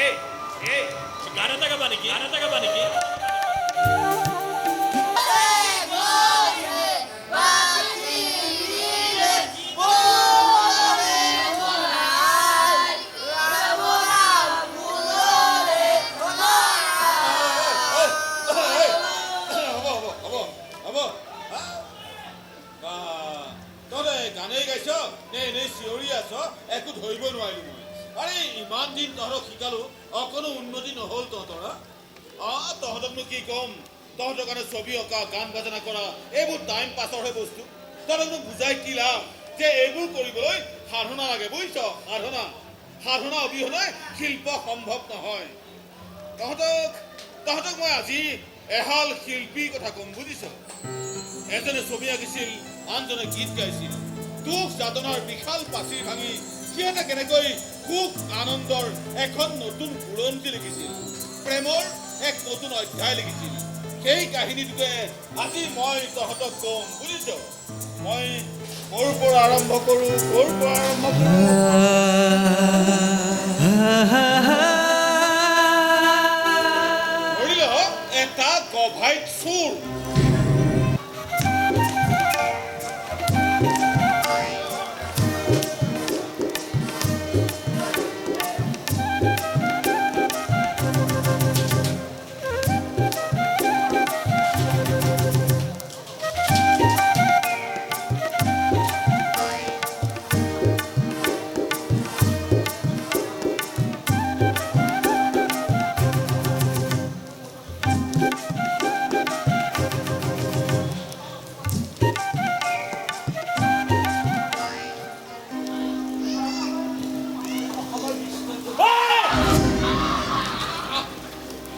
এই এই গান এটা গাবা নেকি? গান এটা গাবা নেকি? হ'ব হ'ব হ'ব হ'ব। তহঁতে গানেই গাইছ নে এনেই চিঞৰি আছ, একো ধৰিব নোৱাৰিলো মই। আৰে ইমান দিন তহঁতক শিকালো, অকণো উন্নতি নহ'ল তহঁতৰ। তহঁতকনো কি ক'ম, তহঁতৰ কাৰণে ছবি অঁকা, গান বাজনা কৰা এইবোৰ টাইম পাছৰহে বস্তু। তহঁতকনো বুজাই কি লাভ যে এইবোৰ কৰিবলৈ সাধনা লাগে, বুজিছ? সাধনা, সাধনা অবিহনে শিল্প সম্ভৱ নহয়। তহঁতক তহঁতক মই আজি এহাল শিল্পীৰ কথা ক'ম, বুজিছ? এজনে ছবি আঁকিছিল, আনজনে গীত গাইছিল। দুখ যাতনাৰ বিশাল পাচিৰ ভাঙি সিহঁতে কেনেকৈ সুখ আনন্দৰ এখন নতুন বুৰঞ্জী লিখিছিল, প্ৰেমৰ এক নতুন অধ্যায় লিখিছিল, সেই কাহিনীটোকে আজি মই তহঁতক ক'ম, বুজিছ? মই ক'ৰ পৰা আৰম্ভ কৰোঁ, ক'ৰ পৰা আৰম্ভ কৰোঁ? ধৰি ল এটা গভাইত চোৰ।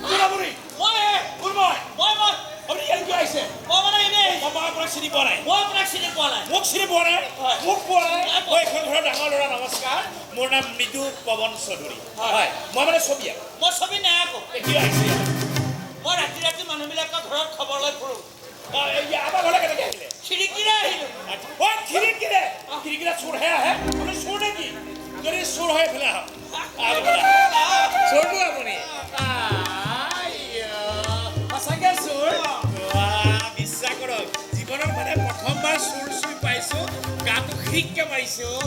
কোন আপুনি? মই কোন মই? মই মই আপুনি ইয়াত কিয় আহিছে? মই মানে এনেই আহিছোঁ। মই আপোনাক চিনি পোৱা নাই। মই আপোনাক চিনি পোৱা নাই। মোক চিনি পোৱা নাই? হয়। মোক পোৱা নাই? নাই পোৱা। মই এইখন ঘৰৰ ডাঙৰ ল'ৰা। নমস্কাৰ, মোৰ নাম মৃদু পৱন চৌধুৰী। হয়, মই মানে ছবি আঁকো। মই ছবি নাআঁকো। কিয় আহিছে? মই ৰাতি ৰাতি মানুহবিলাকৰ ঘৰত খবৰ লৈ ফুৰোঁ। আমাৰ ঘৰলৈ কেনেকৈ আহিলে? খিৰিকীৰে আহিলোঁ। অ, খিৰিকীৰে? খিৰিকীৰে চোৰহে আহে। আপুনি চোৰ নেকি? যদি চোৰ হয় এইফালে আহক, আহক এইফালে আহক। চোৰটো আপুনি? সঁচাকে চোৰ? বাহ, বিশ্বাস কৰক, জীৱনত মানে প্ৰথমবাৰ চোৰ চুই পাইছো, গাটো খিৰিককে মাৰিছে। অ,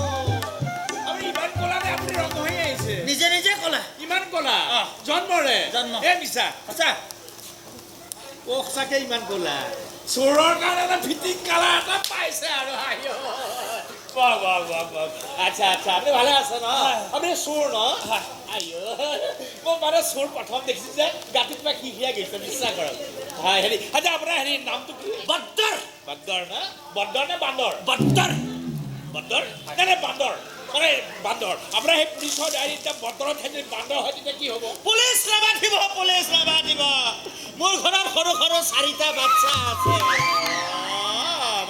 আপুনি ইমান ক'লা নে? আপুনি ৰং হৈ আহিছে। নিজে নিজে ক'লা। ইমান ক'লা? অ। জন্মৰে? জন্ম। এ মিছা? সঁচা? অ, সঁচাকে ইমান ক'লা? চোৰৰ কাৰণে এটা ফিটিং কালাৰ এটা পাইছে আৰু। আইঅ, বাহ বাহ বাহ বাহ। আচ্ছা আচ্ছা, আপুনি ভালে আছে ন? আপুনি চোৰ ন? আইঅ, মই মানে চোৰ প্ৰথম দেখিছো যে গাটোত কিবা খিৰখিৰাই গৈছে, বিশ্বাস কৰক। হয়, হেৰি, আচ্ছা, আপোনাৰ হেৰি নামটো কি? বদ্দৰ। বান্দৰ না? বন্দৰ নে বান্দৰ? বদ্দৰ। বান্দৰ নাই নাই, বান্দৰ মানে বান্দৰ। আপোনাৰ সেই পুলিচৰ ডায়েৰীত এতিয়া বন্দৰত ঠাইত যদি বান্দৰ হয় তেতিয়া কি হ'ব? পুলিচ নামাতিব, পুলিচ নামাতিব। মোৰ ঘৰত সৰু সৰু চাৰিটা বাচ্চা আছে।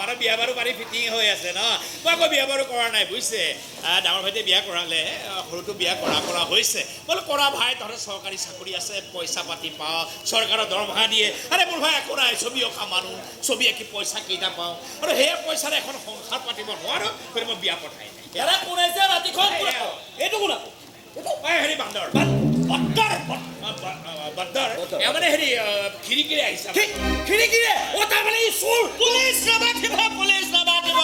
মানে বিয়া বাৰু পাতি ফিটিং হৈ আছে ন? মই আকৌ বিয়া বাৰু কৰা নাই, বুজিছে। ডাঙৰ ভাইটিয়ে বিয়া কৰালে, সৰুটো বিয়া কৰা কৰা হৈছে। বোলো কৰা ভাই, তহঁতৰ চৰকাৰী চাকৰি আছে, পইচা পাতি পাওঁ, চৰকাৰৰ দৰমহা দিয়ে। আৰে মোৰ ভাই একো নাই, ছবি অঁকা মানুহ, ছবি আঁকি পইচা কেইটা পাওঁ আৰু সেয়া পইচাৰে এখন সংসাৰ পাতিব নোৱাৰোঁ, গতিকে মই বিয়া পতাই নাই। ইয়াৰে কোন আহিছে ৰাতিখন? কোন আকৌ? এইটো কোন আকৌ? এই হেৰি, বান্দৰ। বদ্দৰ। বান্দৰ। এওঁ মানে হেৰি, খিৰিকীৰে আহিছে। খিৰিকীৰে? অ, তাৰমানে ই চোৰ। পুলিচ নামাতিব, পুলিচ নামাতিব।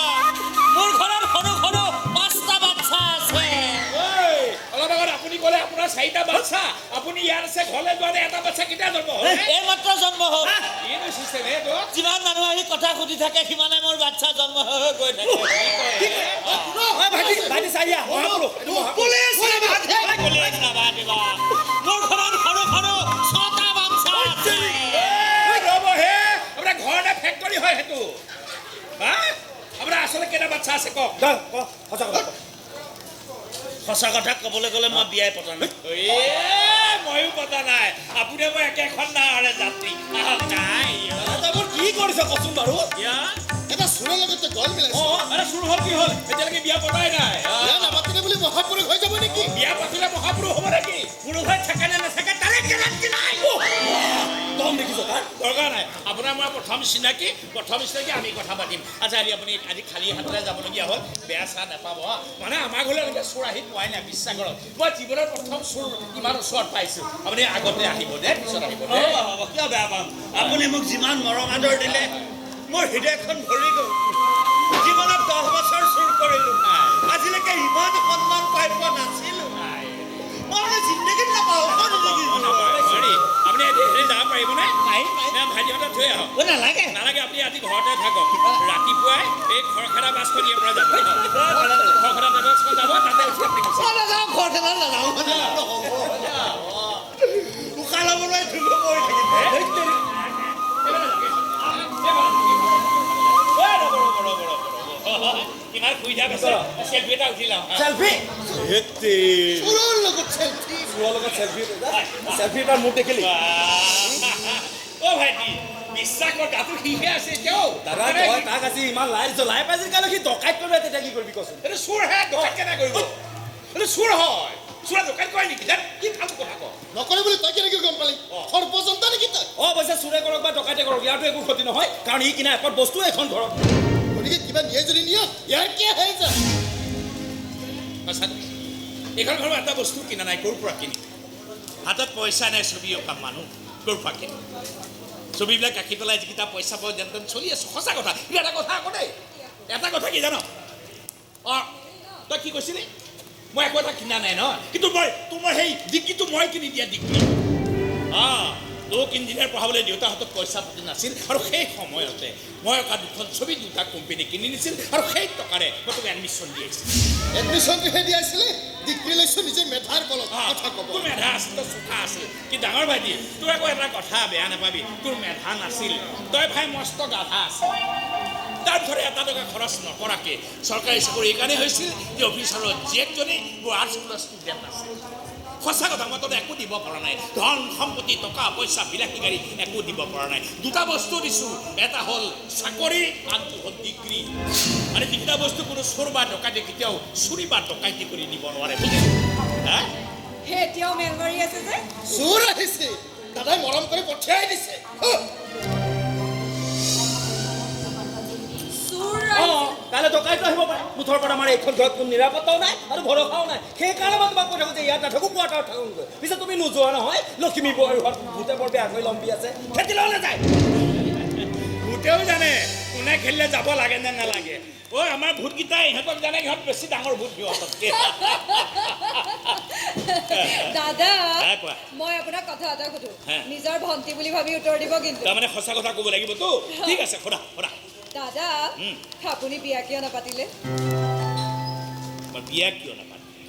মোৰ ঘৰত সৰু সৰু পাঁচটা বাচ্চা আছে। ঐ, অলপ আগত আপুনি ক'লে আপোনাৰ চাৰিটা বাচ্চা, আপুনি ইয়াত আছে, ঘৰলৈ যোৱা নাই, এটা বাচ্চা কেতিয়া জন্ম হ'ল? এইমাত্ৰ জন্ম হ'ল। কিনো চিষ্টেম এইটো? যিমান মানুহ আহি কথা সুধি থাকে, সিমানে মোৰ বাচ্চা জন্ম হৈ হৈ গৈ থাকে। ভাইটি চাই দিয়া, মহাপুৰুষ, এইটো মহাপুৰুষ। পুলিচ নামাতিব, পুলিচ নামাতিব। মোৰ ঘৰত সৰু সৰু ছটা বাচ্চা আছে। ঐ, ৰ'ব হে, আপোনাৰ ঘৰ নে ফেক্টৰী হয় সেইটো? হা, আপোনাৰ আচলতে কেইটা বাচ্চা আছে কওক। সঁচা কথা ক'বলৈ গ'লে মই বিয়াই পতা নাই। এ, ময়ো পতা নাই। আপুনি মই একেখন নাৱৰে যাত্ৰী। আহক। নাই। কি কৰিছ কচোন বাৰু? এটা চোৰৰ লগত তই গল মিলাইছ। অ, আৰে চোৰ হ'ল কি হ'ল, এতিয়ালৈকে বিয়া পতাই নাই। বিয়া নাপাতিলে বুলি মহাপুৰুষ হৈ যাব নেকি? বিয়া পাতিলে মহাপুৰুষ হ'ব নেকি? পুৰুষ হৈ থাকে নে নাথাকে তাৰে গেৰাণ্টি নাই। দম দেখিছ তাৰ দৰকাৰ নাই। আপোনাৰ মই আমাৰ প্ৰথম চিনাকি, প্ৰথম চিনাকি আমি কথা পাতিম। আচ্ছা, আজি আপুনি আজি খালী হাতেৰে যাবলগীয়া হ'ল, বেয়া চাহ নাপাব। মানে আমাৰ ঘৰলৈ এনেকৈ চোৰ আহি পোৱাই নাই, বিশ্বাস কৰক। মই জীৱনৰ প্ৰথম চোৰ ইমান ওচৰত পাইছোঁ। আপুনি আগতে আহিব দে, পিছত আহিব দে। হ'ব, কিয় বেয়া পাম? আপুনি মোক যিমান মৰম আদৰ দিলে, মোৰ হৃদয়খন ভৰি গ'ল। জীৱনত 10 বছৰ চুৰ কৰিলো, আজিলৈকে ইমান সন্মান পাই পোৱা নাছিলো। মই মানে জিন্দগীত নাপাওঁ। আপুনি হেৰি যাব পাৰিবনে? ভাইটিহঁতক থৈ আহক। নালাগে নালাগে, আপুনি আজি ঘৰতে থাকক। ৰাতিপুৱাই এই খৰখেদা বাছখন ইয়াৰ পৰা যাব, খৰখেদা বাছখন যাব, তাতে উঠি আপুনি নাযাওঁ। খৰখেদা নাযাওঁ, উশাহ ল'বলৈ ধুলো পৰি থাকিম। ইমান সুবিধা পাইছে, চেলফি এটা উঠি লওঁ। চেলফি? চোৰৰ লগত চেলফি? চোৰৰ লগত চেলফি? চেলফি এটা মোক দেখিলি? অ ভাইটি, বিশ্বাস কৰ, গাটো সিহে আছে এতিয়াও। দাদা, তই তাক আজি ইমান লাই দিছ, লাই পাইছিল কাইলৈ সি ডকাইত কৰিব, তেতিয়া কি কৰিবি কচোন? এইটো চোৰহে, ডকাইত কেনেকৈ কৰিব? এইটো চোৰ হয়, চোৰে ডকাইত কৰে নেকি? কি ফাল্টু কথা ক। নকৰে বুলি তই কেনেকৈ গম পালি? সৰ্বজনতা নেকি তই? অ অৱশ্যে চোৰে কৰক বা ডকাইতে কৰক, ইয়াৰতো একো ক্ষতি নহয়, কাৰণ ই কিনা এপদ বস্তু এখন ঘৰত। গতিকে কিবা নিয়ে যদি নিয়ক, ইয়াৰ কি আহে যায়? এইখন ঘৰত এটা বস্তু কিনা নাই, ক'ৰ পৰা কিনিম? হাতত পইচা নাই, ছবি অঁকা মানুহ ক'ৰ পৰা কিনিম? ছবিবিলাক ৰাখি পেলাই যিকেইটা পইচা পাওঁ যেন তেন চলি আছোঁ। সঁচা কথা। কিন্তু এটা কথা আকৌ দেই, এটা কথা কি জান? অঁ, তই কি কৈছিলি? মই একো এটা কিনা নাই নহয়, কিন্তু মই তোমাৰ সেই ডিগ্ৰীটো মই কিনি দিয়া ডিগ্ৰী। অঁ, তোক ইঞ্জিনিয়াৰ পঢ়াবলৈ দেউতাৰ হাতত পইচা পাতি নাছিল, আৰু সেই সময়তে মই অঁকা দুখন ছবি দুটা কোম্পেনী কিনি নিছিল, আৰু সেই টকাৰে মই তোক এডমিশ্যন দিয়াইছিলোঁ। এডমিশ্যনটোহে দিয়াইছিলে, ডিগ্ৰী লৈছোঁ নিজে মেধাৰ বলত। কথা ক'ব। তোৰ মেধা আছিল, তোৰ চোকা আছিল। কি ডাঙৰ ভাইটি, তোৰ আকৌ এটা কথা বেয়া নাপাবি, তোৰ মেধা নাছিল, তই ভাই মস্ত গাধা আছিল। তাৰপিছত এটা টকা খৰচ নকৰাকৈ চৰকাৰী চাকৰি এইকাৰণেই হৈছিল যে অফিচাৰৰ জীয়েকজনী মোৰ আৰ্টছ স্কুলৰ ষ্টুডেণ্ট আছিল। সঁচা কথা, মই তহঁতে একো দিব পৰা নাই, ধন সম্পত্তি টকা পইচা বিলাসী গাড়ী একো দিব পৰা নাই। দুটা বস্তু দিছোঁ, এটা হ'ল চাকৰি, আনটো হ'ল ডিগ্ৰী। মানে যিকেইটা বস্তু কোনো চোৰ বা ডকাইতে কেতিয়াও চুৰি বা ডকাইতি কৰি নিব নোৱাৰে, বুজিলি? হা, এতিয়াও মেল মাৰি আছে যে চোৰ আহিছে, দাদাই মৰম কৰি পঠিয়াই দিছে। কাইলৈ ডকাইতো আহিব পাৰে। মুঠৰ পৰা আমাৰ এইখন ঘৰত কোনো নিৰাপত্তাও নাই আৰু ভৰসাও নাই। সেইকাৰণে মই তোমাক কৈ থাকোঁ যে ইয়াত নাথাকোঁ, কোৱাৰ্টাৰত থাকোঁগৈ। পিছে তুমি নোযোৱা নহয়, লখিমী বোৱাৰী ঘৰত ভূতে বৰ বেয়াকৈ লম্বি আছে, খেতিলৈও নাযায়। ভূতেও জানে কোনে খেলিলে যাব লাগে নে নালাগে। অ' আমাৰ ভূতকেইটা ইহঁতক জানে, ইহঁত বেছি ডাঙৰ ভূত সিহঁততকৈ। দাদা, মই আপোনাক কথা এটা সুধো, নিজৰ ভণ্টি বুলি ভাবি উত্তৰ দিব কিন্তু। তাৰমানে সঁচা কথা ক'ব লাগিবতো? ঠিক আছে, সোধা সোধা। দাদা, আপুনি বিয়া কিয় নাপাতিলে? মই বিয়া কিয় নাপাতিলে?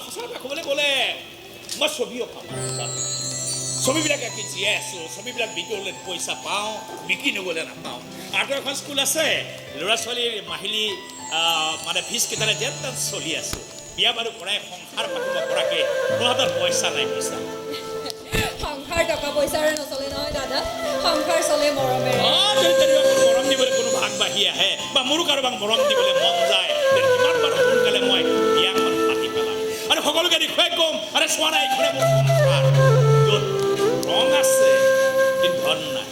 সঁচা কথা ক'বলৈ গ'লে মই ছবি অঁকা মানুহ, ছবিবিলাক আঁকি জীয়াই আছোঁ। ছবিবিলাক বিক্ৰী হ'লে পইচা পাওঁ, বিক্ৰী নগ'লে নাপাওঁ। আৰ্টৰ এখন স্কুল আছে, ল'ৰা ছোৱালীৰ মাহিলী মানে ফিজকেইটাৰে যেন তেন চলি আছোঁ। বিয়া বাৰু কৰাই সংসাৰ পাতিব পৰাকৈ মোৰ হাতত পইচা নাই। পইচা সংসাৰ টকা পইচাৰে নচলে নহয় দাদা, সংসাৰ চলে মৰমেৰে। যদি তেনেকুৱা মৰম দিবলৈ কোনো ভাগ বাঢ়ি আহে বা মোৰো কাৰোবাক মৰম দিবলৈ মন যায়, কিমান বাৰু সোনকালে মই বিয়াখন পাতি পেলাম আৰু সকলোকে দেখুৱাই ক'ম, আৰে চোৱা নাই, এইখনে মোৰ সংসাৰ, য'ত ৰং আছে কিন্তু ধন নাই।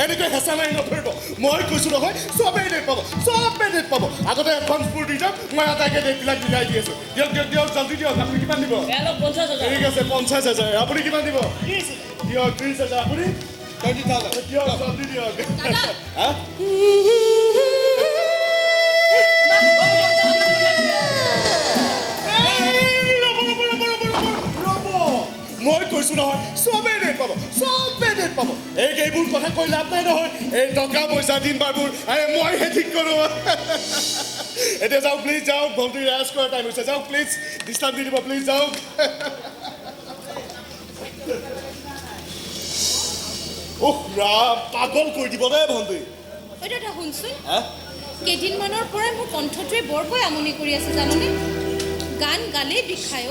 এনেকৈ হেঁচা মাৰি নধৰিব, মই কৈছোঁ নহয়, চবেই ডেট পাব, চবেই ডেট পাব। আগতে এডভান্সবোৰ দি যাওক, মই আটাইকে ডেটবিলাক মিলাই দি আছোঁ। দিয়ক দিয়ক দিয়ক, জলদি দিয়ক। আপুনি কিমান দিব? ঠিক আছে, 50,000। আপুনি কিমান দিব? দিয়ক 30,000। আপুনি 20,000। দিয়ক, জলদি দিয়ক। হা, মই কৈছোঁ নহয়, চবেই ডেট পাব, চবেই ডেট পাব। এই এইবোৰ কথা কৈ লাভ নাই নহয়, এই টকা পইচা দিন বাৰবোৰ আৰে মইহে ঠিক কৰোঁ। এতিয়া যাওক প্লিজ, যাওক, ভণ্টি ৰেষ্ট কৰাৰ টাইম হৈছে, যাওক প্লিজ, ডিষ্টাৰ্ব দি দিব প্লিজ, যাওক। উহ ৰাম, পাগল কৰি দিব দেই ভণ্টি। ঐ দাদা শুনচোন, কেইদিনমানৰ পৰাই মোৰ কণ্ঠটোৱে বৰকৈ আমনি কৰি আছে জাননে? গান গালেই বিষায়।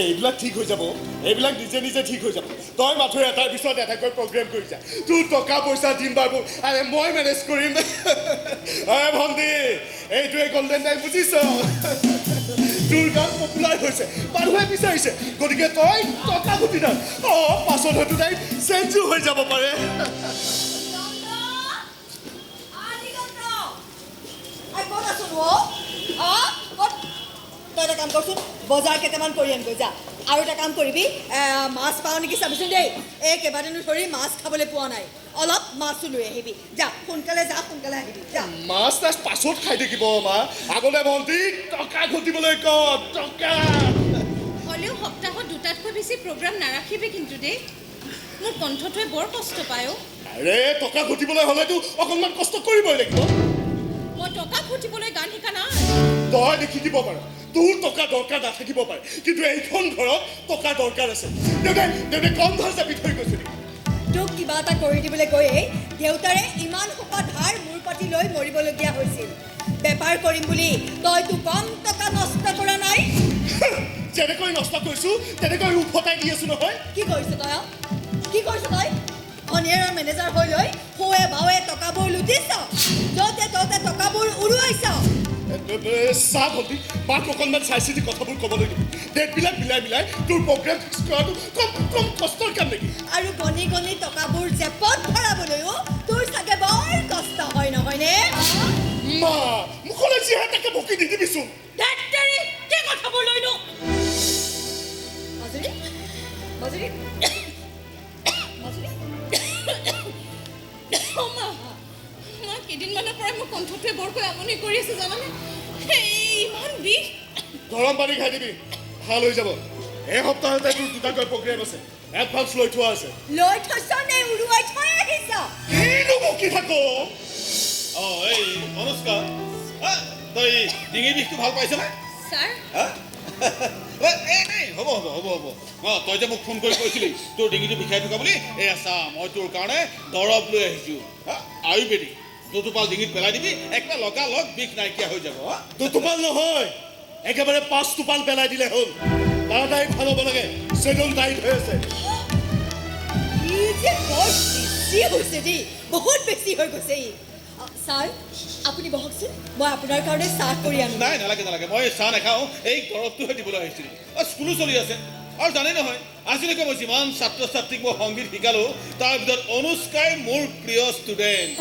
এইবিলাক ঠিক হৈ যাব, এইবিলাক নিজে নিজে ঠিক হৈ যাব। তই মাথো এটাৰ পিছত এটাকৈ প্ৰগ্ৰেম কৰি যা, তোৰ টকা পইচা দিম বাৰু, আৰে মই মেনেজ কৰিম। অ ভণ্টি, এইটোৱে গল্ডেন টাইম বুজিছ? তোৰ গান পপুলাৰ হৈছে, মানুহে বিচাৰিছে, গতিকে তই টকা ঘটি থাক। অঁ, পাছত হয়তো তাই চেঞ্জো হৈ যাব পাৰে। তই এটা কাম কৰচোন, বজাৰ কেইটামান কৰি আনগৈ যা। আৰু এটা কাম কৰিবি, মাছ পাওঁ নেকি চাবিচোন দেই। এই কেইবাদিনো ধৰি মাছ খাবলৈ পোৱা নাই, অলপ মাছো লৈ আহিবি। যা সোনকালে, যা সোনকালে আহিবি, যা। মাছ তাছ পাছত খাই থাকিব মা, আগতে ভণ্টিক টকা ঘটিবলৈ ক, টকা। হ'লেও সপ্তাহত দুটাতকৈ বেছি প্ৰগ্ৰাম নাৰাখিবি কিন্তু দেই, মোৰ কণ্ঠটোৱে বৰ কষ্ট পায়। আৰে টকা ঘটিবলৈ হ'লেতো অকণমান কষ্ট কৰিবই লাগিব। মই টকা ঘটিবলৈ গান শিকা নাই। তই নিশিকিব পাৰ, তোৰ টকা দৰকাৰ নাথাকিব পাৰে, কিন্তু এইখন ঘৰত টকা দৰকাৰ আছে। দেউতাই দেউতাই কম ধাৰ জাপি থৈ গৈছে নেকি? তোক কিবা এটা কৰি দিবলৈ গৈয়ে দেউতাৰে ইমান সোপা ধাৰ মূৰ পাতি লৈ মৰিবলগীয়া হৈছিল। বেপাৰ কৰিম বুলি তইতো কম টকা নষ্ট কৰা নাই। যেনেকৈ নষ্ট কৰিছো তেনেকৈ উভতাই দি আছো নহয়। কি কৰিছ তই? কি কৰিছ তই? ভনীয়েৰৰ মেনেজাৰ হৈ লৈ সোঁৱে বাৱে টকাবোৰ লুটিছ, য'তে ত'তে টকাবোৰ উৰুৱাইছ। চাহ ভণ্টি, মাক অকণমান চাই চিতি কথাবোৰ ক'বলৈ দিবি। ডেটবিলাক মিলাই মিলাই তোৰ প্ৰগ্ৰেম ফিক্স কৰাটো কম কম কষ্টৰ কাম নেকি? আৰু গণি গণি টকাবোৰ জেপত ভৰাবলৈও তোৰ চাগে বৰ কষ্ট হয় নহয়নে? মা, মুখলৈ যিহে তাকে বকি নিদিবিচোন। কি কথাবোৰ লৈনো? মাজুলী, মাজুলী, মাজুলী। মা, মা, কেইদিনমানৰ পৰাই মোৰ কণ্ঠটোৱে বৰকৈ আমনি কৰি আছে জানানে? ইমান বিষ। গৰম পানী খাই দিবি, ভাল হৈ যাব। এই সপ্তাহতে তোৰ দুটাকৈ প্ৰগ্ৰেম আছে, এডভান্স লৈ থোৱা আছে। লৈ থৈছ নে উৰুৱাই থৈ আহিছ? কিনো বকি থাক? অঁ, এই অনুষ্কা, তই ডিঙি বিষটো ভাল পাইছনে? ছাৰ? এই নাই, হ'ব হ'ব হ'ব হ'ব। অঁ, তই যে মোক ফোন কৰি কৈছিলি তোৰ ডিঙিটো বিষাই থকা বুলি, এয়া চা, মই তোৰ কাৰণে দৰৱ লৈ আহিছোঁ, আয়ুৰ্বেদিক। দুটোপাল ডিঙিত পেলাই দিবি, একেবাৰে লগালগ বিষ নাইকিয়া হৈ যাব। দুটোপাল নহয়, একেবাৰে 5 টোপাল পেলাই দিলে হ'ল। তাড়াতাড়ি ভাল হ'ব লাগে, চেলুন টাইট হৈ আছে। ই যে বৰ বেছি হৈছে দেই, বহুত বেছি হৈ গৈছে ই। ছাৰ, আপুনি বহকচোন, মই আপোনাৰ কাৰণে চাহ কৰি আনো। নাই, নালাগে নালাগে, মই চাহ নাখাওঁ, এই দৰৱটোহে দিবলৈ আহিছিলোঁ। স্কুলো চলি আছে আৰু জানেই নহয়, আজিলৈকে মই যিমান ছাত্ৰ ছাত্ৰীক মই সংগীত শিকালোঁ, তাৰ ভিতৰত অনুষ্কাই মোৰ প্ৰিয় ষ্টুডেণ্ট।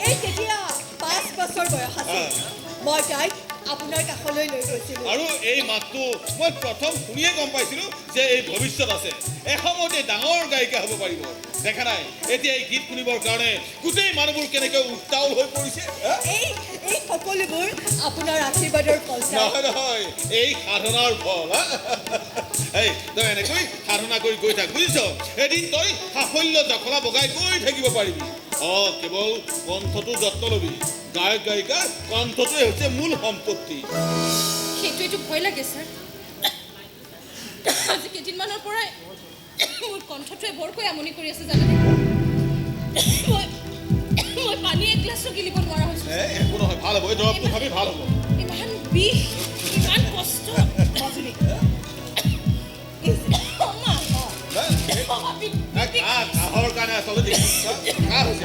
এই তেতিয়া 5 বছৰ বয়স আছিল, মই তাইক আপোনাৰ কাষলৈ লৈ গৈছিলোঁ। আৰু এই মাতটো মই প্ৰথম শুনিয়ে গম পাইছিলোঁ যে এই ভৱিষ্যত আছে, এসময়তে ডাঙৰ গায়িকা হ'ব পাৰিব। দেখা নাই এতিয়া এই গীত শুনিবৰ কাৰণে গোটেই মানুহবোৰ কেনেকৈ উত্তাল হৈ পৰিছে। এই এই সকলোবোৰ আপোনাৰ আশীৰ্বাদৰ ফল। নহয় নহয়, এই সাধনাৰ ফল। এই তই এনেকৈ সাধনা কৰি গৈ থাক, বুজিছ? এদিন তই সাফল্য জখলা বগাই গৈ থাকিব পাৰিবি। অঁ, কেৱল কণ্ঠটো যত্ন ল'বি। গায়ক গায়িকাৰ কণ্ঠটোৱে হৈছে মূল সম্পত্তি। সেইটোৱেতো ভয় লাগে ছাৰ। আজি কেইদিনমানৰ পৰাই মোৰ কণ্ঠটোৱে বৰকৈ আমনি কৰি আছে জানানে? মই পানী এগিলাচো গিলিব নোৱাৰা হৈছোঁ। একো নহয়, ভাল হ'ব, এই দৰৱটো খাবি, ভাল হ'ব। ইমান বিষ, ইমান কষ্ট। কাহৰ কাৰণে আচলতে কাহ হৈছে।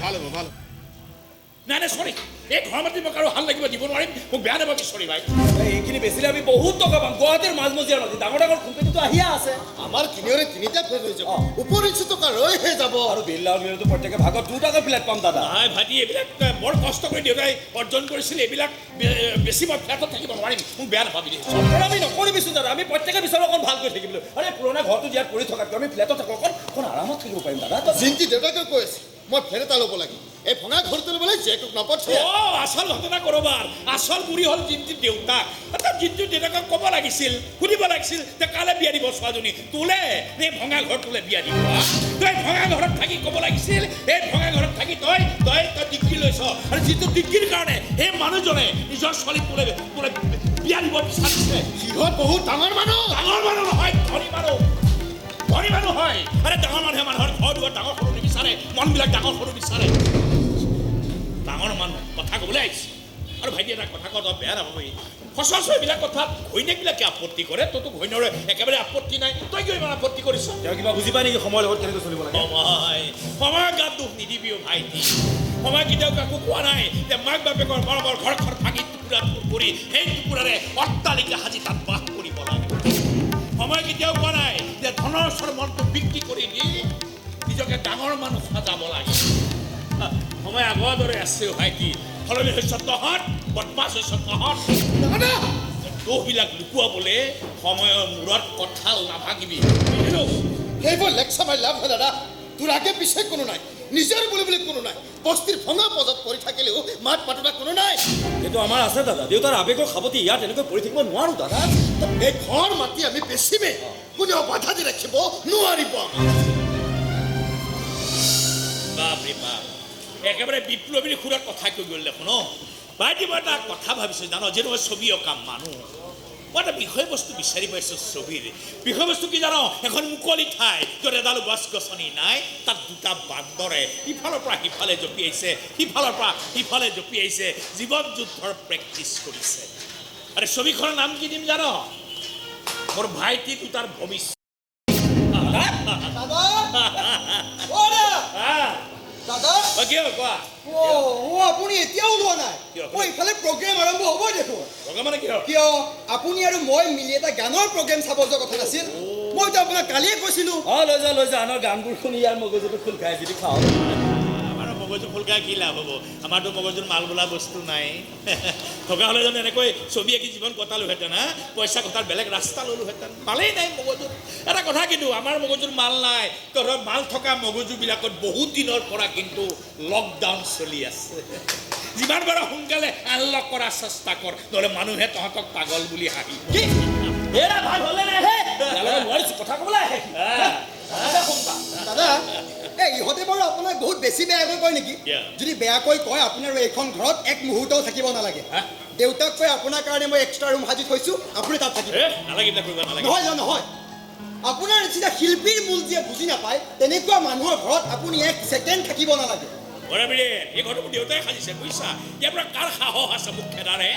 ভাল হ'ব, ভাল। নাই নাই, চৰি, এই ঘৰ মাটি মোক আৰু হাল লাগিব দিব নোৱাৰিম, মোক বেয়া নাপাবি, চৰি ভাই। এইখিনি বেচিলে আমি বহুত টকা পাম। গুৱাহাটীৰ মাজমজিয়াৰ মাটি, ডাঙৰ ডাঙৰ কোম্পানীটো আহিয়ে আছে। আমাৰ কিনিয়ৰে 3টা ফ্লেট হৈ যাব, ওপৰিঞ্চি টকা ৰৈহে যাব। আৰু বিৰলা মিলতো প্ৰত্যেকে ভাগত 2টাকৈ ফ্লেট পাম দাদা। নাই ভাইটি, এইবিলাক বৰ কষ্ট কৰি দেউতাই অৰ্জন কৰিছিল, এইবিলাক বেছি মই ফ্লেটত থাকিব নোৱাৰিম, মোক বেয়া নাপাবি। আমি নকৰিবিচোন দাদা, আমি প্ৰত্যেকে বিচাৰোঁ অকণ ভালকৈ থাকিবলৈ। আৰু এই পুৰণা ঘৰটো দিয়াত পৰি থকাতকৈ আমি ফ্লেটত থাকোঁ, অকণ অকণ আৰামত থাকিব পাৰিম দাদা। জিন্তি দেউতাকে কৈ আছে মই ফ্লেট এটা ল'ব লাগে, এই ভঙা ঘৰটো ল'বলৈ জীয়েকক নপঠিয়াই। অ', আচল ঘটনা কৰবাৰ আচল বুঢ়ী হ'ল জিন্তিৰ দেউতাক। জিন্তিৰ দেউতাকক ক'ব লাগিছিল, সুধিব লাগিছিল যে কালে বিয়া দিব ছোৱালীজনী, তোলে নে ভঙা ঘৰটোলে বিয়া দিব? তই ভঙা ঘৰত থাকি ক'ব লাগিছিল, এই ভঙা ঘৰত থাকি তই তই তই ডিগ্ৰী লৈছ, আৰু যিটো ডিগ্ৰীৰ কাৰণে সেই মানুহজনে নিজৰ ছোৱালীক তোলে তোলে বিয়া দিব বিচাৰিছে। সিহঁত বহুত ডাঙৰ মানুহ। ডাঙৰ মানুহ নহয়, ধনী মানুহ, ধনী মানুহ হয়। আৰে ডাঙৰ মানুহে মানুহৰ ঘৰ দুৱাৰ ডাঙৰ সৰু নিবিচাৰে, মনবিলাক ডাঙৰ সৰু বিচাৰে। ডাঙৰ মানুহ কথা ক'বলৈ আহিছে। আৰু ভাইটি এটা কথা কওঁ, তই বেয়া নাপাবি, সচৰাচৰ এইবিলাক কথাত ঘৈণীয়েকবিলাকে আপত্তি কৰে, তোৰতো ঘৈণীয়েৰে একেবাৰে আপত্তি নাই, তই কিয় ইমান আপত্তি কৰিছ? তেওঁ কিবা বুজি পায় নেকি সময়ৰ লগত কেনেকৈ চলিব লাগে? সময় সময়ৰ গাত দুখ নিদিবিও ভাইটি। সময় কেতিয়াও কাকো কোৱা নাই যে মাক বাপেকৰ মৰমৰ ঘৰখন ভাঙি টুকুৰা টুকুৰ কৰি সেই টুকুৰাৰে অট্টালিকা সাজি তাত বাস কৰিব লাগে। সময় কেতিয়াও কোৱা নাই যে ধনৰ ওচৰত মনটো বিক্ৰী কৰি দি নিজকে ডাঙৰ মানুহ সজাব লাগে। সময় আগৰ দৰে আছে ভাইটি, সলনি হৈছ তহঁত, বদমাছ হৈছ তহঁত। দোষবিলাক লুকুৱাবলৈ সময়ৰ মূৰত কঁঠাল নাভাঙিবি। সেইবোৰ লেকচাৰ মাৰি লাভ নাই দাদা। তোৰ আগে পিছে কোনো নাই, নিজৰ বুলি কোনো নাই, বস্তিৰ ভঙা পজত পৰি থাকিলেও মাত মাতোতা কোনো নাই। সেইটো আমাৰ আছে দাদা, দেউতাৰ আৱেগক সাৱটি ইয়াত এনেকৈ পৰি থাকিব নোৱাৰো দাদা। এই ঘৰ মাটি আমি বেচিমেই, কোনেও বাধা দি ৰাখিব নোৱাৰিব। বাপৰে বাপ, একেবাৰে বিপ্লৱীৰ সুৰত কথা কৈ গ'ল দেখোন। অ ভাইটি, মই এটা কথা ভাবিছোঁ জান, যিহেতু মই ছবি অঁকা মানুহ, মই এটা বিষয়বস্তু বিচাৰি পাইছোঁ ছবিৰ। বিষয়বস্তু কি জান? এখন মুকলি ঠাই য'ত এডালো গছ গছনি নাই, তাত দুটা বান্দৰে ইফালৰ পৰা সিফালে জঁপিয়াইছে, সিফালৰ পৰা সিফালে জঁপিয়াইছে, জীৱন যুদ্ধৰ প্ৰেক্টিচ কৰিছে। আৰু ছবিখনৰ নাম কি দিম জান? মোৰ ভাইটি দুটাৰ ভৱিষ্যত। দাদা, কিয় কোৱা? অ আপুনি এতিয়াও ওলোৱা নাই? অ ইফালে প্ৰগ্ৰেম আৰম্ভ হ'বই দেখোন। প্ৰগ্ৰেম মানে কিয়? কিয় আপুনি আৰু মই মিলি এটা গানৰ প্ৰগ্ৰেম চাব যোৱা কথা নাছিল? মইতো আপোনাক কালিয়ে কৈছিলো। অ লৈ যা লৈ যা, আনৰ গানবোৰ শুনি ইয়াৰ মগজুটো খোল খাই যদি খাওঁ। আমাৰ মগজু খোল খাই কি লাভ হ'ব? আমাৰতো মগজুৰ মাল বোলা বস্তু নাই। থকা হ'লে জানো এনেকৈ ছবি আঁকি জীৱন কটালোহেঁতেন? হা, পইচা কথাৰ বেলেগ ৰাস্তা ল'লোহেঁতেন। মালেই নাই মগজুৰ। এটা কথা কিন্তু, আমাৰ মগজুৰ মাল নাই, তহঁতৰ মাল থকা মগজুবিলাকত বহুত দিনৰ পৰা কিন্তু লকডাউন চলি আছে। যিমান পাৰ সোনকালে আনলক কৰাৰ চেষ্টা কৰ, নহ'লে মানুহে তহঁতক পাগল বুলি হাঁহিব। কি এৰা ভাল হ'লে নাই হে? নোৱাৰিছোঁ কথা ক'বলৈ আহে। দাদা, এই ইহঁতে বাৰু আপোনাক বহুত বেছি বেয়াকৈ কয় নেকি? যদি বেয়াকৈ কয়, আপোনাৰ এইখন ঘৰত এক মুহূৰ্তও থাকিব নালাগে। দেউতাক কৈ আপোনাৰ কাৰণে মই এক্সট্ৰা ৰুম সাজি থৈছোঁ, আপুনি তাত থাকিব। নহয় নহয়, আপোনাৰ নিচিনা শিল্পীৰ মূল যিয়ে বুজি নাপায়, তেনেকুৱা মানুহৰ ঘৰত আপুনি এক ছেকেণ্ড থাকিব নালাগে। এই ঘৰটো মোৰ দেউতাই সাজিছে বুজিছা। ইয়াৰ পৰা কাৰ সাহস আছে মোক খেদাৰে?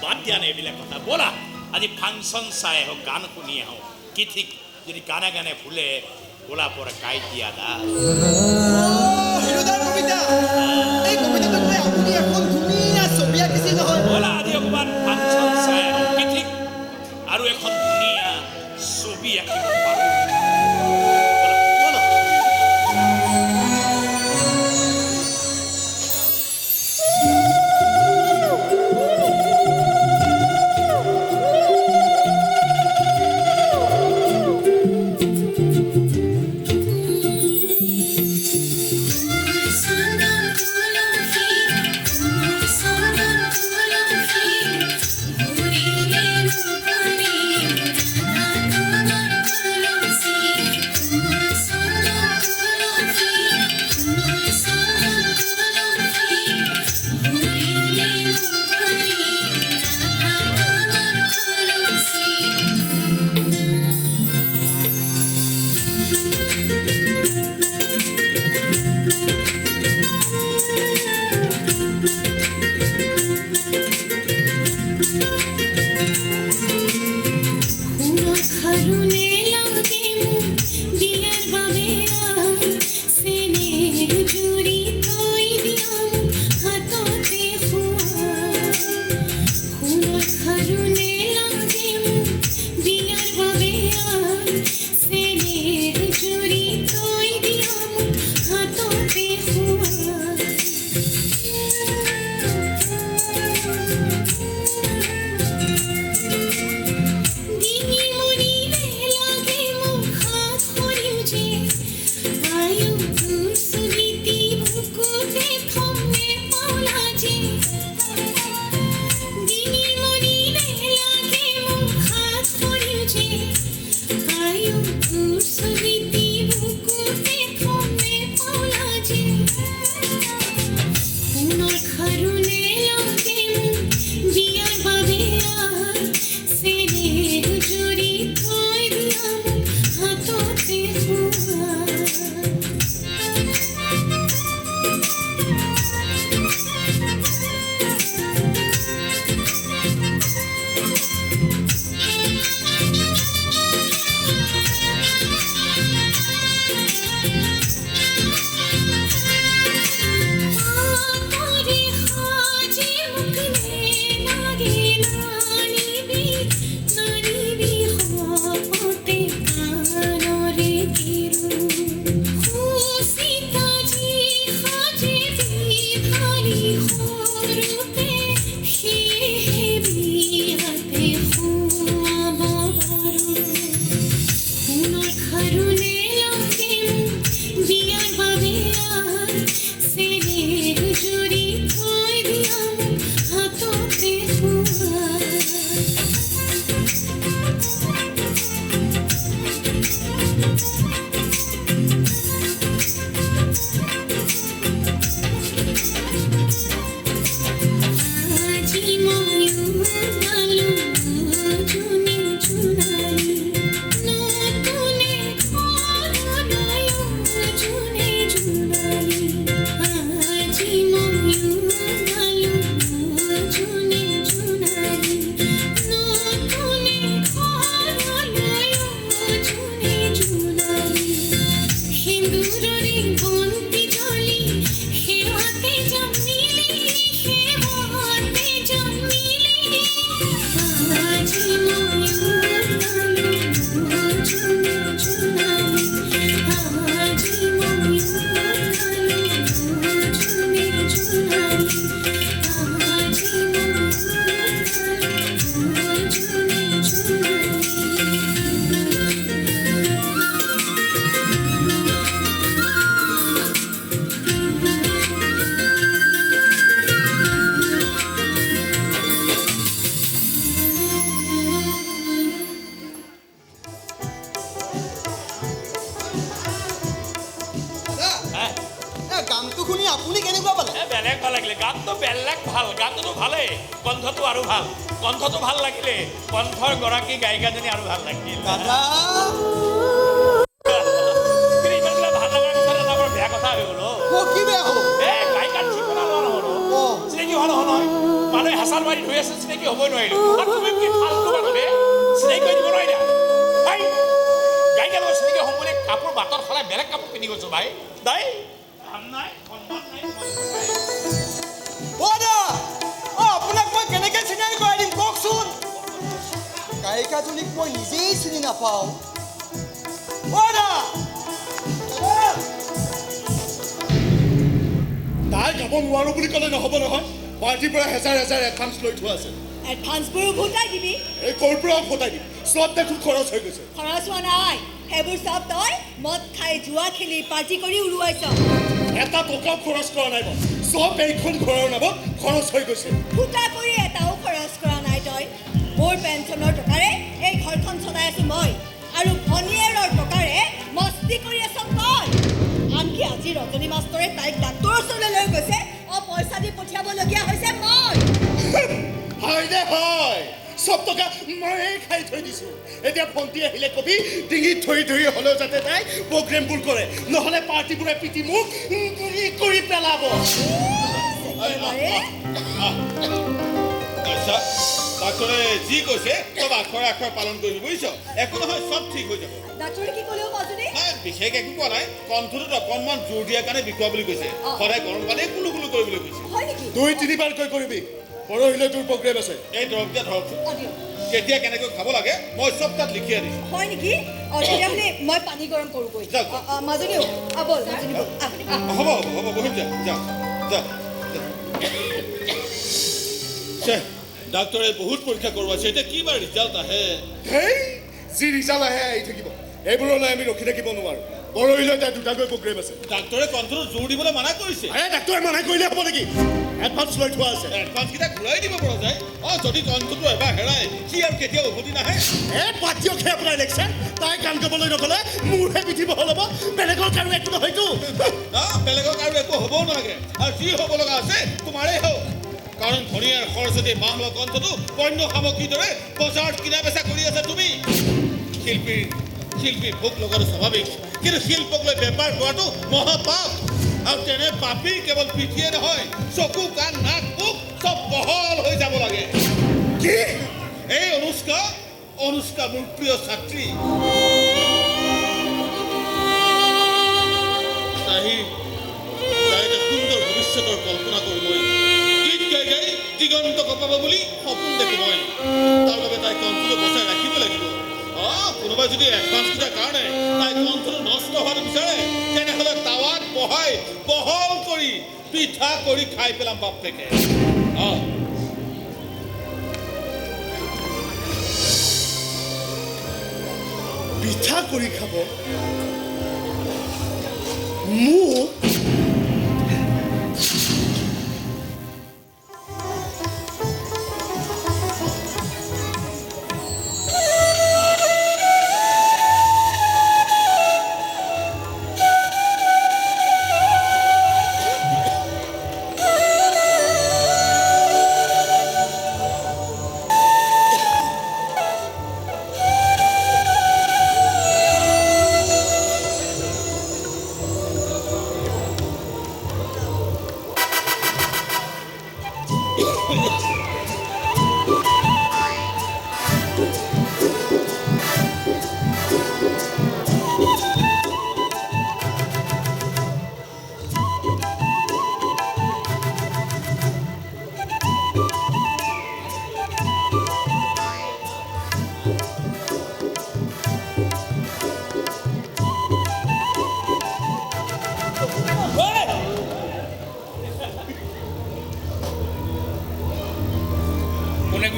বাদ দিয়া নাই এইবিলাক কথা। ব'লা আজি ফাংচন চাই আহোঁ, গান শুনি আহোঁ। কি ঠিক যদি গানে গানে ফুলে গোলাপৰ কাঁইটীয়া ডাল। হিৰোদাৰ কবিতা, এই কবিতাটোত আপুনি এখন ধুনীয়া ছবি আঁকিছিল নহয়? ব'লা আজি অকণমান ফাংচন চাই আহোঁ, কি ঠিক আৰু এখন ধুনীয়া ছবি আঁকিব পাৰোঁ। Thank you. সেন্দুৰৰে বন্তি জ্বলি সেৱাতে যাম মিলি, সেৱাতে যাম মিলি। আজি মই উত্তালো জোনে জোনালী, আজি মই উত্তালো জোনে জোনালী, আজি মই উত্তালো জোনে জোনালী। দাদা, এই গানটো শুনি আপুনি কেনেকুৱা পালে? এ বেলেগ ভাল লাগিলে গানটো, বেলেগ ভাল গানটোতো ভালেই, কণ্ঠটো আৰু ভাল, কণ্ঠটো ভাল লাগিলে, কণ্ঠৰ গৰাকী গায়িকাজনী আৰু ভাল লাগিল। দাদা, কিন্তু ইমানবিলাক ভাল লগাৰ পিছত এটা বৰ বেয়া কথা হৈ গ'ল অ'। অ, কি বেয়া হ'ল? এ গায়িকাৰ ঠিকনা লোৱা নহ'ল অ'। অ'। চিনাকি হোৱা নহ'ল নহয়, মানুহে হেঁচা মাৰি ধৰি আছে, চিনাকি হ'বই নোৱাৰিলো। আৰু তুমি কি ফাল্টু মানুহ হে, চিনাকি কৰি দিব নোৱাৰিলা? ভাই, গায়িকাৰ লগত চিনাকি হ'ম বুলি কাপোৰ বাটত সলাই বেলেগ কাপোৰ পিন্ধি গৈছো ভাই। দাই কাম নাই, সন্মান নাই, নাই। অ দা, অ আপোনাক মই কেনেকৈ চিনাকি কৰাই দিম কওকচোন? গায়িকাজনীক মই নিজেই চিনি নাপাওঁ। অ দা, দাদা। তাই গাব নোৱাৰো বুলি ক'লে নহ'ব নহয়, পাৰ্টিৰ পৰা হেজাৰ হেজাৰ এডভান্স লৈ থোৱা আছে। এডভান্সবোৰো উভতাই দিবি। এই ক'ৰ পৰা উভতাই দিম? চব দেখোন খৰচ হৈ গৈছে। খৰচ হোৱা নাই, সেইবোৰ চব তই মদ খাই জুৱা খেলি পাৰ্টি কৰি উৰুৱাইছ। এটা টকাও খৰচ কৰা নাই মই, চব এইখন ঘৰৰ নামত খৰচ হৈ গৈছে। ফুটা কৰি এটাও খৰচ কৰা নাই তই। মোৰ পেঞ্চনৰ টকাৰে এই ঘৰখন চলাই আছো মই, আৰু ভনীয়েৰৰ টকাৰে মস্তি কৰি আছ তই। আনকি আজি ৰজনী মাষ্টৰে তাইক ডাক্তৰৰ ওচৰলৈ লৈ গৈছে, অ পইচা দি পঠিয়াবলগীয়া হৈছে মই। হয় দে হয়, চব টকা ময়ে খাই থৈ দিছো। এতিয়া ভণ্টি আহিলে কবি ডিঙিত ধৰি ধৰি হ'লেও যাতে তাই প্ৰগ্ৰেমবোৰ কৰে, নহ'লে পাৰ্টিবোৰে পিটি মোক গুৰি কৰি পেলাব। একেবাৰে। আচ্ছা, ডাক্তৰে যি কৈছে চব আখৰে আখৰে পালন কৰিবি, বুজিছ? একো নহয়, চব ঠিক হৈ যাব। ডাক্তৰে কি ক'লেও মাজনী? নাই, বিশেষ একো কোৱা নাই, কণ্ঠটোত অকণমান জোৰ দিয়াৰ কাৰণে বিষোৱা বুলি কৈছে। অ। সদায় গৰম পানী কুলু কুলু কৰিবলৈ কৈছে। হয় নেকি? 2-3 বাৰকৈ কৰিবি, পৰহিলৈ তোৰ প্ৰগ্ৰেম আছে। এই দৰৱকেইটা ধৰকচোন। অ, দিয়ক। কেতিয়া কেনেকৈ খাব লাগে মই চব তাত লিখি আনিছোঁ। হয় নেকি? অ, তেতিয়াহ'লে মই পানী গৰম কৰোঁগৈ। যাওক। অ, অ, মাজনীও অ, ব'ল মাজনী, ব'ল, আহ, আহ। হ'ব হ'ব হ'ব, বহিম, যা যা যা যা। ছে, ডাক্তৰে বহুত পৰীক্ষা কৰোৱাইছে, এতিয়া কি বাৰু ৰিজাল্ট আহে। হেই, যি ৰিজাল্ট আহে আহি থাকিব, এইবোৰলৈ আমি ৰখি থাকিব নোৱাৰো। পৰহিলৈ তাই দুটাকৈ প্ৰগ্ৰেম আছে। ডাক্তৰে কণ্ঠটো জোৰ দিবলৈ মানা কৰিছে। আৰে ডাক্তৰে মানা কৰিলে হ'ব নেকি? এডভান্স লৈ থোৱা আছে। এডভান্স কেইটা ঘূৰাই দিব পৰা যায়। অ, যদি কণ্ঠটো এবাৰ হেৰাই সি আৰু কেতিয়াও উভতি নাহে। এ বাদ দিয়ক হে আপোনাৰ ইলেকশ্যন। তাই গান গাবলৈ নগ'লে মোৰহে পিঠি বহল হ'ব, বেলেগৰ কাৰো একো নহয়তো। না, বেলেগক আৰু একো হ'বও নালাগে, আৰু যি হ'ব লগা আছে তোমাৰেই হওক। কাৰণ ভনীয়াৰ সৰস্বতী বাঁহ লোৱা কণ্ঠটো পণ্য সামগ্ৰীৰ দৰে বজাৰত কিনা বেচা কৰি আছা তুমি। শিল্পীৰ ভোক লগাটো স্বাভাৱিক, কিন্তু শিল্পক লৈ বেপাৰ কৰাটো মহাপাপ। আৰু তেনে পাপীৰ কেৱল পিঠিয়ে নহয়, চকু কাণ নাক মুখ চব বহল হৈ যাব লাগে। কি? এই অনুষ্কা, অনুষ্কা মোৰ প্ৰিয় ছাত্ৰী। তাই তাই এটা সুন্দৰ ভৱিষ্যতৰ কল্পনা কৰোঁ মই। গীত গাই গাই দিগন্ত কঁপাব বুলি সপোন দেখোঁ মই। তাৰ বাবে তাই কণ্ঠটো বচাই ৰাখিব লাগিব। অ, কোনোবাই যদি এডভান্স দিয়াৰ কাৰণে তাই কণ্ঠটো নষ্ট হোৱাটো বিচাৰে, তেনেহ'লে তাৱাত বহাই বহল কৰি পিঠা কৰি খাই পেলাম বাপেকে। অ। পিঠা কৰি খাব মোক?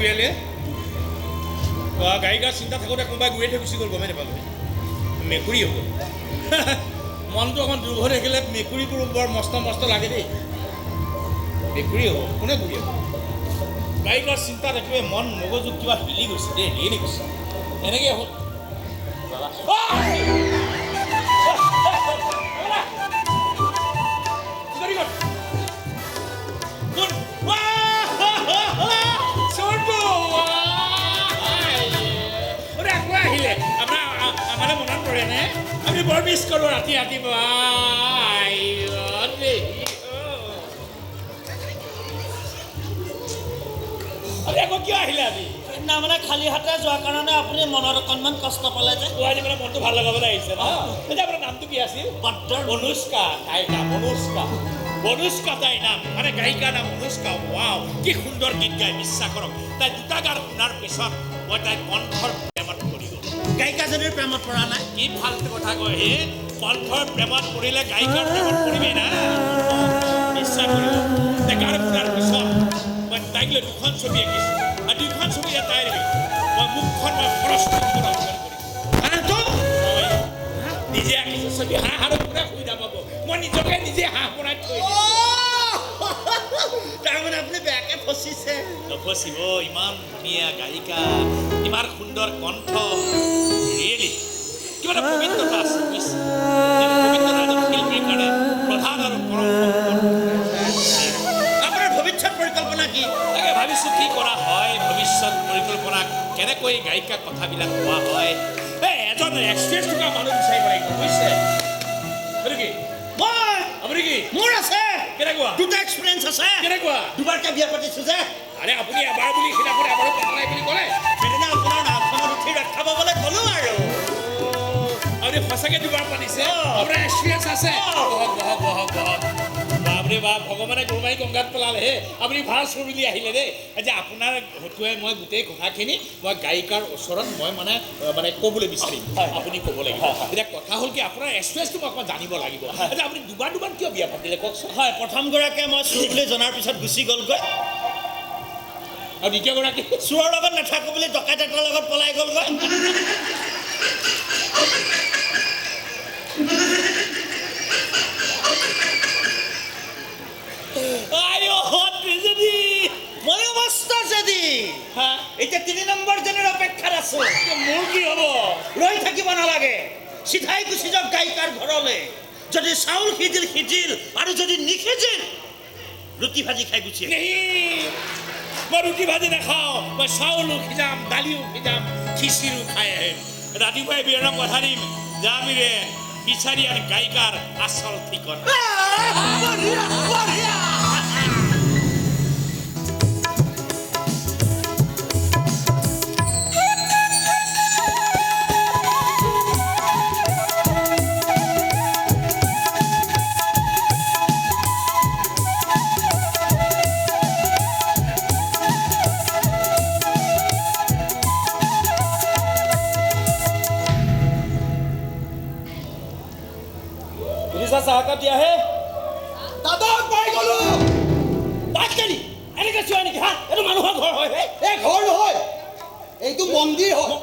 গুৰিয়ালে? গায়িকাৰ চিন্তা থাকোঁতে কোনোবাই গুৰিয়াই থৈ গুচি গ'ল, গমেই নাপালোঁ। মেকুৰী হ'ব। মনটো অকণ দুৰ্বল থাকিলে মেকুৰীবোৰ বৰ মস্ত মস্ত লাগে দেই। মেকুৰী হ'ব, কোনে গুৰিয়াব? গায়িকাৰ চিন্তাত একেবাৰে মন মগজু কিবা হিলি গৈছে দেই, ৰিয়েলি গৈছে। এনেকৈ হ'ল। আমালৈ মনত পৰেনে? আমি বৰ মিছ কৰোঁ ৰাতি ৰাতিপুৱা। আকৌ কিয় আহিলে আজি? সেইদিনা মানে খালী হাতে যোৱাৰ কাৰণে আপুনি মনত অকণমান কষ্ট পালে যে। আজি মানে মনটো ভাল লগাবলৈ আহিছে ন? এতিয়া আপোনাৰ নামটো কি আছিল? অনুষ্কা। তাইৰ নাম অনুষ্কা। অনুষ্কা তাইৰ নাম, মানে গায়িকাৰ নাম অনুষ্কা। ৱাও, কি সুন্দৰ গীত গায়, বিশ্বাস কৰক। তাই দুটা গান শুনাৰ পিছত মই তাইৰ কণ্ঠৰ প্ৰেমত পৰি গ'লো। গায়িকাজনীৰ প্ৰেমত পৰা নাই? কি ফাল্টু কথা কয় হে! কণ্ঠৰ প্ৰেমত পৰিলে গায়িকাৰ প্ৰেমত পৰিবেই না। বিশ্বাস কৰিব, তাই গান শুনাৰ পিছত মই তাইক লৈ দুখন ছবি আঁকিছোঁ, আৰু দুখন ছবি তাইৰ মই মুখখন মই খৰচ কৰিছোঁ। নিজে আঁকিছোঁ ছবি। হাঁহ আৰু কোনে সুবিধা পাব? মই নিজকে নিজে হাঁহ বনাই থৈ দিছোঁ। তাৰমানে আপুনি বেয়াকে ফচিছে। নফচিব, ইমান ধুনীয়া গায়িকা, ইমান সুন্দৰ কণ্ঠ, ৰিয়েলি কিবা এটা পবিত্ৰতা আছে, বুজিছে? পবিত্ৰতা এজন শিল্পীৰ কাৰণে প্ৰধান আৰু পৰম সম্পদ। আপোনাৰ ভৱিষ্যত পৰিকল্পনা কি? তাকে ভাবিছোঁ কি কৰা হয়, ভৱিষ্যত পৰিকল্পনা কেনেকৈ গায়িকা কথাবিলাক কোৱা হয়। এই এজন এক্সপিৰিয়েঞ্চ থকা মানুহ বিচাৰিব লাগিব, বুজিছে? সেইটো কি? মই। আপুনি কি? মোৰ আছে। কেনেকুৱা? দুটা এক্সপিৰিয়েঞ্চ আছে। কেনেকুৱা? দুবাৰকে বিয়া পাতিছো যে। আৰে আপুনি এবাৰ বুলি সিদিনাখন এবাৰো পতা নাই বুলি ক'লে। সেইদিনা আপোনাৰ নাওখনত উঠি ৰক্ষা পাবলৈ ক'লো আৰু। আপুনি সঁচাকৈ দুবাৰ পাতিছে? আপোনাৰ এক্সপিৰিয়েঞ্চ আছে। বহক বহক বহক বহক। বাপৰে বাপ, ভগৱানে গৰুমাৰি গংগাত পেলালে হে। আপুনি ভাল চুৰ বুলি আহিলে দেই। যে আপোনাৰ হতুৱাই মই গোটেই কথাখিনি মই গায়িকাৰ ওচৰত মই মানে মানে ক'বলৈ বিচাৰিম, আপুনি ক'ব লাগিব। এতিয়া কথা হ'ল কি, আপোনাৰ এক্সপিৰিয়েঞ্চটো মই অকণমান জানিব লাগিব। এতিয়া আপুনি দুবাৰ দুবাৰ কিয় বিয়া পাতিলে কওকচোন? হয়, প্ৰথমগৰাকীয়ে মই চুৰ বুলি জনাৰ পিছত গুচি গ'লগৈ, আৰু দ্বিতীয়গৰাকী চোৰৰ লগত নাথাকো বুলি ডকাইত এটাৰ লগত পলাই গ'লগৈ। এতিয়া 3 নম্বৰজনীৰ অপেক্ষাত আছো। মোৰ কি হ'ব? ৰৈ থাকিব নালাগে, চিধাই গুচি যাওক গায়িকাৰ ঘৰলৈ। যদি চাউল সিজিল সিজিল, আৰু যদি নিসিজিল ৰুটি ভাজি খাই গুচি। মই ৰুটি ভাজি নাখাওঁ, মই চাউলো সিজাম, দালিও সিজাম, খিচিৰিও খাই আহিম। ৰাতিপুৱাই বিয়েৰক কথা দিম, যামিৰে বিচাৰি আন গায়িকাৰ আচল ঠিকনা। চাহকাপ দিয়া হে। দাদা পাই গলো। এনেকে চোৱা নেকি? হা, এইটো মানুহৰ ঘৰ হয়। এই ঘৰ নহয়, এইটো মন্দিৰ হয়।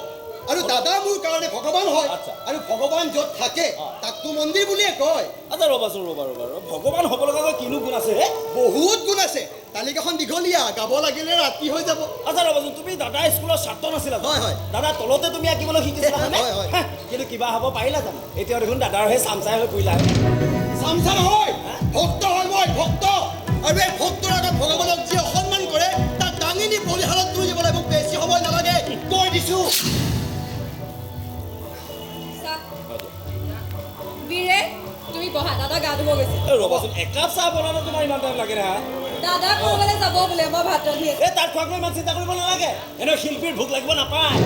আৰু দাদা মোৰ কাৰণে ভগৱান হয়, আৰু ভগৱান য'ত থাকে তাকতো মন্দিৰ বুলিয়ে কয়। আচ্ছা ৰ'বাচোন, ৰ'বা ৰ'বা ৰ'বা, ভগৱান হ'ব লগাকৈ কিনো গুণ আছে হে? বহুত গুণ আছে, তালিকাখন দীঘলীয়া, গাব লাগিলে ৰাতি হৈ যাব। আচ্ছা ৰ'বাচোন, তুমি দাদা স্কুলৰ ছাত্ৰ নাছিলা? হয় হয়। দাদা তলতে তুমি আঁকিবলৈ শিকিছিলা? হয় হয়। কিন্তু কিবা হ'ব পাৰিলা জানো? এতিয়া দেখোন দাদাৰ সেই চামচাই হৈ ফুৰিলা। চামচা নহয়, ভক্ত হয় মই, ভক্ত। আৰু এই ভক্তৰ আগত ভগৱানক যি অসন্মান কৰে তাক দাঙি নি বলিশালত তুলি দিব লাগিব। বেছি সময় নালাগে, কৈ দিছো। তুমি বহা, দাদা গা ধুব গৈছে। ৰ'বাচোন, একাপ চাহ বনালে তোমাৰ ইমান টাইম লাগে না? দাদা ক'ৰবালৈ যাব বোলে, মই ভাত ৰান্ধি আছো। এই তাত খোৱাক লৈ ইমান চিন্তা কৰিব নালাগে, এনেও শিল্পীৰ ভোক লাগিব নাপায়।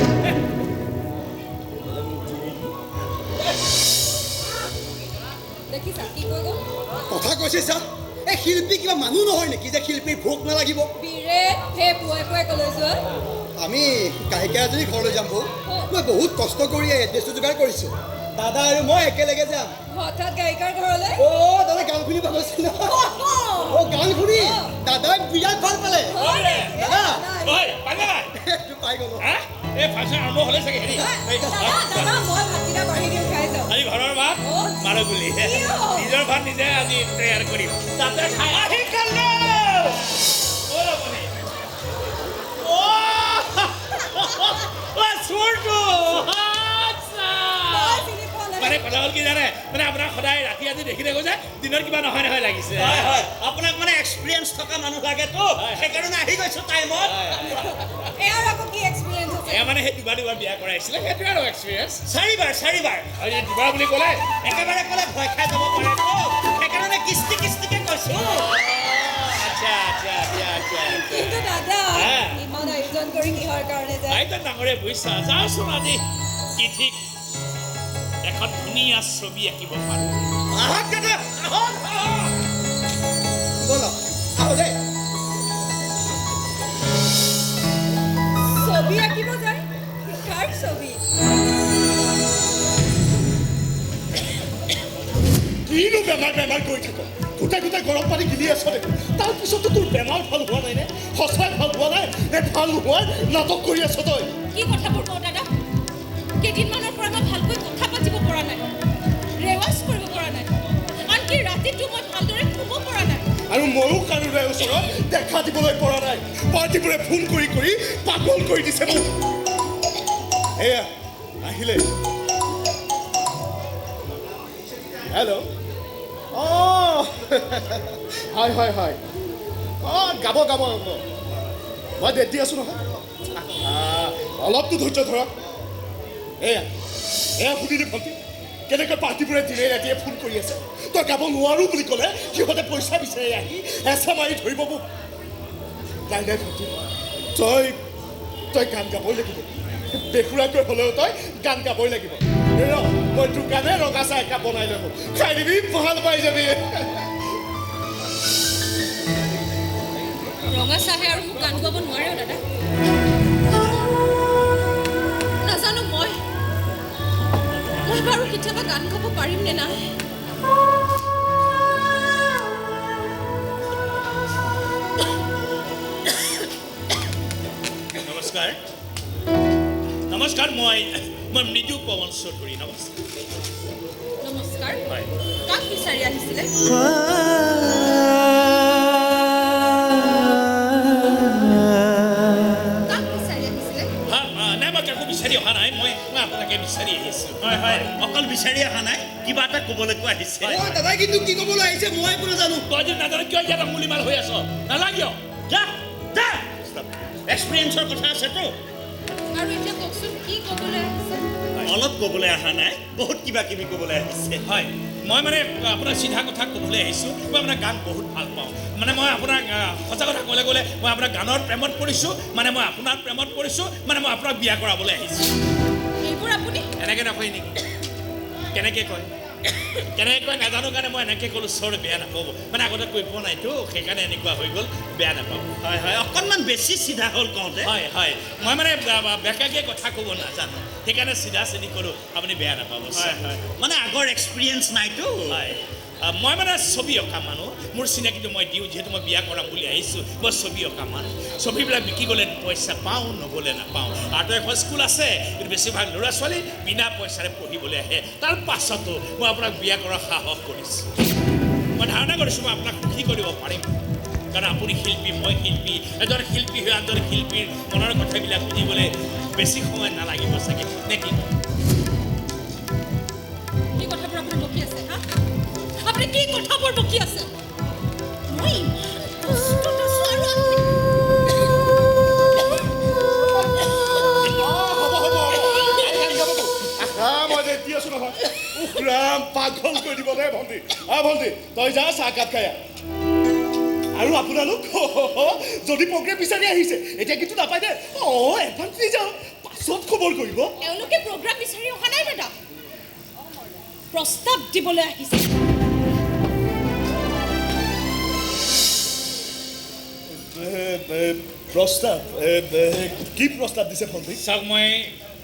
দেখিছা কি কৈ গ'ল? কথা কৈছে চা, এই শিল্পী কিবা মানুহ নহয় নেকি যে শিল্পীৰ ভোক নালাগিব? বীৰেণ, সেই পুৱাই পুৱাই ক'লৈ যোৱা? আমি গায়িকা এজনী ঘৰলৈ যাম বৌ। মই বহুত কষ্ট কৰি এই এড্ৰেছটো যোগাৰ কৰিছোঁ। দাদা আৰু মই একেলগে যাম। হঠাৎ গায়িকাৰ ঘৰলৈ? অ দাদা গান শুনি ভাল পাইছে ন? অ গান শুনি দাদাই বিৰাট ভাল পালে। দাদা খাই গ'লো। এই ফাংচন আৰম্ভ হ'লে চাগে। হেৰি আজি ঘৰৰ ভাত মাৰো বুলি নিজৰ ভাত নিজে আজি তৈয়াৰ কৰিম, তাতে খাই আহি খালো। চোৰটো মানে কথা হ'ল কি জানে, মানে আপোনাক সদায় ৰাতি আজি দেখি থাকো যে দিনত কিবা নহয় নহয় লাগিছে। হয় হয়, আপোনাক মানে এক্সপিৰিয়েঞ্চ থকা মানুহ লাগেতো, সেইকাৰণে আহি গৈছো টাইমত। এয়া মানে সেই দুবাৰ দুবাৰ বিয়া কৰাইছিলে, সেইটোৱে আৰু এক্সপিৰিয়েঞ্চ। চাৰিবাৰ চাৰিবাৰ। দুবাৰ বুলি ক'লে একেবাৰে ক'লে ভয় খাই যাব পাৰেতো, সেইকাৰণে কিস্তি কিস্তিকে কৈছো। আচ্ছা আচ্ছা আচ্ছা আচ্ছা। কিন্তু দাদা ইমান আয়োজন কৰি কিহৰ কাৰণে যায়? আয়োজন ডাঙৰে বুজিছা, যাওঁচোন আজি কি ঠিক এখন ধুনীয়া ছবি আঁকিব পাৰোঁ। আহক দাদা, আহক। ব'লক, আহো দেই। ছবি আঁকিব যায়? কাৰ ছবি? কিনো বেমাৰ বেমাৰ কৰি থাক, গোটেই গোটেই গৰম পানী গিলি আছ দেখোন। তাৰপিছতো তোৰ বেমাৰ ভাল হোৱা নাই নে? সঁচাই ভাল হোৱা নাই নে ভাল হোৱাৰ নাটক কৰি আছ তই? কি কথাবোৰ কওঁ দাদা, কেইদিনমানৰ পৰা মই ভালকৈ কথা পাতিব পৰা নাই, ৰেৱাজ কৰিব পৰা নাই, আনকি ৰাতিটো মই ভালদৰে শুব পৰা নাই। আৰু ময়ো কাৰোৰে ওচৰত দেখা দিবলৈ পৰা নাই। পাৰ্টিবোৰে ফোন কৰি কৰি পাগল কৰি দিছে মোক। এয়া আহিলে। হেল্ল'। অঁ হয় হয় হয়, অঁ গাব গাব গাব, মই ডেট দি আছোঁ নহয়, অলপতো ধৈৰ্য ধৰক। এয়া এয়া শুনিলি ভণ্টি, কেনেকৈ পাৰ্টিবোৰে দিনে ৰাতিয়ে ফোন কৰি আছে। তই গাব নোৱাৰোঁ বুলি ক'লে সিহঁতে পইচা বিচাৰি আহি হেঁচা মাৰি ধৰিব মোক। নাই নাই ভণ্টি, তই তই গান গাবই লাগিব, বেসুৰাকৈ হ'লেও তই গান গাবই লাগিব। ৰ, মই তোৰ কাৰণে ৰঙা চাহ একাপ বনাই ল'ব, খাই দিবি, ভাল পাই যাবি। ৰঙা চাহে আৰু মোক গান গাব নোৱাৰে দাদা। নাজানো মই মই বাৰু কেতিয়াবা গান গাব পাৰিম নে নাই। নমস্কাৰ নমস্কাৰ, মই মই মৃদু পৱন চৌধুৰী। নমস্কাৰ। নমস্কাৰ। হয়, কাক বিচাৰি আহিছিলে? কাক বিচাৰি আহিছিলে? নাই, মই কাকো বিচাৰি অহা নাই, মই আপোনাকে বিচাৰি আহিছোঁ। হয় হয়, অকল বিচাৰি অহা নাই, কিবা এটা ক'বলৈকো আহিছে। দাদাই কিন্তু কি ক'বলৈ আহিছে মই একো নাজানো। তই যদি নাজানো কিয় ইয়াত আঙুলিমাল হৈ আছ? নালাগিয়, যা যা। এক্সপিৰিয়েঞ্চৰ কথা আছেতো। আৰু এতিয়া কওকচোন কি ক'বলৈ আহিছে? অলপ ক'বলৈ অহা নাই, বহুত কিবা কিবি ক'বলৈ আহিছে। হয়, মই মানে আপোনাৰ চিধা কথা ক'বলৈ আহিছোঁ। মই আপোনাৰ গান বহুত ভাল পাওঁ। মানে মই আপোনাক সঁচা কথা ক'বলৈ গ'লে মই আপোনাৰ গানৰ প্ৰেমত পৰিছোঁ, মানে মই আপোনাৰ প্ৰেমত পৰিছোঁ, মানে মই আপোনাক বিয়া কৰাবলৈ আহিছোঁ। এইবোৰ আপুনি এনেকৈ নকয় নেকি? কেনেকৈ কয় কেনেকৈ কয় নাজানো কাৰণে মই এনেকৈ ক'লোঁ, চৰ বেয়া নাপাব। মানে আগতে কৈ পোৱা নাইতো, সেইকাৰণে এনেকুৱা হৈ গ'ল, বেয়া নাপাব। হয় হয়, অকণমান বেছি চিধা হ'ল কওঁতে। হয় হয়, মই মানে বেকাকে কথা ক'ব নাজানো, সেইকাৰণে চিধা চিধি ক'লোঁ, আপুনি বেয়া নাপাব। হয় হয়, মানে আগৰ এক্সপিৰিয়েঞ্চ নাইতো। হয়, মই মানে ছবি অঁকা মানুহ, মোৰ চিনাকিটো মই দিওঁ, যিহেতু মই বিয়া কৰাম বুলি আহিছোঁ। মই ছবি অঁকা মানুহ, ছবিবিলাক বিকি গ'লে পইচা পাওঁ, নগ'লে নাপাওঁ। আৰু এখন স্কুল আছে, কিন্তু বেছিভাগ ল'ৰা ছোৱালী বিনা পইচাৰে পঢ়িবলৈ আহে। তাৰ পাছতো মই আপোনাক বিয়া কৰাৰ সাহস কৰিছোঁ। মই ধাৰণা কৰিছোঁ মই আপোনাক সুখী কৰিব পাৰিম, কাৰণ আপুনি শিল্পী, মই শিল্পী। এজন শিল্পী হৈ আনজন শিল্পীৰ মনৰ কথাবিলাক বুজিবলৈ বেছি সময় নালাগিব চাগে, নে কি? কি কথাবোৰ আপুনি বকি আছে? হা, আপুনি কি কথাবোৰ বকি আছে? মই ইমান কষ্টত আছো আৰু আপুনি মই দি আছো নহয়। উফ ৰাম, পাগল কৰি দিব দেই ভণ্টি। ভণ্টি তই যা চাহ কাপ খাই আহ। আৰু আপোনালোক যদি প্ৰগ্ৰেম বিচাৰি আহিছে এতিয়া কিন্তু নাপায় দে। অঁ, এডভান্স দি যাওঁ, পাছত খবৰ কৰিব। এওঁলোকে প্ৰগ্ৰাম বিচাৰি অহা নাই দাদা, প্ৰস্তাৱ দিবলৈ আহিছে। প্ৰস্তাৱ? কি প্ৰস্তাৱ দিছে ভণ্টি? চাওক, মই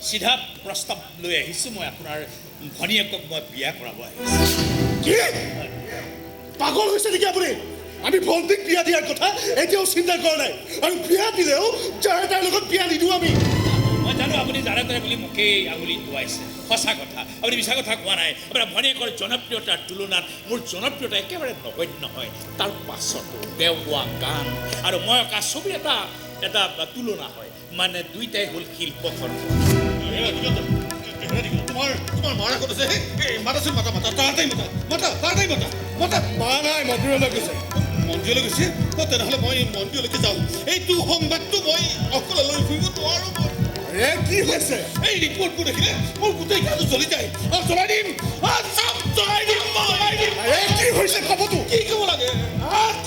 চিধা প্ৰস্তাৱ লৈ আহিছোঁ। মই আপোনাৰ ভনীয়েকক মই বিয়া কৰাব আহিছোঁ। কি পাগল হৈছে নেকি আপুনি? আমি ভণ্টিক বিয়া দিয়াৰ কথা এতিয়াও চিন্তা কৰা নাই, আৰু বিয়া দিলেও যাৰ তাৰ লগত বিয়া নিদিওঁ আমি। মই জানো আপুনি যাৰে তাৰে বুলি মোকেই আঙুলি টোৱাইছে। সঁচা কথা, আপুনি মিছা কথা কোৱা নাই। আপোনাৰ ভনীয়েকৰ জনপ্ৰিয়তাৰ তুলনাত মোৰ জনপ্ৰিয়তা একেবাৰে নগণ্য হয়। তাৰ পাছতো তেওঁ গোৱা গান আৰু মই অঁকা ছবিৰ এটা এটা তুলনা হয়, মানে দুইটাই হ'ল শিল্পকৰ্ম। তোমাৰ তোমাৰ মাৰা ক'ত আছে? মাতাচোন, মাতা মাতা, তাড়াতাড়ি মাতা, মাতা, তাড়াতাড়ি মাতা, মাতা। মা নাই, মন্দিৰলৈ গৈছে। মন্দিৰলৈ গৈছে? তেনেহ'লে মই মন্দিৰলৈকে যাওঁ। এইটো সংবাদটো মই অকলে লৈ ফুৰিব নোৱাৰোঁ। এ কি হৈছে? এই ৰিপৰ্টবোৰ দেখিলে মোৰ গোটেই গাটো জ্বলি যায়। জ্বলাই দিম, চব জ্বলাই দিম, জ্বলাই দিম। কি হৈছে খবৰটো? কি ক'ব লাগে,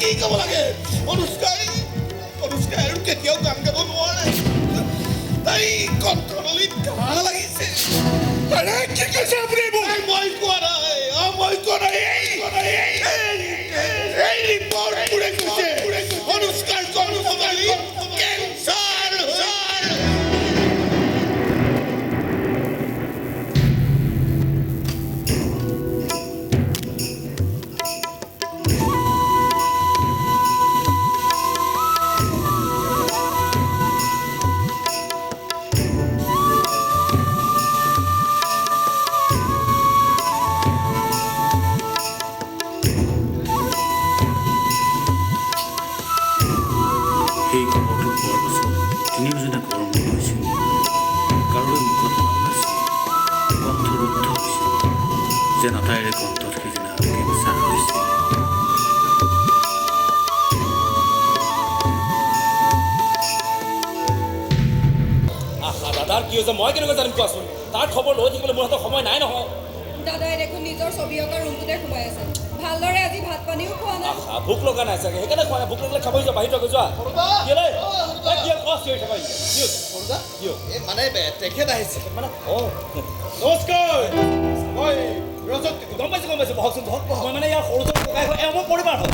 কি ক'ব লাগে? অনুষ্কাই অনুষ্কাই আৰু কেতিয়াও গান গাব নোৱাৰে। তাই কণ্ঠনলীত ঘাঁ লাগিছে। আৰে কি কৈছে আপুনি এইবোৰ? মই কোৱা নাই, মই কোৱা নাই। এই ৰিপৰ্টবোৰে কৈছে অনুষ্কাৰ কণ্ঠনলীত কেঞ্চাৰ। সেই খবৰটো পোৱাৰ পাছত তিনিওজনে ঘৰমুৱা হৈছিল। কাৰোৰে মুখত মাত নাছিল, কণ্ঠ ৰুদ্ধ হৈছিল, যেন আটাইৰে কণ্ঠত সিদিনা কেঞ্চাৰ হৈছিল। আহা, দাদাৰ কি হৈছে মই কেনেকৈ জানিম কোৱাচোন? তাৰ খবৰ লৈ থাকিবলৈ মোৰ হাতত সময় নাই নহয়। দাদাই দেখোন নিজৰ ছবি অঁকা ৰুমটোতে সোমাই আছে। ভালদৰে আজি ভাত পানীও খোৱা নাই। আহা, ভোক লগা নাই চাগে, সেইকাৰণে খোৱা নাই। ভোক লাগিলে খাব যোৱা, বাহিৰত যোৱা। মানে তেখেত আহিছে মানে। অঁ, নমস্কাৰ, মই ৰজত। গম পাইছোঁ, গম পাইছোঁ। বহকচোন, বহক। মই মানে ইয়াৰ সৰুজন ককাই হয়, এওঁ মোৰ পৰিবাৰ হয়।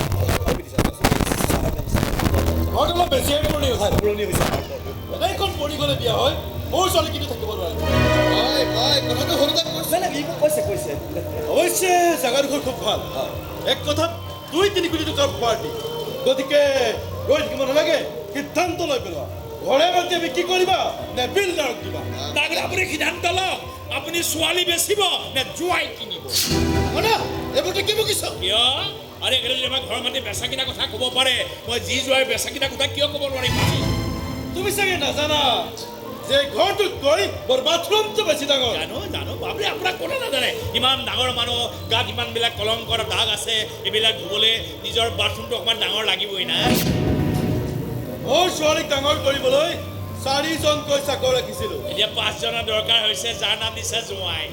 ঘৰটো অলপ বেছিয়ে পুৰণি হৈছে। পুৰণি হৈছে। এনেখন পৰি গ'লে বিয়া হয়, মোৰ ছোৱালী কিন্তু থাকিব নোৱাৰিব। হয় হয়, কথাটো সৰুদাক কৈছে। নাই, ই মোক কৈছে কৈছে। অৱশ্যে জেগাডোখৰ খুব ভাল, এক কথাত 2-3 কোটি টকাৰ পাৰ্টি। গতিকে ৰৈ থাকিব নালাগে, সিদ্ধান্ত লৈ পেলোৱা। ঘৰে মাটিয়ে বিক্ৰী কৰিবা নে বিল্ডাৰক দিবা? তাৰপিছত আপুনি সিদ্ধান্ত লওক, আপুনি ছোৱালী বেচিব নে জোৱাই কিনিব? মানে এইবোৰতো কি বকিছ? কিয়? আৰে এখেতে যদি আমাৰ ঘৰৰ মাটি বেচা কিনা কথা ক'ব পাৰে, মই যি জোৱাই বেচা কিনা কথা কিয় ক'ব নোৱাৰিম? তুমি চাগে নাজানা যে ঘৰটোতকৈ মোৰ বাথৰুমটো বেছি ডাঙৰ। জানো জানো, বাপৰে, আপোনাক কোনে নাজানে? ইমান ডাঙৰ মানুহ, গাত ইমানবিলাক কলংকৰ দাগ আছে, এইবিলাক ধুবলৈ নিজৰ বাথৰুমটো অকণমান ডাঙৰ লাগিবই না। মোৰ ছোৱালীক ডাঙৰ কৰিবলৈ 4জনকৈ চাকৰ ৰাখিছিলো। এতিয়া 5জনৰ দৰকাৰ হৈছে, যাৰ নাম দিছে জোঁৱাই।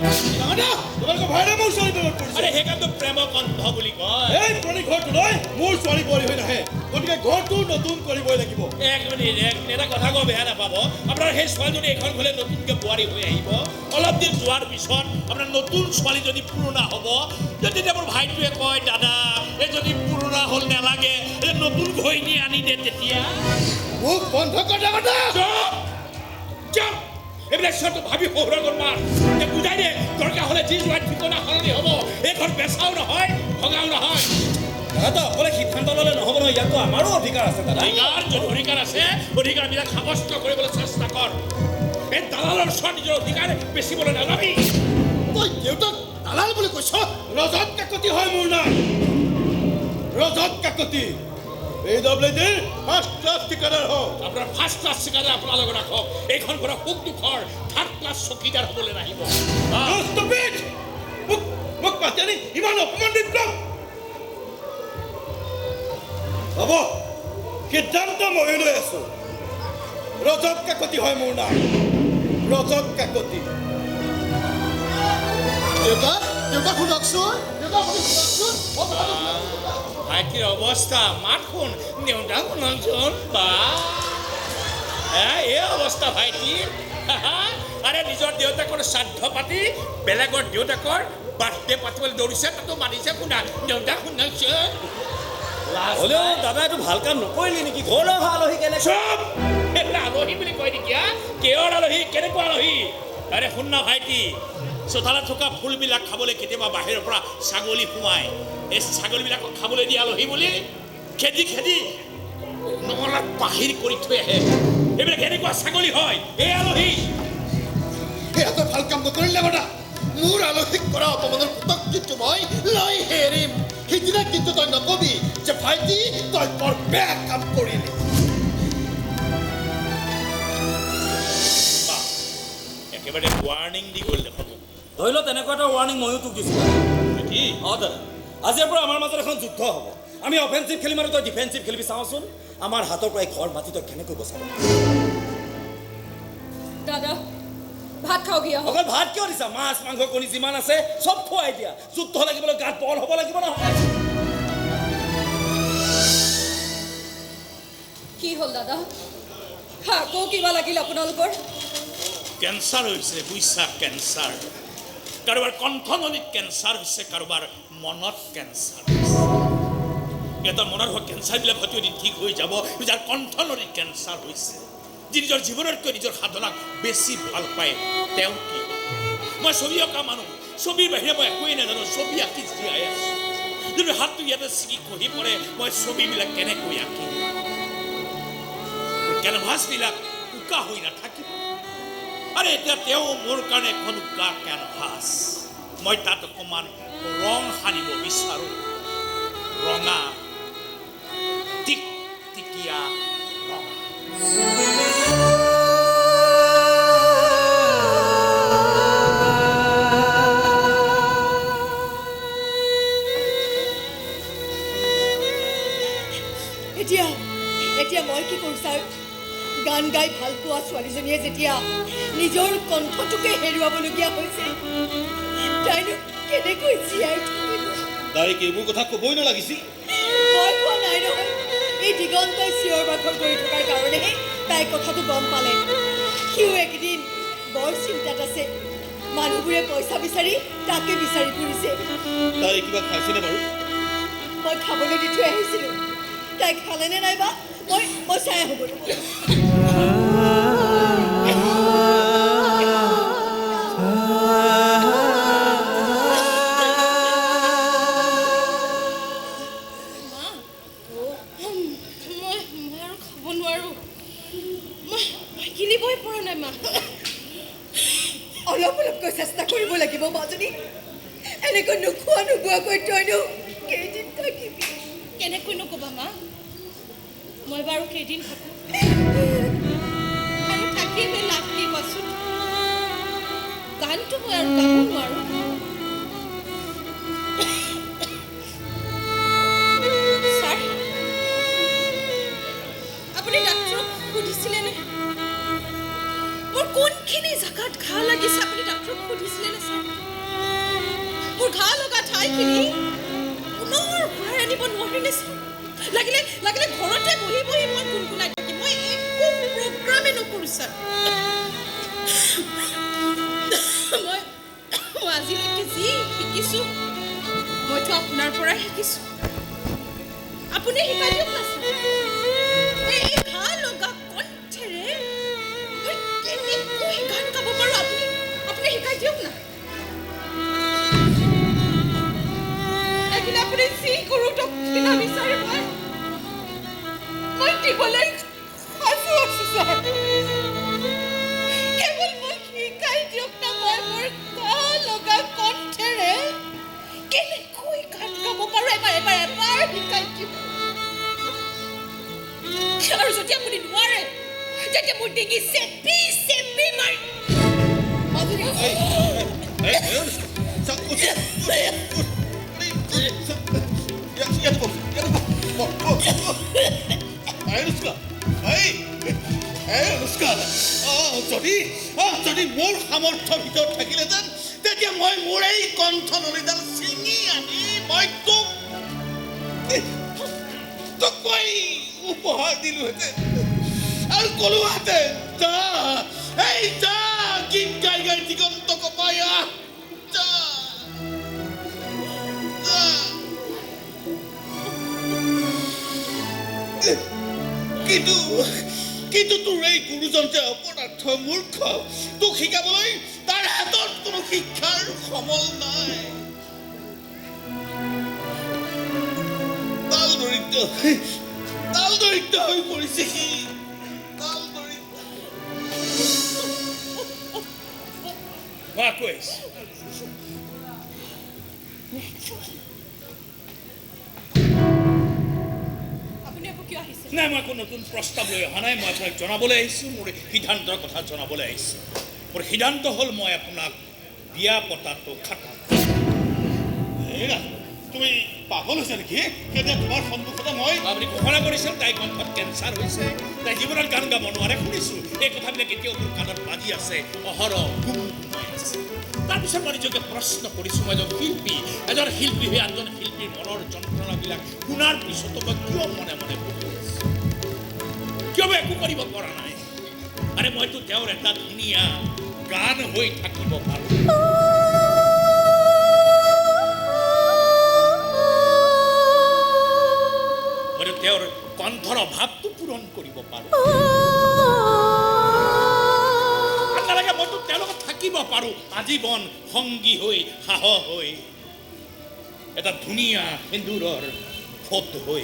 তোমালোকৰ ভাইৰে মোৰ ছোৱালী প্ৰেমত পৰিছে। আৰে সেইকাৰণেতো প্ৰেমক অন্ধ বুলি কয়। এই পুৰণি ঘৰটোলৈ মোৰ ছোৱালী বোৱাৰী হৈ নাহে, গতিকে ঘৰটো নতুন কৰিবই লাগিব। এক মিনিট, এক মিনিট, এটা কথা কওঁ, বেয়া নাপাব। আপোনাৰ সেই ছোৱালীজনী এইখন ঘৰলৈ নতুনকৈ বোৱাৰী হৈ আহিব, অলপ দিন যোৱাৰ পিছত আপোনাৰ নতুন ছোৱালীজনী পুৰণা হ'ব। তেতিয়া মোৰ ভাইটোৱে কয়, দাদা এই যদি পুৰণা হ'ল নালাগে, এই নতুন ঘৈণী আনি দে। তেতিয়া মোক বন্ধ কৰ। চুপ! এইবিলাক চবটো ভাবি শহুৰৰ মাত বুজাই দে। দৰকাৰ হ'লে যি যোৱাৰ ঠিকনা সলনি হ'ব। এইখন বেচাও নহয়, ভগাও নহয়। দাদা, অকলে সিদ্ধান্ত ল'লে নহ'ব নহয়, ইয়াততো আমাৰো অধিকাৰ আছে দাদা। অধিকাৰ যদি অধিকাৰ আছে, অধিকাৰবিলাক সাব্যস্ত কৰিবলৈ চেষ্টা কৰ। এই দালালৰ ওচৰত নিজৰ অধিকাৰ বেচিবলৈ নাযাবি। তই দেউতাক দালাল বুলি কৈছ? ৰজত কাকতি হয় মোৰ নাম, ৰজত কাকতি। এই ডব্লিউ ডিৰ ফাৰ্ষ্ট ক্লাছ ঠিকাদাৰ হওক। আপোনাৰ ফাৰ্ষ্ট ক্লাছ ঠিকাদাৰ আপোনাৰ লগত ৰাখক। এইখন ঘৰৰ সুখ দুখৰ থাৰ্ড ক্লাছ চকীদাৰ হ'বলৈ নাহিব। মোক মোক মাতি আনি ইমান অপমান বিপ্লৱ। হ'ব, সিদ্ধান্ত ময়ো লৈ আছো। ৰজত কাকতি হয় মোৰ নাম, ৰজত কাকতি। দেউতা, দেউতা শুনকচোন, দেউতা আপুনি শুনকচোন, মই কথাটো শুনকচোন। ভাইটিৰ অৱস্থা, মাত শুন, দেউতা শুনকচোন। বা এই অৱস্থা ভাইটিৰ। আৰে নিজৰ দেউতাকৰ শ্ৰাদ্ধ পাতি বেলেগৰ দেউতাকৰ বাৰ্থডে পাতিবলৈ দৌৰিছে, তাতো মাতিছে শুনা দেউতা শুনকচোন। হ'লেও দাদা এইটো ভাল কাম নকৰিলি নেকি? ঘৰলৈ অহা আলহী কেনেকৈ? চুপ! এইবিলাক আলহী বুলি কয় নেকি? কিহৰ আলহী, কেনেকুৱা আলহী? আৰে শুন না ভাইটি, চোতালত থকা ফুলবিলাক খাবলৈ কেতিয়াবা বাহিৰৰ পৰা ছাগলী সোমায়। এই ছাগলীবিলাকক খাবলৈ দিয়ে আলহী বুলি খেদি খেদি নঙলাত বাহিৰ কৰি থৈ আহে। এইবিলাক এনেকুৱা ছাগলী হয় এই আলহী। সেয়া তই ভাল কাম নকৰিলে দাদা। মোৰ আলহীক কৰা অপমানৰ পুতক কিন্তু মই লৈ হেৰিম। সিদিনা কিন্তু তই নকবি যে ভাইটি তই বৰ বেয়া কাম কৰিলি। একেবাৰে ৱাৰ্ণিং দি গ'ল দেখোন। ধৰি লওক তেনেকুৱা এটা ৱাৰ্ণিং ময়ো তোক দিছোঁ। কি? অঁ দাদা, আজিৰ পৰা আমাৰ মাজত এখন যুদ্ধ হ'ব। আমি অফেন্সিভ খেলিম আৰু তই ডিফেন্সিভ খেলিবি। চাওঁচোন আমাৰ হাতৰ পৰা এই ঘৰ মাটি তই কেনেকৈ বচাব। দাদা ভাত খাওঁগি। অকল ভাত কিয় দিছা? মাছ মাংস কণী যিমান আছে চব খুৱাই দিয়া। যুদ্ধ লাগিবলৈ গাত বল হ'ব লাগিব নহয়। কি হ'ল দাদা? আকৌ কিবা লাগিল আপোনালোকৰ? কেঞ্চাৰ হৈছে বুজিছা, কেঞ্চাৰ। কাৰোবাৰ কণ্ঠনলীত কেঞ্চাৰ হৈছে, কাৰোবাৰ মনত কেঞ্চাৰ হৈছে। এটা মনত হোৱা কেঞ্চাৰবিলাক হয়তো এদিন ঠিক হৈ যাব, যাৰ কণ্ঠনলীত কেঞ্চাৰ হৈছে, যি নিজৰ জীৱনতকৈ নিজৰ সাধনাক বেছি ভাল পায়, তেওঁ কি? মই ছবি অঁকা মানুহ, ছবিৰ বাহিৰে মই একোৱেই নাজানো। ছবি আঁকি জীয়াই আছোঁ। যদি হাতটো ইয়াতে ছিগি খহি পৰে, মই ছবিবিলাক কেনেকৈ আঁকিম? কেনভাছবিলাক উকা হৈ নাথাকিব। আৰু এতিয়া তেওঁ মোৰ কাৰণে এখন উকা কেনভাছ। মই তাত অকণমান ৰং সানিব বিচাৰোঁ, ৰঙা টিকটিকীয়া ৰঙা। এতিয়া এতিয়া মই কি কৰোঁ ছাৰ? গান গাই ভাল পোৱা ছোৱালীজনীয়ে যেতিয়া নিজৰ কণ্ঠটোকে হেৰুৱাবলগীয়া হৈছে, তাইনো কেনেকৈ জীয়াই থাকিব? তাইক এইবোৰ কথা ক'বই নালাগিছিল। মই কোৱা নাই নহয়, এই দিগন্তই চিঞৰ বাখৰ কৰি থকাৰ কাৰণেহে তাই কথাটো গম পালে। সিও এইকেইদিন বৰ চিন্তাত আছে। মানুহবোৰে পইচা বিচাৰি তাকে বিচাৰি ফুৰিছে। তাই কিবা খাইছেনে বাৰু? মই খাবলৈ দি থৈ আহিছিলোঁ। তাই খালেনে নাইবা মই মই চাই আহোঁ। মই আৰু খাব নোৱাৰোঁ। মই গিলিবই পৰা নাই মা। অলপ অলপকৈ চেষ্টা কৰিব লাগিব মাজনী। এনেকৈ নোখোৱা নোবোৱাকৈ তইনো কেইদিন থাকিবি? কেনেকৈ নক'বা মা, মই বাৰু কেইদিন থাকোঁ আৰু থাকিলে লাভ কি কোৱাচোন? গানটো মই আৰু গাব নোৱাৰোঁ। ছাৰ, আপুনি ডাক্তৰক সুধিছিলেনে মোৰ কোনখিনি জেগাত ঘাঁ লাগিছে? আপুনি ডাক্তৰক সুধিছিলেনে ছাৰ? মোৰ ঘাঁ লগা ঠাইখিনি পুনৰ ঘূৰাই আনিব নোৱাৰিনে ছাৰ? লাগিলে লাগিলে ঘৰতে বহি বহি মই গুণগুণাই থাকিম, মই একো প্ৰগ্ৰামেই নকৰোঁ ছাৰ। মই আজিলৈকে যি শিকিছোঁ মইতো আপোনাৰ পৰাই শিকিছোঁ। আপুনি শিকাই দিয়ক না ছাৰ। এই ঘাঁ লগা কণ্ঠেৰে মই কেনেকৈ গান গাব পাৰোঁ আপুনি আপুনি শিকাই দিয়ক না। লাগিলে আপুনি যি কৰোঁ দক্ষিণা বিচাৰে মই দিবলৈ সাজু আছোঁ ছাৰ। কেৱল মোক শিকাই দিয়ক না মই মোৰ ঘাঁ লগা কণ্ঠেৰে কেনেকৈ গান গাব পাৰোঁ। এবাৰ এবাৰ এবাৰ শিকাই দিয়ক। আৰু যদি আপুনি নোৱাৰে তেতিয়া মোৰ ডিঙি চেপি চেপি মাৰি। যদি মোৰ সামৰ্থ্যৰ ভিতৰত থাকিলেহেঁতেন তেতিয়া মই মোৰ এই কণ্ঠ নলীডাল ছিঙি আনি মই তোক তোক মই উপহাৰ দিলোহেঁতেন আৰু ক'লোহেঁতেন, যা এই যা গীত গাই গাই দিগন্ত কপাই আহ, যা যা। কিন্তু কিন্তু তোৰ এই গুৰুজন যে অপদাৰ্থ মূৰ্খ, তোক শিকাবলৈ তাৰ হাতত কোনো শিক্ষাৰ সমল নাই। তাল দৰিদ্ৰ তাল দৰিদ্ৰ হৈ পৰিছে সি, তাল দৰিদ্ৰ। মই আকৌ আহিছোঁ। নাই, মই একো নতুন প্ৰস্তাৱ লৈ অহা নাই। মই আপোনাক জনাবলৈ আহিছোঁ, মোৰ সিদ্ধান্তৰ কথা জনাবলৈ আহিছোঁ। মোৰ সিদ্ধান্ত হ'ল মই আপোনাক বিয়া পতাটো খাটাং। তুমি পাগল হৈছে নেকি? তেতিয়া তোমাৰ সন্মুখতে মই আপুনি ঘোষণা কৰিছিল তাই কণ্ঠত কেঞ্চাৰ হৈছে, তাই জীৱনত গান গাব নোৱাৰে। শুনিছোঁ এই কথাবিলাক এতিয়াও মোৰ কাণত বাজি আছে, অহৰহ গুম গুমাই আছে। তাৰপিছত মই নিজকে প্ৰশ্ন কৰিছোঁ, মই এজন শিল্পী, এজন শিল্পী হৈ আনজন শিল্পীৰ মনৰ যন্ত্ৰণাবিলাক শুনাৰ পিছতো মই কিয় মনে মনে বহি আছোঁ? কিয় মই একো কৰিব পৰা নাই? আৰে মইতো তেওঁৰ এটা ধুনীয়া গান হৈ থাকিব পাৰোঁ। মইতো তেওঁৰ কণ্ঠৰ অভাৱটো পূৰণ কৰিব পাৰোঁ। নালাগে, মইতো তেওঁৰ লগত থাকিব পাৰোঁ আজীৱন সংগী হৈ, সাহস হৈ, এটা ধুনীয়া সেন্দুৰৰ ফোট হৈ।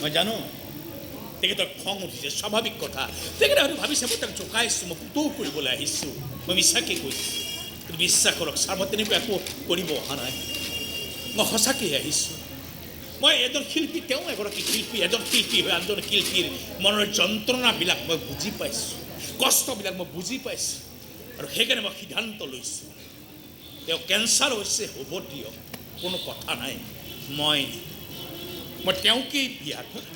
মই জানো তেখেতৰ খং উঠিছে, স্বাভাৱিক কথা। তেখেতে হয়তো ভাবিছে মই তাক জোকাইছোঁ, মই পুতৌ কৰিবলৈ আহিছোঁ, মই মিছাকৈ কৈছোঁ। কিন্তু বিশ্বাস কৰক ছাৰ, মই তেনেকুৱা একো কৰিব অহা নাই, মই সঁচাকৈয়ে আহিছোঁ। মই এজন শিল্পী, তেওঁ এগৰাকী শিল্পী, এজন শিল্পী হৈ আনজন শিল্পীৰ মনৰ যন্ত্ৰণাবিলাক মই বুজি পাইছোঁ, কষ্টবিলাক মই বুজি পাইছোঁ। আৰু সেইকাৰণে মই সিদ্ধান্ত লৈছোঁ, তেওঁ কেঞ্চাৰ হৈছে হ'ব দিয়ক, কোনো কথা নাই, মই মই তেওঁকেই বিয়া কৰিম।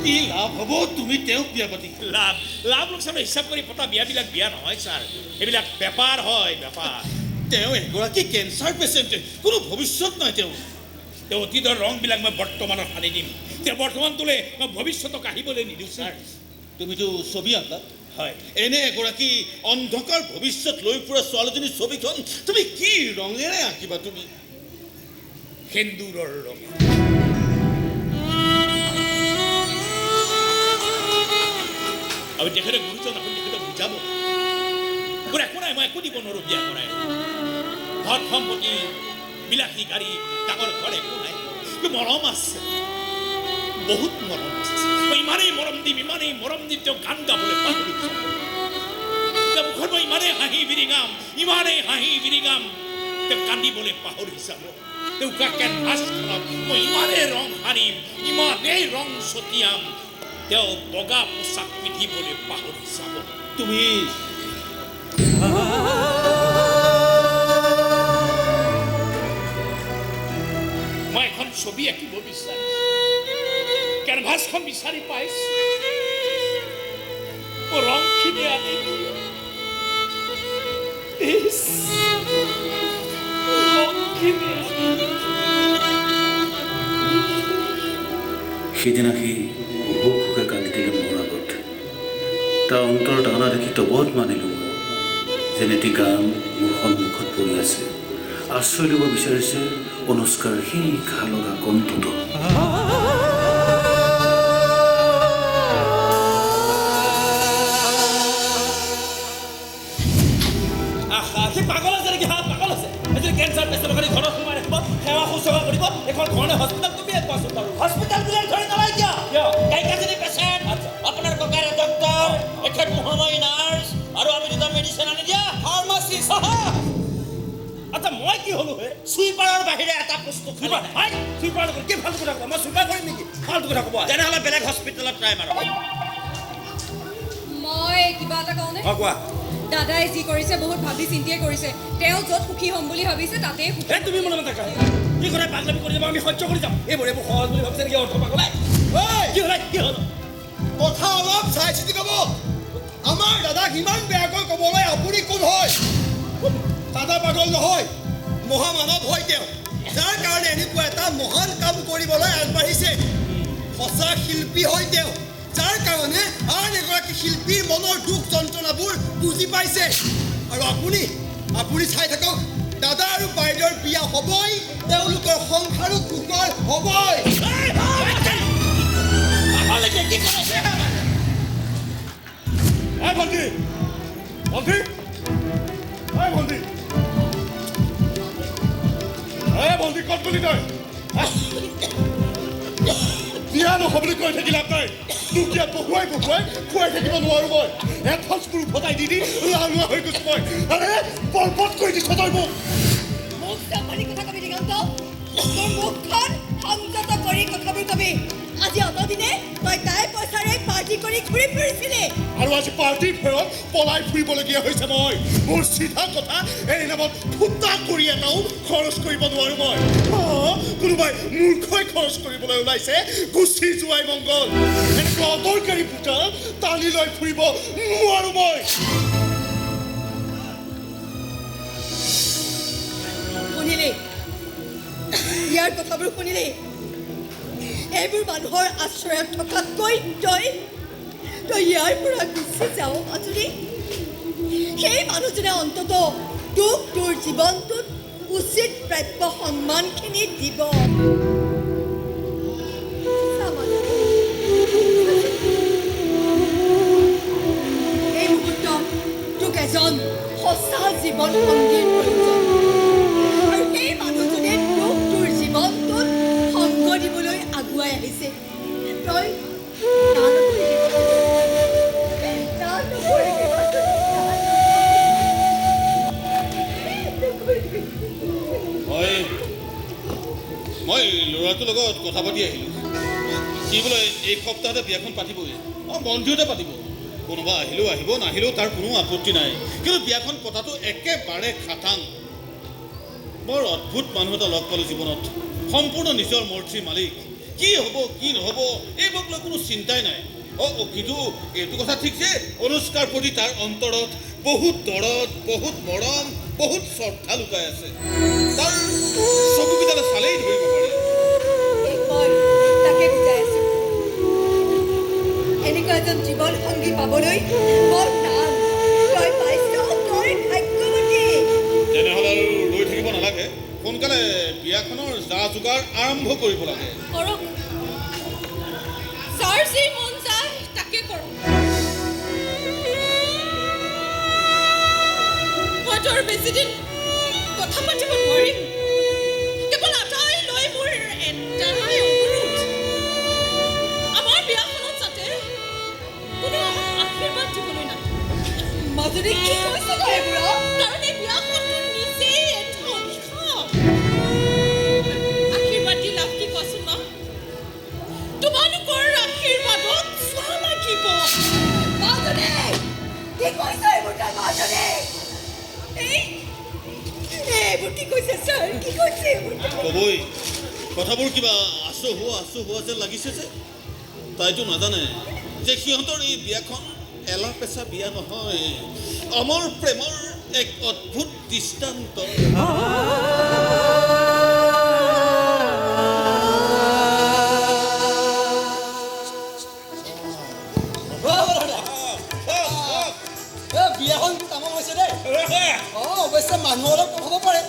কি লাভ হ'ব তুমি তেওঁক বিয়া পাতি? লাভ লাভ লোকচানৰ হিচাপ কৰি পতা বিয়াবিলাক বিয়া নহয় ছাৰ, সেইবিলাক বেপাৰ হয়, বেপাৰ। তেওঁ এগৰাকী কেঞ্চাৰ পেচেণ্ট, কোনো ভৱিষ্যত নাই তেওঁ। তেওঁ অতীতৰ ৰংবিলাক মই বৰ্তমানত সানি দিম, তেওঁ বৰ্তমানটোলৈ মই ভৱিষ্যতক আহিবলৈ নিদিওঁ ছাৰ। তুমিতো ছবি আঁকা? হয়। এনে এগৰাকী অন্ধকাৰ ভৱিষ্যত লৈ ফুৰা ছোৱালীজনীৰ ছবিখন তুমি কি ৰঙেৰে আঁকিবা? তুমি সেন্দুৰৰ ৰং। আৰু তেখেতে গুৰুজন, আপুনি তেখেতক বুজাব, মোৰ একো নাই, মই একো দিব নোৱাৰোঁ বিয়া কৰাই, ধন সম্পত্তি, বিলাসী গাড়ী, ডাঙৰ ঘৰ একো নাই, কিন্তু মৰম আছে, বহুত মৰম আছে। মই ইমানেই মৰম দিম, ইমানেই মৰম দিম, তেওঁ গান গাবলৈ পাহৰি যাব। তেওঁ মুখত মই ইমানেই হাঁহি বিৰিঙাম, ইমানেই হাঁহি বিৰিঙাম, তেওঁ কান্দিবলৈ পাহৰি যাব। তেওঁ কেনভাছখনত মই ইমানেই ৰং সানিম, ইমানেই ৰং ছটিয়াম, তেওঁ বগা পোচাক পিন্ধিবলৈ পাহৰি যাব। তুমি মই এখন ছবি আঁকিব বিচাৰিছোঁ, কেনভাছখন বিচাৰি পাইছোঁ, মই ৰংখিনি আনি দিওঁ, ৰংখিনি আনি। সিদিনা সি হুক হুকে কান্দি দিলে মোৰ আগত। তাৰ অন্তৰত আনা দেখি তবধ মানিলোঁ মই, যেন এটি গান মোৰ সন্মুখত পৰি আছে, আশ্ৰয় ল'ব বিচাৰিছে অনুষ্কাৰ সেই ঘা লগা কণ্ঠটো। সি পাগল আছে নেকি? হা, পাগল আছে। এজনী কেঞ্চাৰ পেচেণ্টৰ কাৰণে ঘৰত সোমাই ৰাখিব, সেৱা শুশ্ৰূষা কৰিব, এখন ঘৰনে হস্পিটেল? তুমিয়ে কোৱাচোন বাৰু, হস্পিটেল বোলে ধৰি নলয় কিয়? কিয়? গায়িকাজনী পেচেণ্ট, আপোনাৰ ককাৰে ডক্টৰ, এখেত মোহময়ী নাৰ্ছ, আৰু আমি দুটা মেডিচিন আনি দিয়া ফাৰ্মাচিষ্ট। আচ্ছা, মই কি হ'লো হে? চুইপাৰৰ বাহিৰে এটা বস্তু চুইপাৰ? হাই, চুইপাৰ নকৰো। কি ফাল্টু কথা ক'ব? মই চুইপাৰ কৰিম নেকি? ফাল্টু কথা ক'ব। তেনেহ'লে বেলেগ হস্পিটেলত ট্ৰাই মাৰক। মই কিবা এটা কওঁনে? অ, কোৱা। দাদাই যি কৰিছে বহুত ভাবি চিন্তিয়ে কৰিছে, তেওঁ য'ত সুখী হ'ম বুলি ভাবিছে তাতেই সুখী। এই তুমি মনে মনে থাকা, কি কথা পাগলামি কৰি যাব, আমি সহ্য কৰি যাম। এইবোৰ এইবোৰ সহজ বুলি ভাবিছে নেকি অৰ্থ পাগলাই? কি হ'ল, কি হ'ল? কথা অলপ চাই চিতি ক'ব। আমাৰ দাদাক ইমান বেয়াকৈ ক'বলৈ আপুনি কোন হয়? দাদা পাগল নহয়, মহামানৱ হয় তেওঁ, যাৰ কাৰণে এনেকুৱা এটা মহান কাম কৰিবলৈ আগবাঢ়িছে। সঁচা শিল্পী হয় তেওঁ, যাৰ কাৰণে আন এগৰাকী শিল্পীৰ মনৰ দুখ যন্ত্ৰণাবোৰ বুজি পাইছে। আৰু আপুনি আপুনি চাই থাকক, দাদা আৰু বাইদেউৰ বিয়া হ'বই, তেওঁলোকৰ সংসাৰো সুখৰ হ'বই। কি কৰে? এই ভণ্টি, ভণ্টি, এই ভণ্টি, এই ভণ্টি, ক'ত গ'লি তই? বিয়া নহ'ব বুলি কৈ থাকি লাভ নাই। তোক ইয়াত বহুৱাই বহুৱাই খুৱাই থাকিব নোৱাৰো মই। এডভান্সবোৰ উভতাই দি দি লালোৱা হৈ গৈছো মই। আৰে বৰবাদ কৰি দিছ তই মোক। মুখ চম্ভালি কথা কবি দিগন্ত, তোৰ মুখখন সংযত কৰি কথাবোৰ কবি। আজি অতদিনে তই তাইৰ পইচাৰে পাৰ্টি কৰি ঘূৰি ফুৰিছিলি আৰু আজি পাৰ্টিৰ ভয়ত পলাই ফুৰিবলগীয়া হৈছে মই। মোৰ চিধা কথা, এই নামত ফুটা কৰি এটাও খৰচ কৰিব নোৱাৰো মই। কোনোবাই মূৰ্খই খৰচ কৰিবলৈ ওলাইছে, গুচি যোৱাই মংগল। এনেকুৱা অদৰকাৰী ফুটা টানি লৈ ফুৰিব নোৱাৰো মই। শুনিলি ইয়াৰ কথাবোৰ? শুনিলি? এইবোৰ মানুহৰ আশ্ৰয়ত থকাতকৈ তই তই ইয়াৰ পৰা গুচি যাওঁ মাজুলী। সেই মানুহজনে অন্তত তোক তোৰ জীৱনটোত উচিত প্ৰাপ্য সন্মানখিনি দিব। এই মুহূৰ্তত তোক এজন সঁচা জীৱন সংগীৰ প্ৰয়োজন আৰু সেই মানুহজনে তোক তোৰ জীৱনটোত সংগ দিবলৈ আগুৱাই আহিছে। তই না নকৰিবি, না নকৰিবি। মই ল'ৰাটোৰ লগত কথা পাতি আহিলোঁ। সি বোলে এই সপ্তাহতে বিয়াখন পাতিবই। অঁ, মন্দিৰতে পাতিব। কোনোবা আহিলেও আহিব, নাহিলেও তাৰ কোনো আপত্তি নাই, কিন্তু বিয়াখন পতাটো একেবাৰে খাটাং। বৰ অদ্ভুত মানুহ এটা লগ পালোঁ জীৱনত, সম্পূৰ্ণ নিজৰ মৰ্জিৰ মালিক। কি হ'ব কি নহ'ব এইবোৰক লৈ কোনো চিন্তাই নাই। অঁ, কিন্তু এইটো কথা ঠিক যে অনুষ্কাৰ প্ৰতি তাৰ অন্তৰত বহুত দৰদ, বহুত মৰম, বহুত শ্ৰদ্ধা লুকাই আছে। তাৰ চকুকেইটালে চালেই ধৰিব পাৰি। মই তাকে বুজাই আছো, এনেকুৱা এজন জীৱন সংগী পাবলৈ বৰ টান। তই পাইছ, তই ভাগ্যৱতী। তেনেহ'লে আৰু ৰৈ থাকিব নালাগে, সোনকালে বিয়াখনৰ যা যোগাৰ আৰম্ভ কৰিব লাগে। কৰক, যাৰ যি মন যায় তাকে কৰক। মইতো আৰু বেছিদিন কথা পাতিব নোৱাৰিম। কেৱল আটাই লৈ মোৰ এটাই অনুৰোধ, আমাৰ বিয়াখনত যাতে কোনো আমাক আশীৰ্বাদ দিবলৈ নাহে। মাজুলী, কি কৈছ তই এইবোৰ? কাৰণ এই বিয়াখনটো নিজেই এটা অভিশাপ। আশীৰ্বাদ দি লাভ কি কোৱাচোন মা? তোমালোকৰ আশীৰ্বাদত চোৱা লাগিব। মাজুলী, কি কৈছ এইবোৰ তই? মাজুলী, এইবোৰ কি কৈছে ছাৰ? কি কৈছে এইবোৰ? ক'বই, কথাবোৰ কিবা আছো হোৱা আছো হোৱা যেন লাগিছে যে। তাইতো নাজানে যে সিহঁতৰ এই বিয়াখন এলা পেচা বিয়া নহয়, অমৰ প্ৰেমৰ এক অদ্ভুত দৃষ্টান্ত। বিয়াখন কিন্তু তামাম হৈছে দেই। অঁ, অৱশ্যে মানুহ অলপ কম হ'ব পাৰে,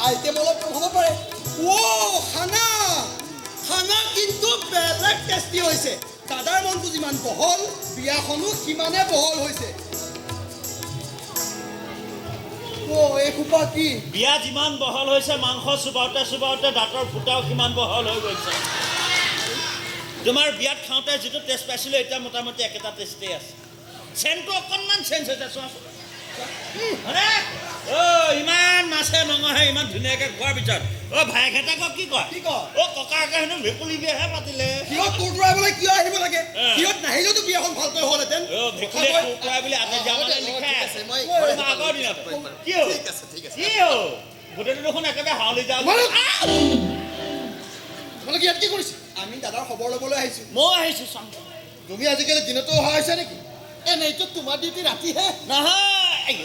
আইটেম অলপ কম হ'ব পাৰে। অ' খানা খানা কিন্তু বেলেগ টেষ্টি হৈছে। দাদাৰ মনটো যিমান বহল, বিয়াখনো সিমানে বহল হৈছে। অ' এই সোপা কি? বিয়া যিমান বহল হৈছে, মাংস চুবাওঁতে চুবাওঁতে দাঁতৰ ফুটাও সিমান বহল হৈ গৈছে। তোমাৰ বিয়াত খাওঁতে যিটো টেষ্ট পাইছিলোঁ, এতিয়া মোটামুটি একেটা টেষ্টেই আছে। চেনটো অকণমান চেঞ্জ হৈছে, চোৱাচোন। হয়নে? অ' ইমান মাছে মঙহে ইমান ধুনীয়াকৈ খোৱাৰ পিছত অ' ভায়েকহঁতে কি কয়? কি কয়? অ' ককাকে হেনো ভেকুলী বিয়াহে পাতিলে। সিহঁত তোৰ-তোৰাবলৈ কিয় আহিব লাগে? সিহঁত নাহিলেওতো বিয়াখন ভালকৈ হ'লহেঁতেন। অ' ভেকুলীয়ে তোৰ-তোৰাই বুলি আতে যাবলৈ লিখে আগৰ দিনত। কি হ'ল? কি হ'ল? গোটেইটো দেখোন একেবাৰে হাউলি যাওঁ। তোমালোকে ইয়াত কি কৰিছে? আমি দাদাৰ খবৰ ল'বলৈ আহিছোঁ। ময়ো আহিছোঁ চাম। তুমি আজিকালি দিনতো অহা হৈছে নেকি? এনেইতো তোমাৰ ডিউটি ৰাতিহে। নহয়,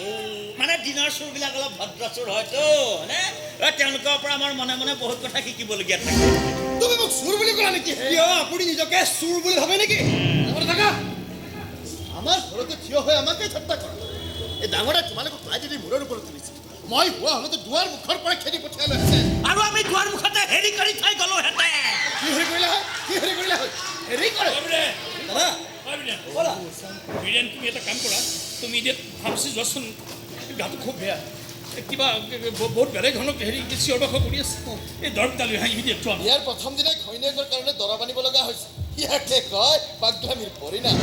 মানে দিনৰ চোৰবিলাক অলপ ভদ্ৰ চোৰ হয়তো, হয়নে? তেওঁলোকৰ পৰা আমাৰ মনে মনে বহুত কথা শিকিবলগীয়া থাকে। তুমি মোক চোৰ বুলি ক'লা নেকি? কিয়, আপুনি নিজকে চোৰ বুলি ভাবে নেকি? থাকা, আমাৰ ঘৰতে থিয় হৈ আমাকে ঠাট্টা কৰা। এই ডাঙৰে তোমালোকক লাই দি মূৰৰ ওপৰত তুলিছে। মই হোৱা হ'লেতো দুৱাৰ মুখৰ পৰা খেদি পঠিয়ালোহেঁতেন। আৰু আমি দুৱাৰ মুখতে হেৰি কৰি থৈ গ'লোহেঁতেন। কি হেৰি কৰিলে হয়? কি হেৰি কৰিলে হয়? হেৰি কৰে। দাদা ব'লা। বীৰেণ, তুমি এটা কাম কৰা, তুমি এতিয়া ফাৰ্মাচী যোৱাচোন, গাটো খুব বেয়া, কিবা বহুত বেলেগ ধৰণৰ হেৰি চিঞৰ বাখৰ কৰি আছে, এই দৰৱ এটা লৈ আহা ইমিডিয়েট যোৱা। ইয়াৰ প্ৰথম দিনাই ঘৈণীয়েকৰ কাৰণে দৰৱ আনিব লগা হৈছে, ইয়াকে কয় পাগলামিৰ পৰিণাম।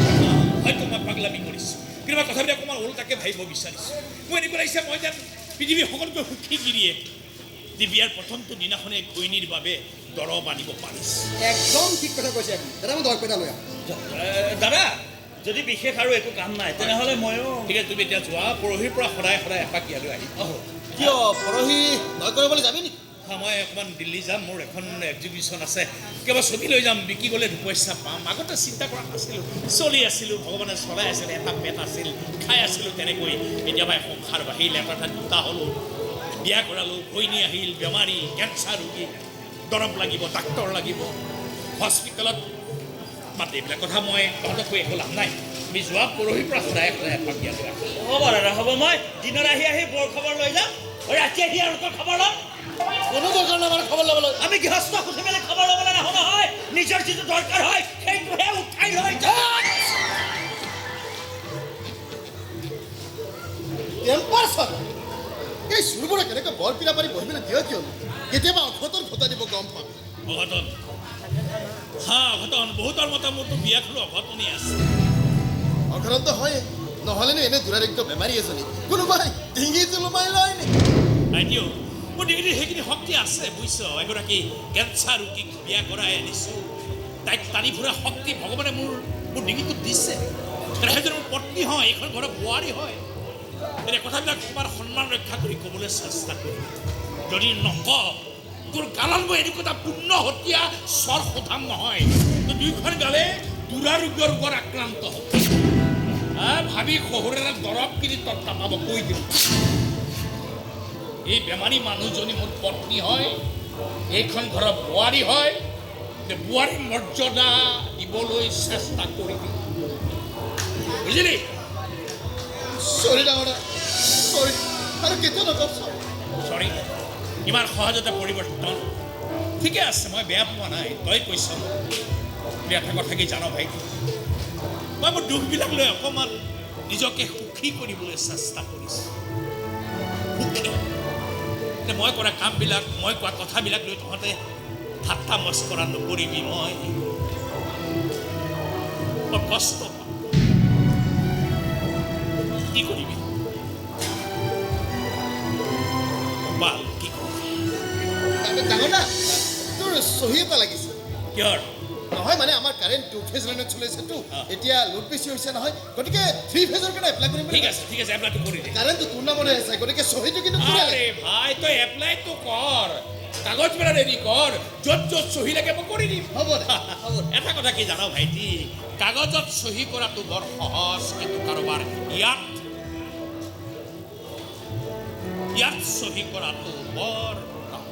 হয়তো মই পাগলামি কৰিছোঁ, কিন্তু মই কথাবিলাক অকণমান ওলোটাকৈ ভাবিব বিচাৰিছোঁ। মোৰ এনেকুৱা লাগিছে মই যেন পৃথিৱীৰ সকলোতকৈ সুখী গিৰিয়েক, যি বিয়াৰ প্ৰথমটো দিনাখনেই ঘৈণীৰ বাবে দৰৱ আনিব পাৰিছে। একদম ঠিক কথা কৈছে আপুনি দাদা, মই দৰৱ এটা লৈ আহোঁ। দাদা যদি বিশেষ আৰু একো কাম নাই তেনেহ'লে ময়ো। ঠিক আছে, তুমি এতিয়া যোৱা, পৰহিৰ পৰা সদায় সদায় এপাক ইয়ালৈ আহিম। কিয় পৰহি নয় কৰিবলৈ যাবি নেকি? মই অকণমান দিল্লী যাম, মোৰ এখন এক্সিবিশ্যন আছে, কিবা ছবি লৈ যাম, বিকি গ'লে দুপইচা পাম। আগতে চিন্তা কৰা নাছিলোঁ, চলি আছিলোঁ, ভগৱানে চলাই আছিলে, এটা পেট আছিল, খাই আছিলোঁ তেনেকৈ। এতিয়া ভাই সংসাৰ বাঢ়িল, এটা ঠাইত দুটা হ'লোঁ, বিয়া কৰালোঁ, ঘৈণী আহিল, বেমাৰী, কেঞ্চাৰ ৰোগী, দৰৱ লাগিব, ডাক্তৰ লাগিব, হস্পিটেলত মাতে। এইবিলাক কথা মই তহঁতক কৈ একো লাভ নাই। তুমি যোৱা, পৰহিৰ পৰা সদায় সদায় এপাক ইয়ালৈ আহিম। হ'ব দাদা হ'ব, মই দিনত আহি আহি বৰ খবৰ লৈ যাম, ৰাতি আহি আৰু খবৰ ল'ম। কোনো দৰকাৰ নাই আমাৰ খবৰ ল'বলৈ। আমি গৃহস্থ সুধি মেলি খবৰ ল'বলৈ নাহো নহয়, নিজৰ যিটো দৰকাৰ হয় সেইটোহে উঠাই লৈ যাম। টেম্পাৰ চল, এই চুৰবোৰে কেনেকৈ বৰপীৰা পাৰি বহি পেলাই দিয়ে কিয়? কেতিয়াবা অঘটন ঘটাই দিব, গম পাবি। অঘটন? হা, অঘটন। বহুতৰ মতে মোৰতো বিয়াখনো অঘটনেই আছে। অঘটনটো হয়ে, নহ'লেনো এনে দুৰাৰোগ্য বেমাৰী এজনী কোনোবাই ডিঙিত ওলোমাই লয় নেকি? ভাইটিও, মোৰ ডিঙিত সেইখিনি শক্তি আছে বুজিছ। এগৰাকী কেঞ্চাৰ ৰোগীক বিয়া কৰাই আনিছোঁ, তাইক টানি ফুৰা শক্তি ভগৱানে মোৰ ডিঙিটোত দিছে। সেইজন মোৰ পত্নী হয়, এইখন ঘৰৰ বোৱাৰী হয়। তেনে কথাবিলাক তোমাৰ সন্মান ৰক্ষা কৰি ক'বলৈ চেষ্টা কৰিম। যদি নক তোৰ গালত মই এনেকুৱা এটা পূৰ্ণহতীয়া চৰ সোধাম নহয়, তোৰ দুইখন গালে দুৰাৰোগ্য ৰোগত আক্ৰান্ত হ'ব। ভাবি শহুৰেৰে দৰৱ কিনি তত নাপাব, কৈ দিম। এই বেমাৰী মানুহজনী মোৰ পত্নী হয়, এইখন ঘৰৰ বোৱাৰী হয়, বোৱাৰীৰ মৰ্যাদা দিবলৈ চেষ্টা কৰিবি, বুজিলি? চৰি ডাঙৰা, চৰি, আৰু কেতিয়াও নকওঁ চৰি। ইমান সহজতে পৰিৱৰ্তন? ঠিকে আছে, মই বেয়া পোৱা নাই, তই কৈছ মোক। এটা কথা কি জান ভাইটি, মই মোৰ দুখবিলাক লৈ অকণমান নিজকে সুখী কৰিবলৈ চেষ্টা কৰিছোঁ। সুখী মই কৰা কামবিলাক, মই কোৱা কথাবিলাক লৈ তহঁতে ঠাট্টা মস্কৰা নকৰিবি। মই কষ্ট পাম, কি কৰিবি? বাল কি কৰিবি? ডাঙৰ দা, তোৰ চহী এটা লাগিছে। কিহৰ? নহয় মানে আমাৰ কাৰেণ্ট 2 ফেজ লাইনত চলিছেতো, এতিয়া লোড বেছি হৈছে নহয়, গতিকে 3 ফেজৰ কাৰণে এপ্লাই কৰিম। ঠিক আছে, ঠিক আছে, এপ্লাইটো কৰি দে। কাৰেণ্টটো তোৰ নামতে আছে, গতিকে চহীটো কিন্তু তোৰে। আৰে ভাই, তই এপ্লাইটো কৰ, কাগজবিলাক ৰেডি কৰ, য'ত য'ত চহী লাগে মই কৰি দিম। হ'ব দে, হ'ব। এটা কথা কি জান ভাইটি, কাগজত চহী কৰাটো বৰ সহজ, কিন্তু কাৰোবাৰ ইয়াত ইয়াত চহী কৰাটো বৰ টান।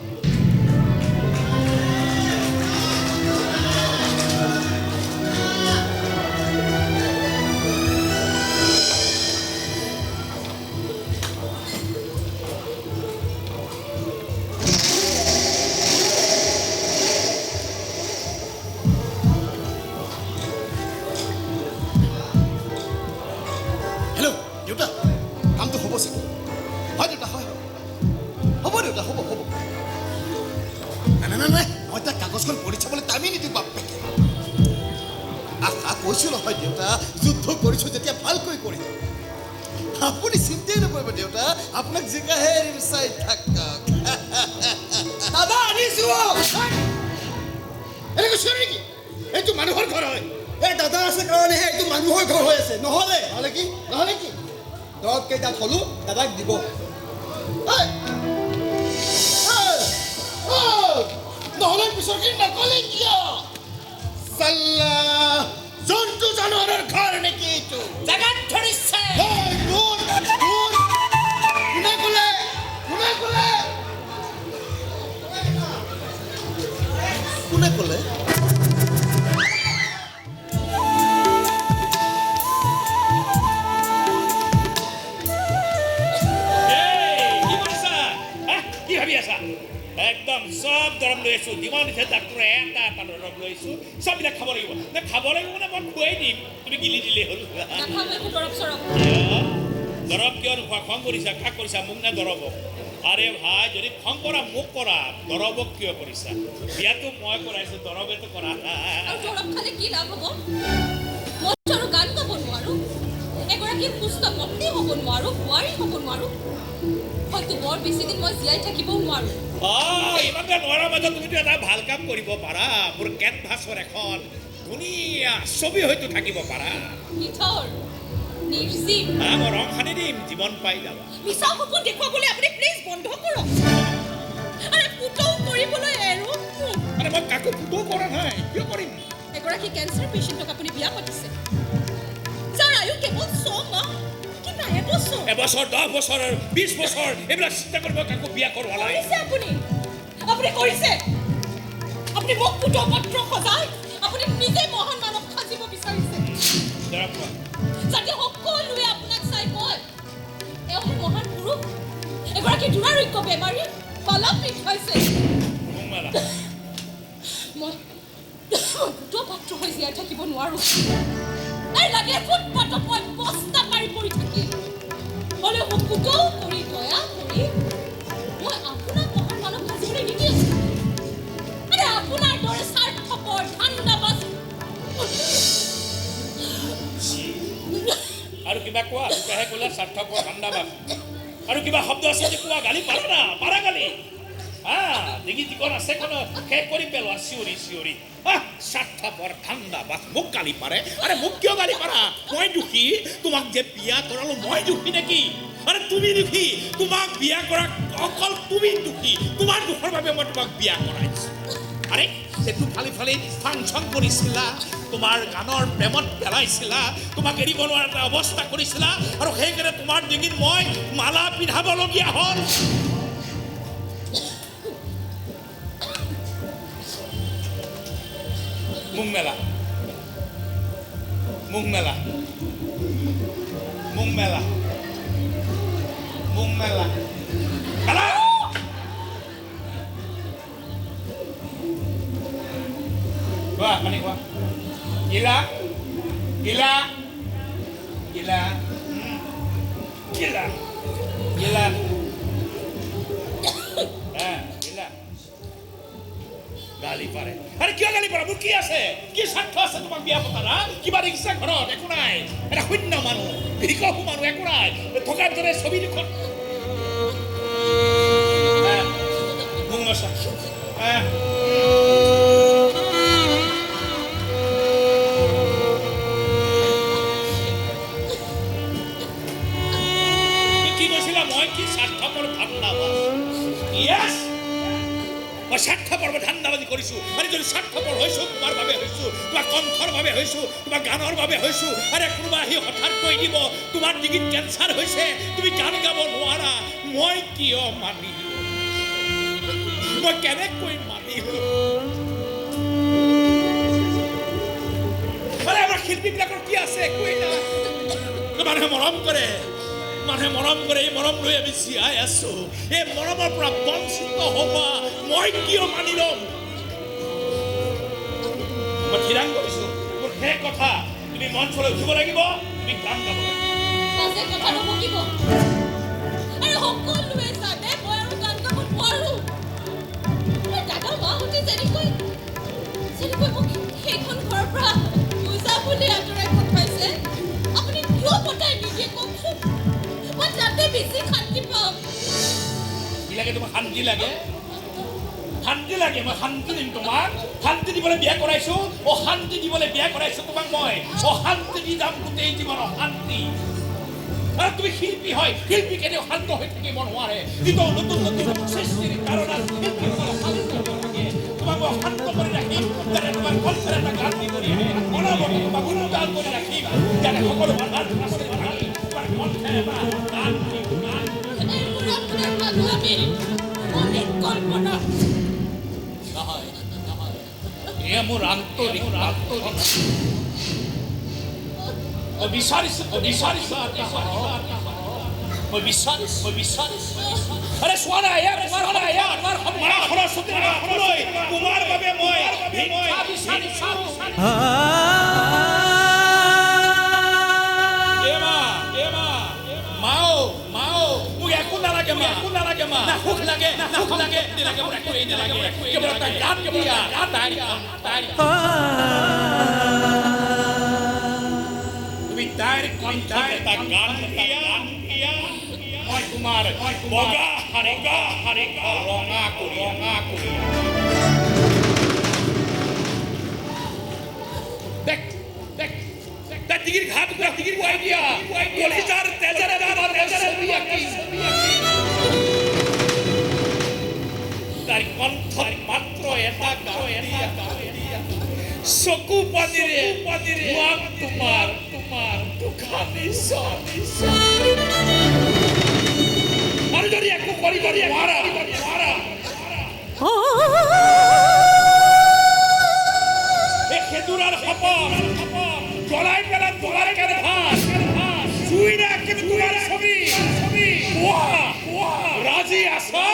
হেল্ল' দেউতা, কামটো হ'ব চাগে? হয় দেউতা, হয়, হ'ব দেউতা, হ'ব হ'ব। নাই নাই নাই, মই তাক কাগজখন পঢ়ি চাবলৈ টাইমেই নিদিওঁ বাপেকে। আশা কৈছোঁ নহয় দেউতা, যুদ্ধ কৰিছোঁ যেতিয়া ভালকৈ কৰিম। আপুনি চিন্তাই নকৰিব দেউতা, আপোনাক জিকাহে এৰিম, চাই থাকক। দাদা আনিছোঁ। এনেকৈ চিঞৰে নেকি? এইটো মানুহৰ ঘৰ হয়। এই দাদা আছে কাৰণেহে এইটো মানুহৰ ঘৰ হৈ আছে, নহ'লে নহ'লে কি? নহ'লে কি? দৰৱ কেইটা থলো, দাদাক দিব। নহ'লে পিছৰখিনি নক'লে কিয়? চাল্লা, জন্তু জানোৱাৰৰ ঘৰ নেকি এইটো? জাগাত ধৰিছে। কোন কোন? কোনে ক'লে? কোনে ক'লে? কোনে ক'লে? কি ভাবি আছা? একদম চব দৰৱ লৈ আহিছোঁ, যিমান দিছে ডাক্তৰে এটা এটা দৰৱ লৈ আহিছোঁ, চববিলাক খাব লাগিব। খাব লাগিব মানে মই খুৱাই দিম, তুমি গিলি দিলেই হ'ল। দৰৱ কিয় নোখোৱা? খং কৰিছা? কাক কৰিছা, মোক নে দৰৱক? আৰে ভাই, যদি খং কৰা মোক কৰা, দৰৱক কিয় কৰিছা? বিয়াটো মই কৰাইছোঁ, দৰৱেতো কৰা। দৰৱ খালে কি লাভ হ'ব? মইতো আৰু গান গাব নোৱাৰোঁ, এগৰাকী সুস্থ পত্নী হ'ব নোৱাৰোঁ, বোৱাৰী হ'ব নোৱাৰোঁ, হয়তো বৰ বেছিদিন মই জীয়াই থাকিবও নোৱাৰোঁ। ইমান নোৱাৰাৰ মাজত তুমিতো এটা ভাল কাম কৰিব পাৰা, মোৰ কেনভাছৰ এখন ধুনীয়া ছবি হয়তো থাকিব পাৰা। নিথৰ, নিৰ্জীৱ। মই ৰং সানি দিম, জীৱন পাই যাবা। মিছা সপোন দেখুৱাবলৈ আপুনি প্লিজ বন্ধ কৰক। আৰে পুতৌ কৰিবলৈ এৰক মোক। আৰে মই কাকো পুতৌ কৰা নাই, কিয় কৰিম? এগৰাকী কেঞ্চাৰ পেচেণ্টক আপুনি বিয়া পাতিছে, যাৰ আয়ু কেৱল 6 মাহ কিবা এবছৰ, এবছৰ, 10 বছৰ, 20 বছৰ, এইবিলাক চিন্তা কৰিব কাকো বিয়া কৰোৱা নাই। কৰিছে আপুনি, আপুনি কৰিছে। আপুনি মোক পুতৌ পত্ৰ সজাই আপুনি নিজে মহান মানৱ সাজিব বিচাৰিছে, যাতে সকলোৱে আপোনাক চাই কয় এওঁ মহান পুৰুষ, এগৰাকী দুৰাৰোগ্য বেমাৰী পালা পিন্ধাইছে। মই পুতৌ পাত্ৰ হৈ জীয়াই থাকিব নোৱাৰোঁ। এই লাগে ফুটপাথত মই বস্তা পাৰি পৰি থাকিম, হ'লেও মোক পুতৌ কৰি দয়া কৰি মই আপোনাক মহান মানৱ সাজিবলৈ নিদিওঁ। আৰে আপোনাৰ দৰে স্বাৰ্থপৰ ধান্দাবাজ। আৰু কিবা কোৱা? দুটাহে ক'লা স্বাৰ্থপৰ ধান্দাবাজ, আৰু কিবা শব্দ আছে যে কোৱা? গালি পাৰা না? পাৰা গালি? হা, ডিঙি যিকণ আছে কোন শেষ কৰি পেলোৱা, চিঞৰি চিঞৰি। স্বাৰ্থপৰ ধান্দাবাজ, মোক গালি পাৰে? আৰে মোক কিয় গালি পাৰা? মই দোষী? তোমাক যে বিয়া কৰালো মই দোষী নেকি? আৰে তুমি দোষী, তোমাক বিয়া কৰা অকল তুমি দোষী, তোমাৰ দোষৰ বাবে মই তোমাক বিয়া কৰাইছোঁ। আৰে সেইটো ফালি ফালি ফাংচন কৰিছিলা, তোমাৰ গানৰ প্ৰেমত পেলাইছিলা, তোমাক এৰিব নোৱাৰা এটা অৱস্থা কৰিছিলা, আৰু সেইকাৰণে তোমাৰ ডিঙিত মই মালা পিন্ধাবলগীয়া হ'ল। মুখ মেলা, মুখ মেলা, মুখ মেলা, মুখ মেলা, মেলা। কোৱা, পানী খোৱা। গিলা, গিলা, গিলা, গিলা, গিলা, গিলা। গালি পাৰে? আৰে কিয় গালি পাৰা? মোৰ কি আছে, কি স্বাৰ্থ আছে তোমাক বিয়া পতাৰ? কিবা দেখিছা ঘৰত? একো নাই, এটা শূন্য মানুহ, ভিকহু মানুহ, একো নাই। থকাৰ দৰে ছবি দুখন। কি কৈছিলা? মই কি স্বাৰ্থপৰ ধান্দাবাজ? য়েছ, মই স্বাৰ্থপৰ ধান্দাবাজি কৰিছোঁ। আৰে যদি স্বাৰ্থপৰ হৈছোঁ, তোমাৰ বাবে হৈছোঁ, তোমাৰ কণ্ঠৰ বাবে হৈছোঁ, তোমাৰ গানৰ বাবে হৈছোঁ। আৰে কোনোবা আহি হঠাৎ কৈ দিব তোমাৰ ডিঙিত কেঞ্চাৰ হৈছে, তুমি গান গাব নোৱাৰা, মই কিয় মানিলোঁ? মই কেনেকৈ মানিলোঁ? আৰে আমাৰ শিল্পীবিলাকৰ কি আছে? একোৱেই নাই। মানুহে মৰম কৰে, মানুহে মৰম কৰে, এই মৰম লৈ আমি জীয়াই আছো। এই মৰমৰ পৰা বঞ্চিত হ'বা মই কিয় মানি ল'ম? মই থিৰাং কৰিছোঁ, মোৰ শেষ কথা, তুমি মঞ্চলৈ উঠিব লাগিব, তুমি গান গাব লাগিব। কথা নবকিব। আৰে সকলোৱে জানে মই আৰু গান গাব নোৱাৰোঁ। দাদা মাহঁতে যেনেকৈ যেনেকৈ মোক সেইখন ঘৰৰ পৰা বুজা বুলি আঁতৰাই পঠাইছে, আপুনি কিয় পঠাই নিদিয়ে কওকচোন? মই তাতে বেছি শান্তি পাম। কি লাগে তোমাক? শান্তি লাগে? শান্তি লাগে? মই শান্তি দিম তোমাক। শান্তি দিবলৈ বিয়া কৰাইছোঁ, অশান্তি দিবলৈ বিয়া কৰাইছোঁ তোমাক মই। অশান্তি দি যাম গোটেই জীৱন, অশান্তি। আৰু তুমি শিল্পী হয়, শিল্পী কেতিয়াও শান্ত হৈ থাকিব নোৱাৰে। যিটো নতুন নতুন সৃষ্টিৰ কাৰণত শিল্পীসকল অশান্ত হৈ থাকে। তোমাক মই অশান্ত কৰি ৰাখিম, যাতে তোমাৰ কণ্ঠেৰে এটা গান নিগৰি আহে। অনবৰতে তোমাক উত্তাল কৰি ৰাখিম, যাতে সকলো বাধাৰ সৃষ্টি ভাঙি তোমাৰ কণ্ঠেৰে এটা গান গান। নহয়, এয়া মোৰ আন্তৰিক আন্তৰিক। মই বিচাৰিছোঁ, বিচাৰিছোঁ। মই বিচাৰিছোঁ, মই বিচাৰিছোঁ। আৰে চোৱা না, এয়া তোমাৰ মা সৰস্বতীৰ কাষলৈ তোমাৰ বাবে মই ভিক্ষা বিচাৰিছোঁ। এ মা, এ মা, মাও, মাও, মোক একো নালাগে মা, একো নালাগে মা, না সুখ লাগে, না সুখ লাগে, নালাগে মোক একোৱেই নালাগে, কেৱল এটা গান দিয়া, তাই তাই তুমি তাইৰ কণ্ঠত এটা গান দিয়া, মই তোমাৰ বগা শাৰী শাৰী ৰঙা কৰি ৰঙা কৰি দেখ দেখ তাই ডিঙিৰ ঘাট ডিঙিৰ খুৱাই দিয়া, কলিজাৰ তেজেৰে তোমাৰ ছবি আঁকি তাইৰ কণ্ঠত মাত্ৰ এটা গান দিয়া, চকু পানীৰে পানীৰে তোমাৰ তোমাৰ দুখানি আৰু যদি একো কৰিব নোৱাৰা নোৱাৰা এই খেজুৰৰ শপত জ্বলাই পেলাই তোমাৰ কেনভাছ জুইৰে আঁকিম তোমাৰ ছবি ছবি কোৱা কোৱা ৰাজি আছা?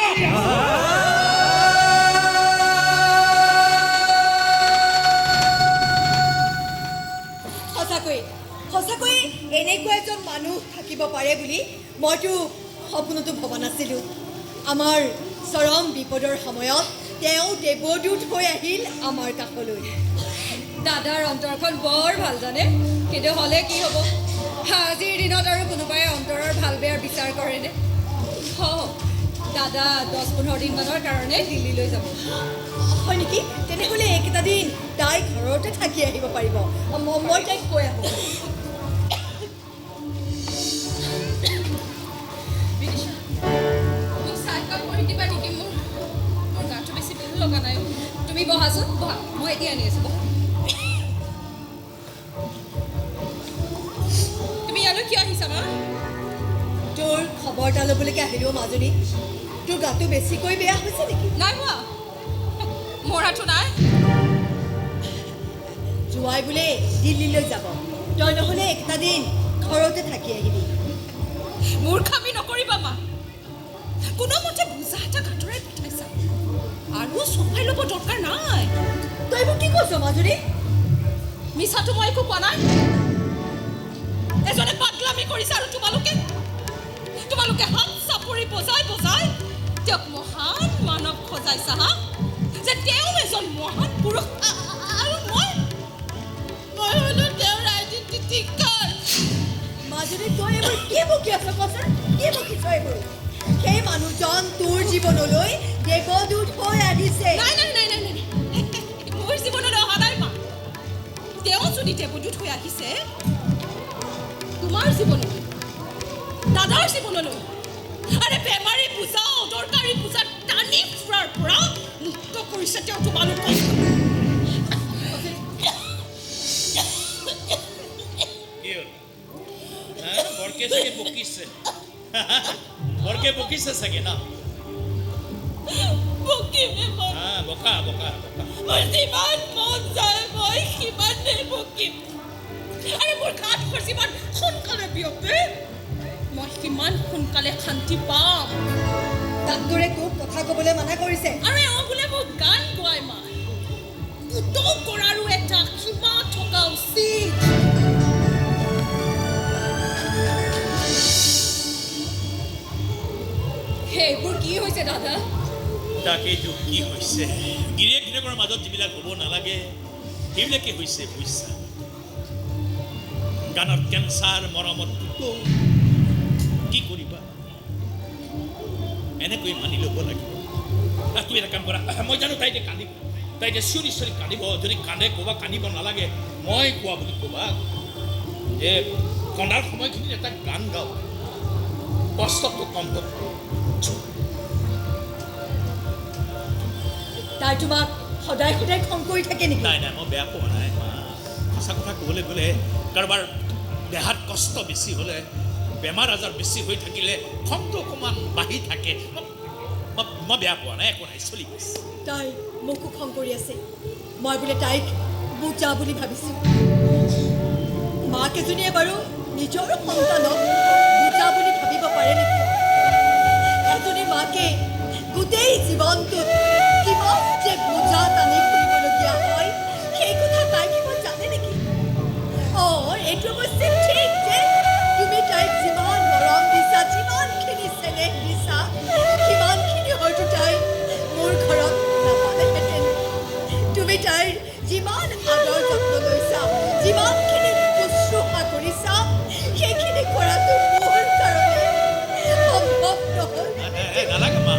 সঁচাকৈ সঁচাকৈ এনেকুৱা এজন মানুহ থাকিব পাৰে বুলি মইতো সপোনতো ভবা নাছিলোঁ। আমাৰ চৰম বিপদৰ সময়ত তেওঁ দেৱদূত হৈ আহিল আমাৰ কাষলৈ। দাদাৰ অন্তৰখন বৰ ভাল জানে, কিন্তু হ'লে কি হ'ব, আজিৰ দিনত আৰু কোনোবাই অন্তৰৰ ভাল বেয়াৰ বিচাৰ কৰেনে? দাদা 10-15 দিনমানৰ কাৰণে দিল্লীলৈ যাব। হয় নেকি? তেনেহ'লে এইকেইটা দিন তাই ঘৰতে থাকি আহিব পাৰিব। মই তাইক কৈ আহোঁ। মোৰ গাটো বেছি ভাল লগা নাই। তুমি বহাচোন, বহা, মই এতিয়া আনি আছোঁ, বহা। তুমি ইয়ালৈ কিয় আহিছা মা? তোৰ খবৰ এটা ল'বলৈকে আহিলোঁ মাজনী। তোৰ গাটো বেছিকৈ বেয়া হৈছে নেকি? নাই হোৱা, মৰাটো নাই। জোৱাই বোলে দিল্লীলৈ যাব, তই নহ'লে একটা দিন ঘৰতে থাকি আহিবি। মূৰ্খামি নকৰিবা মা, কোনোমতে বোজা এটা গাঁতৰাই পঠাইছা আৰু চপাই ল'ব দৰকাৰ নাই। তই এইবোৰ কি কৈছ মাজনী? মিছাটো মই একো কোৱা নাই। এজনে পাগলামি কৰিছে আৰু তোমালোকে তোমালোকে হাত চাপৰি বজাই বজাই তেওঁক মহান মানৱ সজাইছা। হা, যে তেওঁ এজন মহান পুৰুষ আৰু মই মই হ'লো তেওঁৰ আইডেণ্টিটি কাৰ্ড। মাজনী তই এইবোৰ কি বকি আছ কচোন? কি বকিছ এইবোৰ? সেই মানুহজন তোৰ জীৱনলৈ দেৱদূত হৈ আহিছে। নাই নাই নাই নাই নাই, মোৰ জীৱনলৈ অহা নাই মা। তেওঁ যদি দেৱদূত হৈ আহিছে তোমাৰ জীৱনলৈ, দাদাৰ জীৱনলৈ, আৰে বেমাৰী পূজা অদৰকাৰী পূজা টানি ফুৰাৰ পৰা মুক্ত কৰিছে তেওঁ তোমালোকক। কি হ'ল? বৰকে চাগে বকিছে, বৰকে বকিছে চাগে ন? বকা বকা বকা, মোৰ যিমান মন যায় মই সিমানেই বকিম। আৰে মোৰ ঘাটবোৰ যিমান সোনকালে বিয়পে মই সিমান সোনকালে শান্তি পাম। ডাক্তৰে তোক কথা ক'বলৈ মানা কৰিছে। আৰু এওঁ বোলে মোক গান গোৱাই মা, পুতৌ কৰাৰো এটা সীমা থকা উচিত। সেইবোৰ কি হৈছে দাদা? তাকেইতো কি হৈছে, গিৰিয়েক গিৰিয়েকৰ মাজত যিবিলাক হ'ব নালাগে সেইবিলাকে হৈছে বুজিছা। গানত কেঞ্চাৰ, মৰমত পুতৌ, কি কৰিবা? এনেকৈ মানি ল'ব লাগিব। তুমি এটা কাম কৰা, মই জানো তাই যে কান্দিব, তাই যে চিঞৰি চিঞৰি কান্দিব। যদি কান্দে ক'বা কান্দিব নালাগে, মই কোৱা বুলি ক'বা যে কন্দাৰ সময়খিনিত এটা গান গাওঁ, কষ্টটো কম হ'ব। তাই তোমাক সদায় সদায় খং কৰি থাকে নেকি? নাই নাই, মই বেয়া পোৱা নাই। সঁচা কথা ক'বলৈ গ'লে কাৰোবাৰ দেহাত কষ্ট বেছি হ'লে, বেমাৰ আজাৰ বেছি হৈ থাকিলে খংটো অকণমান বাঢ়ি থাকে। মই বেয়া পোৱা নাই, একো নাই, চলি গৈছে। তাই মোকো খং কৰি আছে, মই বোলে তাইক বুজা বুলি ভাবিছোঁ। মাক এজনীয়ে বাৰু নিজৰ সন্তানক বুজা বুলি ভাবিব পাৰে নেকি? এজনী মাকে গোটেই জীৱনটোত কিমান যে বোজা টানি ফুৰিবলগীয়া হয় সেই কথা তাই কিবা জানে নেকি? অঁ, এইটো অৱশ্যে ঠিক যে তুমি তাইক যিমান মৰম দিছা, যিমানখিনি চেনেহ দিছা, সিমানখিনি হয়তো তাই মোৰ ঘৰত নাপালেহেঁতেন। তুমি তাইৰ যিমান আদৰ যত্ন লৈছা, যিমানখিনি শুশ্ৰূষা কৰিছা, সেইখিনি কৰাটো মোৰ কাৰণে সম্ভৱ নহ'ল। নালাগে মা,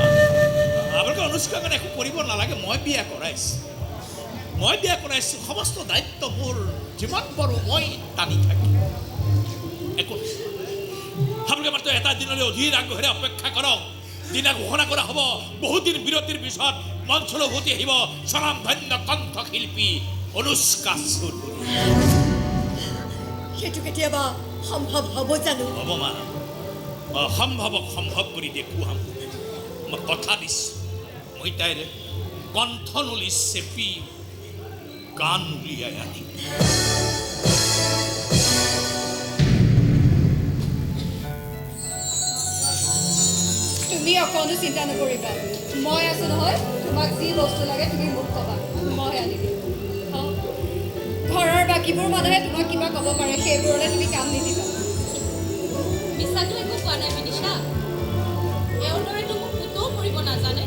আপোনালোকে অনুষ্কাৰ কাৰণে একো কৰিব নালাগে। মই বিয়া কৰাইছোঁ, মই বিয়া কৰাইছোঁ, সমস্ত দায়িত্ব মোৰ, যিমান পাৰোঁ মই টানি থাকিম। একো আপোনালোকে মাত্ৰ এটা দিনলৈ অধীৰ আগ্ৰহেৰে অপেক্ষা কৰক। দিনা ঘোষণা কৰা হ'ব। বহুত দিন বিৰতিৰ পিছত মঞ্চলৈ উভতি আহিব স্বনামধন্য কণ্ঠশিল্পী অনুষ্কা চৌধুৰী। সেইটো কেতিয়াবা সম্ভৱ হ'ব জানো? হ'ব মা, অসম্ভৱক সম্ভৱ কৰি দেখুৱাম। মই কথা দিছোঁ, মই তাইৰ কণ্ঠনলী চেপি গান উলিয়াই আনিম। তুমি অকণো চিন্তা নকৰিবা, মই আছো নহয়। তোমাক যি বস্তু লাগে তুমি মোক ক'বা, মই আনি দিম। ঘৰৰ বাকীবোৰ মানুহে তোমাক কিবা ক'ব পাৰে, সেইবোৰলৈ তুমি কাম নিদিবা। মিছাটো একো কোৱা নাই বিনিশা, এওঁৰ দৰেতো মোক পুতৌ কৰিব নাজানে।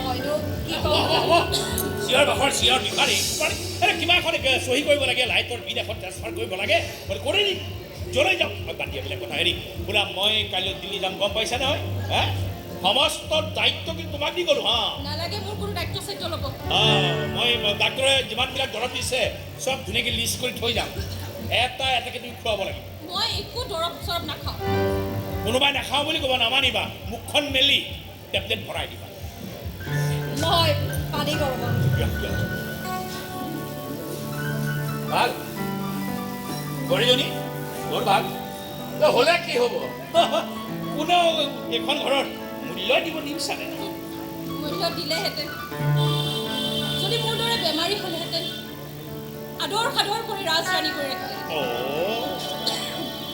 মইনো কি ক'ম? চিঞৰ বাখৰ, চিঞৰ বিচাৰি আৰে কিবা এখন চহী কৰিব লাগে, লাইটৰ বিল এখন ট্ৰেন্সফাৰ কৰিব লাগে, কৰি দিম, য'লৈ যাওক। বাদ দিয়া এইবিলাক কথা। হেৰি বোলা, মই কাইলৈ দিল্লী যাম, গম পাইছা নহয়? হা, সমস্ত দায়িত্ব কিন্তু তোমাক দি গ'লো। হা, নালাগে মোৰ কোনো দায়িত্ব চাইত্ব ল'ব। মই ডাক্তৰে যিমানবিলাক দৰৱ দিছে চব ধুনীয়াকৈ লিষ্ট কৰি থৈ যাম, এটা এটাকে তুমি খুৱাব লাগিব। মই একো দৰৱ চৰৱ নাখাওঁ। কোনোবাই নাখাওঁ বুলি ক'ব, নামানিবা, মুখখন মেলি টেবলেট ভৰাই দিবা। মই পানী গৰম। ভাল গৰীজনী, বৰ ভাল হ'লে কি হ'ব? কোনেও এইখন ঘৰৰ মূল্য দিব নিবিচাৰে। মূল্য দিলেহেঁতেন যদি মোৰ দৰে বেমাৰী হ'লেহেঁতেন, আদৰ সাদৰ কৰি ৰাজৰাণী কৰি ৰাখিলে।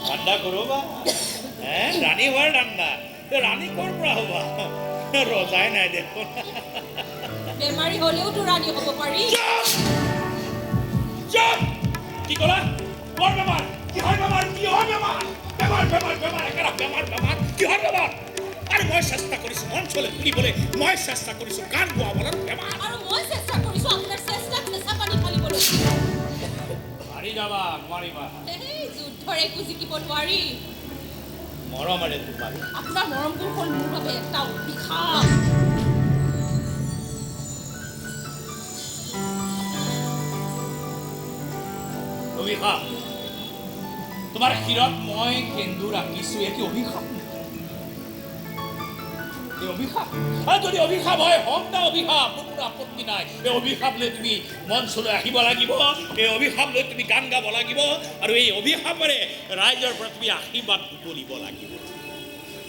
ঠাণ্ডা কৰোবা ৰাণী হোৱাৰ ঠাণ্ডা, ৰাণী ক'ৰ পৰা হ'বা? ৰজাই নাই দেখোন। বেমাৰী হ'লেওতো ৰাণী হ'ব পাৰি। কি ক'লা? বৰ বেমাৰ? কিহৰ বেমাৰ? কিহৰ বেমাৰ? বেমাৰ বেমাৰ বেমাৰ, একেৰা বেমাৰ বেমাৰ, কিহৰ বেমাৰ? আৰু মই চেষ্টা কৰিছোঁ মঞ্চলৈ তুলিবলৈ, মই চেষ্টা কৰিছোঁ গান গোৱাবলৈ, বেমাৰ। আৰু মই চেষ্টা কৰিছোঁ আপোনাৰ চেষ্টাত চেঁচা পানী ঢালিবলৈ। মাৰি যাবা নোৱাৰিবা। যুদ্ধৰ একো জিকিব নোৱাৰি। মৰমেৰে তোমাৰ। আপোনাৰ মৰমবোৰ হ'ল মোৰ বাবে এটা অভিশাপ। অভিশাপ? তোমাৰ শিৰত মই সেন্দুৰ আঁকিছো, এটি অভিশাপ? এই অভিশাপ? আৰু যদি অভিশাপ হয়, হওক না অভিশাপ, মোৰ কোনো আপত্তি নাই। এই অভিশাপ লৈ তুমি মঞ্চলৈ আহিব লাগিব, এই অভিশাপ লৈ তুমি গান গাব লাগিব, আৰু এই অভিশাপেৰে ৰাইজৰ পৰা তুমি আশীৰ্বাদ বুটলিব লাগিব।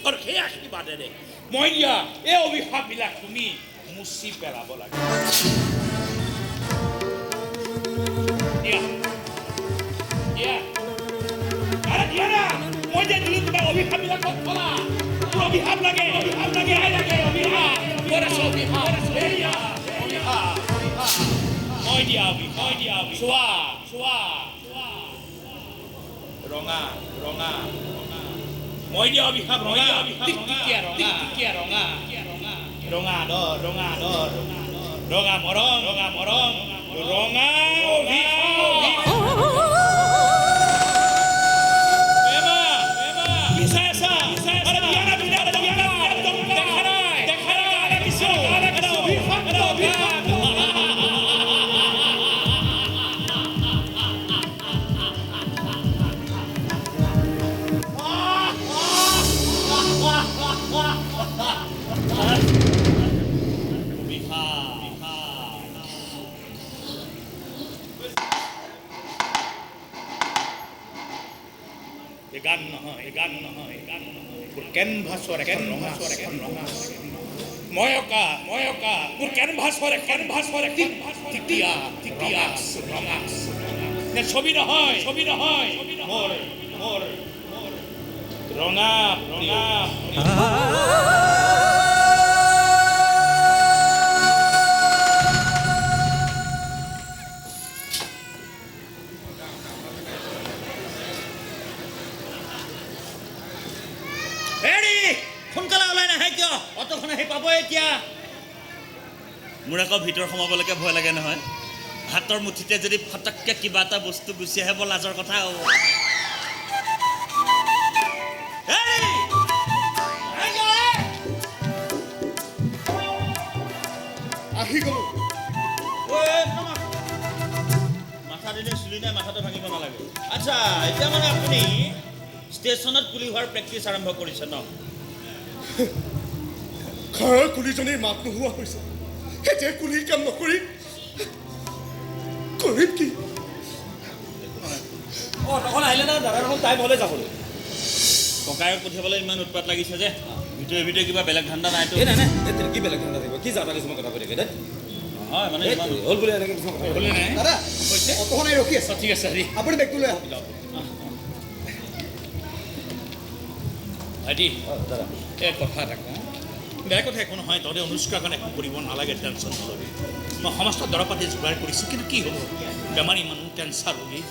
আৰু সেই আশীৰ্বাদেৰে মই দিয়া এই অভিশাপবিলাক তুমি মুচি পেলাব লাগিব। দিয়া দিয়া, আৰে দিয়া না, মই যে দিলোঁ তোমাক অভিশাপবিলাক ক'ত থলা? মোৰ অভিশাপ লাগে, অভিশাপ লাগে, লাগে অভিশাপ। ক'ত আছে অভিশাপ? এয়া অভিশাপ, মই দিয়া অভিশাপ, মই দিয়া অভিশাপ। চোৱা চোৱা, ৰঙা ৰঙা, মই দিয়া অভিশাপ ৰঙা, টিকটিকীয়া ৰঙা, টিকটিকীয়া ৰঙা, ৰঙা আদৰ, ৰঙা আদৰ, ৰঙা মৰম, ৰঙা মৰম, ৰঙা অভিশাপ। গান নহয়, গান নহয়, গান নহয়, মোৰ কেনভাছৰ এখন ৰঙা, এখন ৰঙা, মই অঁকা, মই অঁকা, মোৰ কেনভাছৰ কেনভাছৰ টিকটিয়া টিকটিয়া ৰঙা ছবি নহয়, ছবি নহয়, মোৰ মোৰ মোৰ ৰঙা ৰঙা। হেৰি, সোনকালে ওলাই নাহে কিয়? অট'খন আহি পাব এতিয়া। মোৰ আকৌ ভিতৰ সোমাবলৈকে ভয় লাগে নহয়। হাতৰ মুঠিতে যদি ফটককৈ কিবা এটা বস্তু গুচি আহে, বৰ লাজৰ কথা হ'ব। হেৰি! আহি গলো। মাথা দিলে চুলি নাই, মাথাটো ভাঙিব নালাগে। আচ্ছা, এতিয়া মানে আপুনি ষ্টেচনত কুলি হোৱাৰ প্ৰেক্টিচ আৰম্ভ কৰিছে ন? ঘৰৰ কুলিজনীৰ মাত নোহোৱা হৈছে। এতিয়া কুলিৰ কাম নকৰি কৰিম কি? অঁ, তখন আহিলে না দাদা? দেখোন টাইম হ'লে যাবলৈ। ককায়ক পঠিয়াবলৈ ইমান উৎপাত লাগিছে যে, ভিতৰে ভিতৰে কিবা বেলেগ ধান্দা নাইতো? এই নাই নাই, এই কি বেলেগ ধান্দা থাকিব? কি যাতা কিছুমান কথা কৈ থাকে দেই। নহয় মানে এই ইমান হ'ল বুলি এনেকৈ কিছুমান কথা কৈ হ'লে থাকে। নাই। দাদা, হৈছে। অট'খন আহি ৰখি আছে। ঠিক আছে, হেৰি। আপুনি বেগটো লৈ আহক। ভাইটি। অঁ দাদা। এই কথা এটা কওঁ, বেয়া কথা একো নহয়। তহঁতে অনুষ্কাৰ কাৰণে একো কৰিব নালাগে, টেনশ্যন নল'বি। মই সমস্ত দৰৱ পাতি যোগাৰ কৰিছোঁ, কিন্তু কি হ'ব, বেমাৰী মানুহ, কেঞ্চাৰ ৰোগী,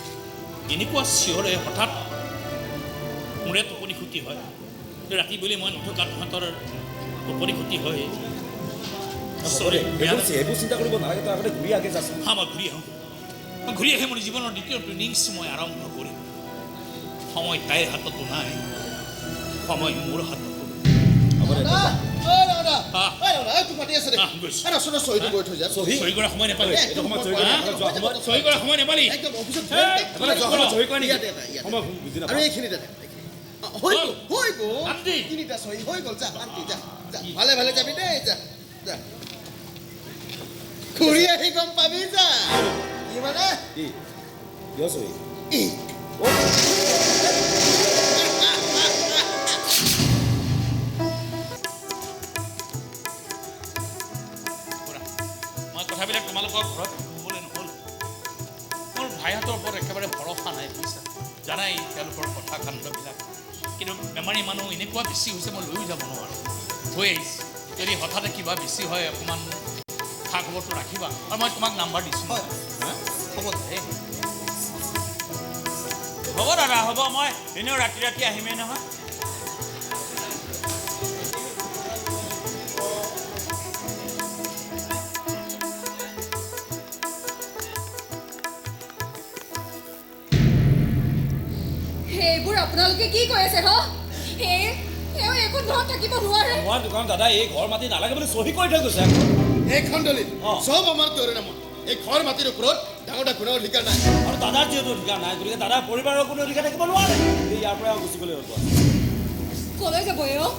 এনেকুৱা চিঞৰে হঠাৎ মোৰে টোপনি ক্ষতি হয়। ৰাতি বুলি মই নথকা তহঁতৰ টোপনি ক্ষতি হয়। হ'ব দে, সেইবোৰ চিন্তা কৰিব নালাগে। তই আগতে ঘূৰি আগে যাচোন। হা, মই ঘূৰি আহোঁ। মই ঘূৰি আহি মোৰ জীৱনৰ দ্বিতীয়টো ইনিংছ মই আৰম্ভ কৰিম। সময় তাইৰ হাততো নাই, সময় মোৰ হাততো। হ'ব দে। দাদা, ঐ দাদা, ঐ দাদা, এই তোক মাতি আছে দে। আহ, গৈছোঁ। এই ৰচোন, চহীটো কৰি থৈ যা। চহী? চহী কৰা সময় নাপালি। একদম। এইটো সময়ত চহী কৰি হা? যোৱা সময়ত চহী কৰা সময় নাপালি। একদম অফিচত। এইফালে যোৱা সময়ত চহী কৰে নেকি? ইয়াতে এটা, ইয়াতে। সময় বুজি আৰু নাপাওঁ। এইখিনিতে দে, এইখিনি। অ, হৈ গ'ল, হৈ গ'ল। শান্তি। তিনিটা চহী হৈ গ'ল। যা শান্তি, যা যা, ভালে ভালে যাবি দেই। যা যা, ঘূৰি আহি গম পাবি যা। কি মানে? কি কিয় চহী? ই, মই কথাবিলাক তোমালোকৰ ঘৰত ক'বলৈ নহ'ল। মোৰ ভাইহঁতৰ ওপৰত একেবাৰে ভৰসা নাই, বুজিছা, জানাই তেওঁলোকৰ কথা কাণ্ডবিলাক। কিন্তু বেমাৰী মানুহ এনেকুৱা বেছি হৈছে, মই লৈও যাব নোৱাৰোঁ, থৈ আহিছোঁ। যদি হঠাতে কিবা বেছি হয়, অকণমান খা খবৰটো ৰাখিবা। আৰু মই তোমাক নাম্বাৰ দিছোঁ। হয়। হ'ব দে। হ'ব দাদা, হ'ব। মই এনেও ৰাতি ৰাতি আহিমেই নহয়। সেইবোৰ আপোনালোকে কি কৈ আছে? হ, সেই এওঁ এইখন ঘৰত থাকিব নোৱাৰে। তোমাৰ দোকান দাদা, এই ঘৰ মাটি নালাগে বুলি চহী কৰি থৈ গৈছে। এইখন দলিল অ। চব আমাৰ তৰে নামত। এই ঘৰ মাটিৰ ওপৰত ডাঙৰ দা কোনো অধিকাৰ নাই। আৰু দাদাৰ যিহেতু অধিকাৰ নাই, গতিকে দাদাৰ পৰিবাৰৰ কোনো অধিকাৰ থাকিব নোৱাৰে। এই ইয়াৰ পৰা গুচি গ'লে হ'ল। কলৈ যাব এওঁ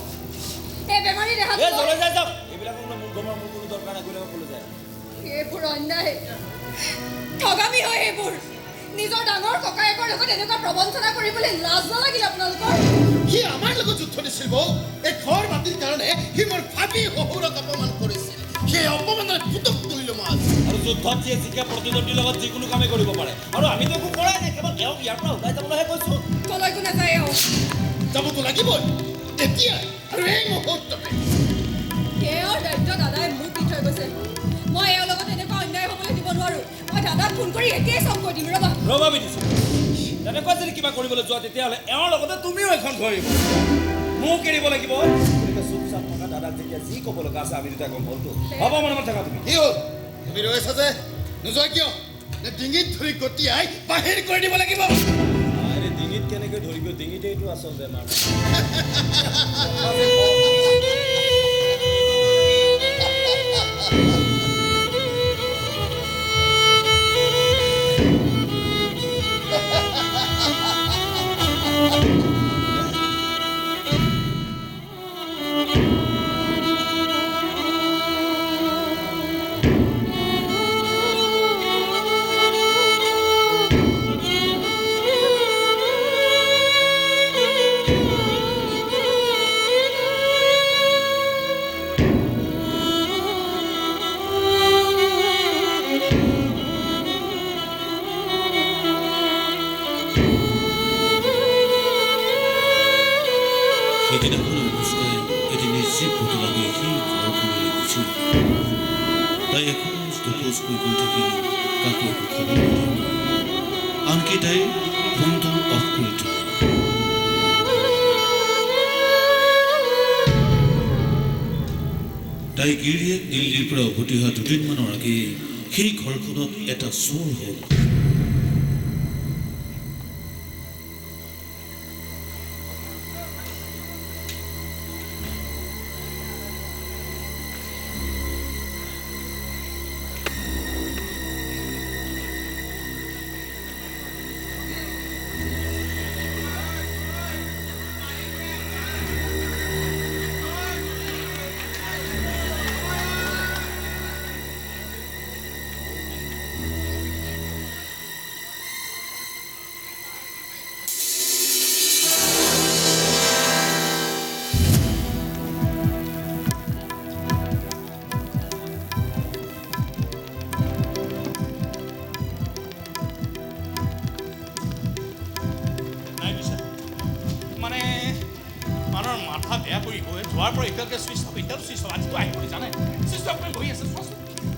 এই বেমাৰী দেহাত? এই জলে যাই যাওক। এইবিলাকৰ কোনো মোৰ গমৰ মোৰ কোনো দৰকাৰ নাই। গ'লে ক'লৈ যায়। এইবোৰ অন্যায়, ঠগামি হয় এইবোৰ। নিজৰ ডাঙৰ ককায়েকৰ লগত এনেকুৱা প্ৰবঞ্চনা কৰিবলৈ লাজ নালাগিল আপোনালোকৰ? সি আমাৰ লগত যুদ্ধ দিছিল বৌ। এই ঘৰ মাটিৰ কাৰণে সি মোৰ ভাবি শহুৰক অপমান কৰিছিল। সেই অপমানৰ ফুটক তুলিলো মই আজি। আৰু যুদ্ধত যিয়ে জিকে, প্ৰতিদ্বন্দ্বীৰ লগত যিকোনো কামেই কৰিব পাৰে। আৰু আমিতো একো কৰাই নাই, কেৱল তেওঁক ইয়াৰ পৰা ওলাই যাবলৈহে কৈছোঁ। কলৈকো নাযায় এওঁ। যাবতো লাগিবই, এতিয়া আৰু এই মুহূৰ্ততে। তেওঁৰ দায়িত্ব দাদাই মোক দি থৈ গৈছে। মই এওঁৰ লগত এনেকুৱা অন্যায় হ'বলৈ দিব নোৱাৰো। মই দাদাক ফোন কৰি এতিয়াই চব কৈ দিম, ৰ'বা। ৰ'বা বিদিছো, তেনেকুৱা যদি কিবা কৰিবলৈ যোৱা, তেতিয়াহ'লে এওঁৰ লগতে তুমিও এখন ঘৰ এৰিব, মোক এৰিব লাগিব। গতিকে চুপচাপ থকা। দাদাক যেতিয়া যি ক'ব লগা আছে আমি দুটাই গম হ'লতো। হ'ব, মনে মনে থাকা তুমি। কি হ'ল, তুমি ৰৈ আছা যে, নোযোৱা কিয়? নে ডিঙিত ধৰি গতিয়াই বাহিৰ কৰি দিব লাগিব? আৰে, ডিঙিত কেনেকৈ ধৰিব? ডিঙিতেইতো আচল বেমাৰ। Thank you. নিজে পুতলা হৈ সেই ঘৰখনলৈ গুচি গ'ল। তাই এখোজ দুখোজকৈ গৈ থাকিল, কাকো একো খবৰ নিদিয়াকৈ। আনকি তাই ফোনটো অফ কৰি থ'লে। তাই গিৰিয়েক দিল্লীৰ পৰা উভতি অহা দুদিনমানৰ আগেয়ে সেই ঘৰখনত এটা চোৰ হ'ল। নাই বুজিছা, মানে মানুহৰ মাথা বেয়া কৰি গৈ যোৱাৰ পৰা এতিয়ালৈকে চুইচ অফ, এতিয়াও চুইচ অফ। আজিতো আহিব জানে, চুইচ অফ কৰি বহি আছে চোৱাচোন।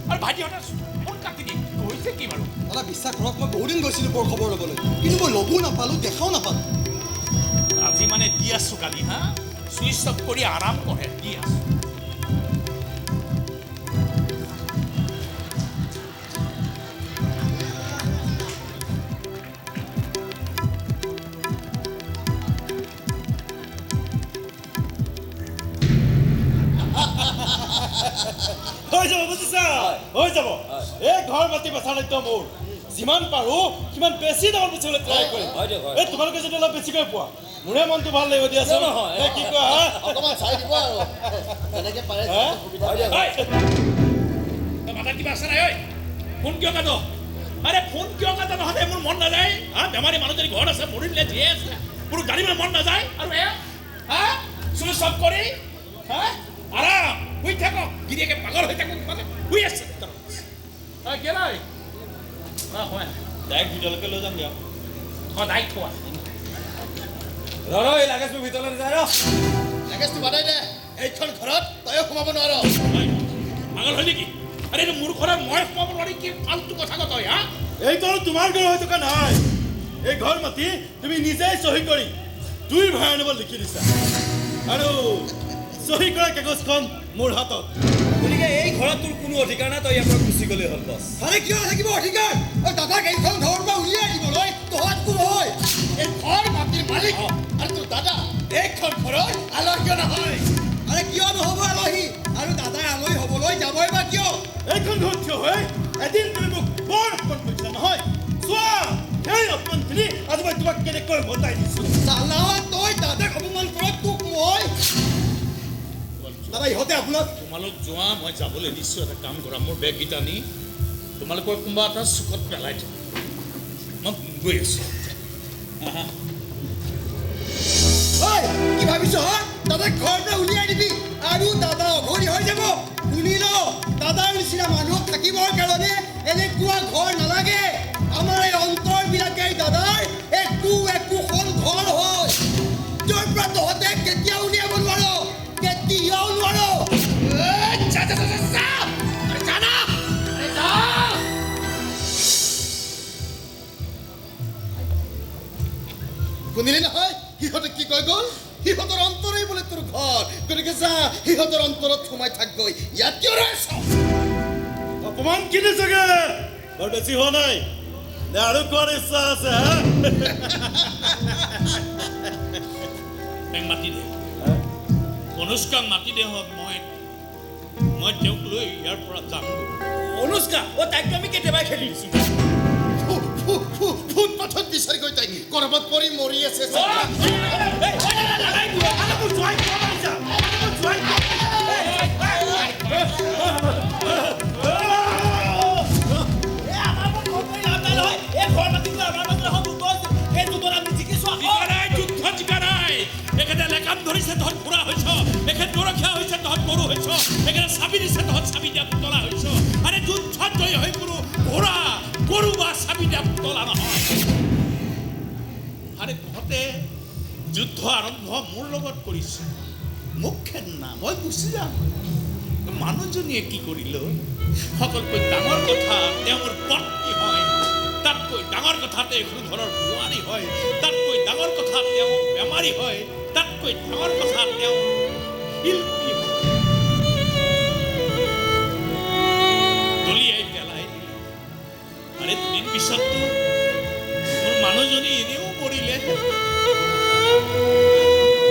আৰু ভাইটিহঁতে ফোন কাটি দিয়ে, হৈছে কি বাৰু? দাদা বিশ্বাস কৰক, মই বহুদিন গৈছিলোঁ বৰ খবৰ ল'বলৈ, কিন্তু মই লগো নাপালোঁ, দেখাও নাপালোঁ। আজি মানে দি আছোঁ কালি, হা চুইচ অফ কৰি আৰাম কৰে, দি আছোঁ। হৈ যাব বুজিছা, হৈ যাব। এই ঘৰ মাটি বেচা দায়িত্ব মোৰ। যিমান পাৰো সিমান বেছি দামত বেচিবলৈ ট্ৰাই কৰিম। এই তোমালোকে যদি অলপ বেছিকৈ পোৱা, মোৰে মনটো ভাল লাগিব দিয়াচোন। নে কি কোৱা? হা? অকণমান চাই দিব আৰু যেনেকে পাৰে সুবিধা। মাথা কিবা আছে নাই? ঐ ফোন কিয় কাট? আৰে ফোন কিয় কাট? নহ'লে মোৰ মন নাযায়। হা, বেমাৰী মানুহজনী ঘৰত আছে, মৰি দিলে জীয়াই আছে, মোৰ জানিবলৈ মন নাযায়। আৰু এয়া হা চুইচ অফ কৰি হা আৰাম শুই থাকক, গিৰিয়েকে পাগল হৈ থাকক, মানে শুই আছে। ডাইৰেক্ট ভিতৰলৈকে লৈ যাম দিয়া। অঁ ডাইৰেক্ট থোৱা। ৰ ৰ, এই লাগেজবোৰ ভিতৰলৈ যায়। ৰ, লাগেজটো বাদাই দে, এইখন ঘৰত তয়ো সোমাব নোৱাৰ। পাগল হয় নেকি? আৰে এইটো মোৰ ঘৰত মই সোমাব নোৱাৰি, কি ফাল্টু কথা কয় তই? হা, এইটো আৰু তোমাৰ ঘৰ হৈ থকা নাই। এই ঘৰ মাটি তুমি নিজেই চহী কৰি দুই ভাইৰ নামত লিখি দিছা, আৰু চহী কৰা কাগজখন মোৰ হাতত। গতিকে এই ঘৰত তোৰ কোনো অধিকাৰ নাই, তই ইয়াৰ পৰা গুচি গ'লেই হ'ল বছ। আৰে কিয় নাথাকিব অধিকাৰ? দাদাক এইখন ঘৰৰ পৰা উলিয়াই দিবলৈ তহঁত কোন হয়? এই ঘৰ মাটিৰ মালিক আৰু তোৰ দাদা এইখন ঘৰৰ আলহীয় নহয়। আৰে কিয় নহ'ব আলহী? আৰু দাদাই আলহী হ'বলৈ যাবই বা কিয়? এইখন ঘৰত থিয় হৈ এদিন তুমি মোক বৰ অপমান কৰিছিলা নহয়? চোৱা, সেই অপমানখিনি আজি মই তোমাক কেনেকৈ উভতাই দিছোঁ। চালা, তই দাদাক অপমান কৰ, তোক মই। দাদা ইহঁতে আপোনাক। তোমালোক যোৱা, মই যাবলৈ দিছোঁ। এটা কাম কৰা, মোৰ বেগকেইটা নি তোমালোকৰ কোনোবা এটা চুকত পেলাই থোৱা, মই গৈ আছোঁ। ঐ কি ভাবিছ? হা, দাদাক ঘৰৰ পৰা উলিয়াই দিবি আৰু দাদা অঘৰী হৈ যাব। শুনি ল, দাদাৰ নিচিনা মানুহ থাকিবৰ কাৰণে এনেকুৱা ঘৰ নালাগে। আমাৰ এই অন্তৰবিলাকেই দাদাৰ একো একোখন ঘৰ হয়, য'ৰ পৰা তহঁতে কেতিয়াও উলিয়াব নোৱাৰ, কেতিয়াও নোৱাৰ। শুনিলি নহয় সিহঁতে কি কৈ গ'ল? সিহঁতৰ অন্তৰেই বোলে তোৰ ঘৰ, গতিকে যা সিহঁতৰ অন্তৰত সোমাই থাকগৈ, ইয়াত কিয় ৰৈ আছ? অপমান কিনি চাগে বৰ বেছি হোৱা নাই নে আৰু কোৱাৰ ইচ্ছা আছে? হা, তাইক মাতি দে, অনুষ্কাক মাতি দে। হওক, মই তেওঁক লৈ ইয়াৰ পৰা যাম। অনুষ্কা, অ তাইকতো আমি কেতিয়াবাই খেলি দিছোঁ। ফুটপাথত বিচাৰি গৈ তাই কৰবাত পৰি মৰি আছে। যুদ্ধ জিকা নাই, এখেতে লেকাম ধৰিছে তহঁত ঘোঁৰা হৈছ, এখেত গৰখীয়া হৈছে তহঁত গৰু হৈছ, এখেতে চাবি দিছে তহঁত চাবি দিয়া পুতলা হৈছ। আৰে যুদ্ধত জয়ী হৈ কোনো ঘোঁৰা গৰু বা চাবি দিয়া পুতলা নহয়। আৰে তহঁতে যুদ্ধ আৰম্ভ মোৰ লগত কৰিছ, মোক খেদ না, মই গুচি যাম। মানুহজনীয়ে কি কৰিল? সকলোতকৈ ডাঙৰ কথা তেওঁ মোৰ পত্নী হয়, তাতকৈ ডাঙৰ কথা তেওঁ এখন ঘৰৰ বোৱাৰী হয়, তাতকৈ ডাঙৰ কথা তেওঁ বেমাৰী হয়, তাতকৈ ডাঙৰ কথা তেওঁ শিল্পী হয়। দলিয়াই পেলাই দিলে। আৰে দুদিন পিছততো মোৰ মানুহজনী এনেও মৰিলে,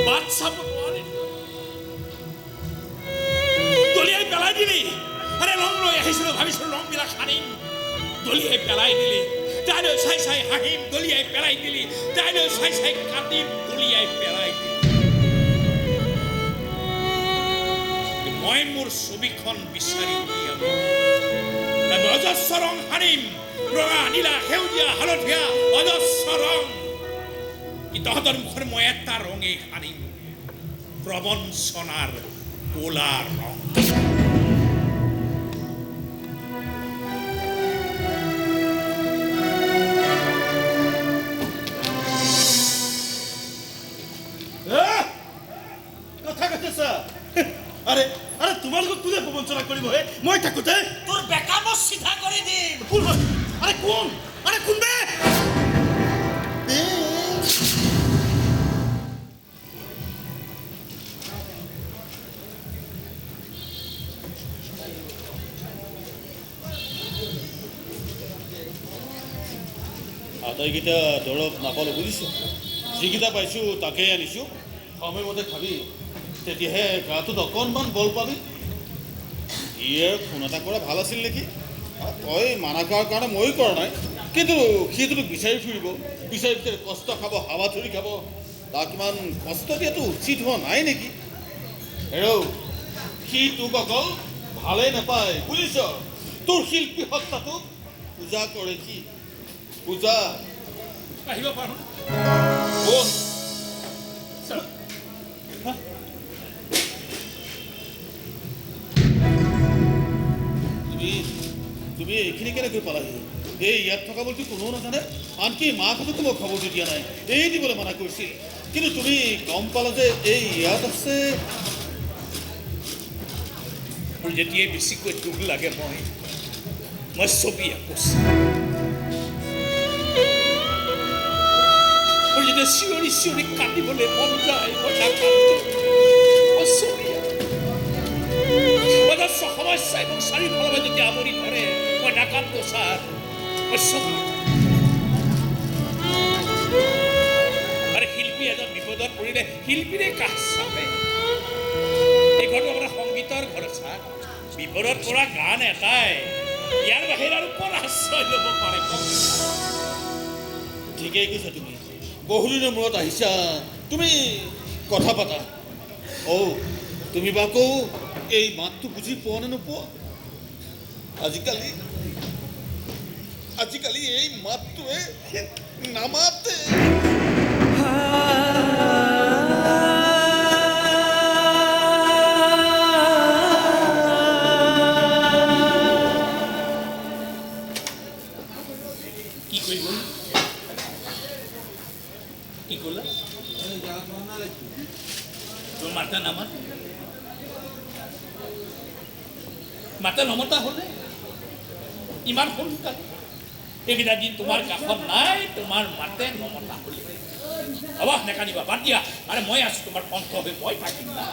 বাট চাব নোৱাৰিলো, দলিয়াই পেলাই দিলি। আৰে ৰং লৈ আহিছিলো, ভাবিছিলো ৰংবিলাক সানিম, দলিয়াই পেলাই দিলি। তাইলৈ চাই চাই হাঁহিম, দলিয়াই পেলাই দিলি। তাইলৈ চাই চাই কান্দিম, দলিয়াই পেলাই দিলি। মই মোৰ ছবিখন বিচাৰি উলিয়াম, অজস্ৰ ৰং সানিম, ৰঙা, নীলা, সেউজীয়া, হালধীয়া, অজস্ৰ ৰং। তহঁতৰ মুখত মই এটা ৰঙেই সানিম, প্ৰবঞ্চনাৰ ক'লা ৰং। কথা কৈছা। আৰে আৰে তোমালোকক কোনে প্ৰবঞ্চনা কৰিব হে? মই থাকোঁতে তোৰ বেকা মই চিধা কৰি দিম। কোন? আৰে কোন? আৰে কোন বে? আটাইকেইটা দৰৱ নাপালোঁ বুজিছ, যিকেইটা পাইছোঁ তাকেই আনিছোঁ। সময়মতে খাবি, তেতিয়াহে গাটোত অকণমান বল পাবি। ইয়ে ফোন এটা কৰা ভাল আছিল নেকি? তই মানা কৰাৰ কাৰণে ময়ো কৰা নাই, কিন্তু সিটো তোক বিচাৰি ফুৰিব, বিচাৰি বিচাৰি কষ্ট খাব, হাবাথুৰি খাব। তাক ইমান কষ্ট দিয়াটো উচিত হোৱা নাই নেকি? হেৰৌ, সি তোক অকল ভালেই নাপায় বুজিছ, তোৰ শিল্পী সত্তাটোক পূজা কৰে সি, পূজা। আহিব পাৰোঁ। কোন? তুমি এইখিনি কেনেকৈ পালাহি? এই ইয়াত থকা বুলি কোনেও নাজানে, আনকি মাকহঁতকো মই খবৰটো দিয়া নাই, এই দিবলৈ মানা কৰিছিল। কিন্তু তুমি গম পালা যে এই ইয়াত আছে। মোৰ যেতিয়াই বেছিকৈ দুখ লাগে মই ছবি আঁকো। মোৰ যেতিয়া চিঞৰি চিঞৰি কান্দিবলৈ মন যায়, মই নাকান্দো, মই ছবি আঁকো। অজস্ৰ সমস্যাই মোক চাৰিওফালৰ পৰা যেতিয়া আৱৰি ধৰে, মই নাকান্দো ছাৰ, মই ছবি। আৰু শিল্পী এজন বিপদত পৰিলে শিল্পীৰে কাষ চাপে। এই ঘৰটো আপোনাৰ সংগীতৰ ঘৰ ছাৰ, বিপদত পৰা গান এটাই, ইয়াৰ বাহিৰে আৰু ক'ত আশ্ৰয় ল'ব পাৰে কওক? ঠিকেই কৈছা তুমি, বহুদিনৰ মূৰত আহিছা তুমি, কথা পাতা। অ' তুমি বা আকৌ এই মাতটো বুজি পোৱা নে নোপোৱা? আজিকালি আজিকালি এই মাতটোৱে নামাতে। কি কৰি গ'ল? কি ক'লা? তোৰ মাতে নামাতে, মাতে নমতা হ'লে ইমান সোনকালে? এইকেইটা দিন তোমাৰ কাষত নাই, তোমাৰ মাতে নমতা হ'লে। হ'ব, নেকান্দিবা, বাদ দিয়া। আৰে মই আছোঁ তোমাৰ কণ্ঠ হৈ, মই থাকিম না।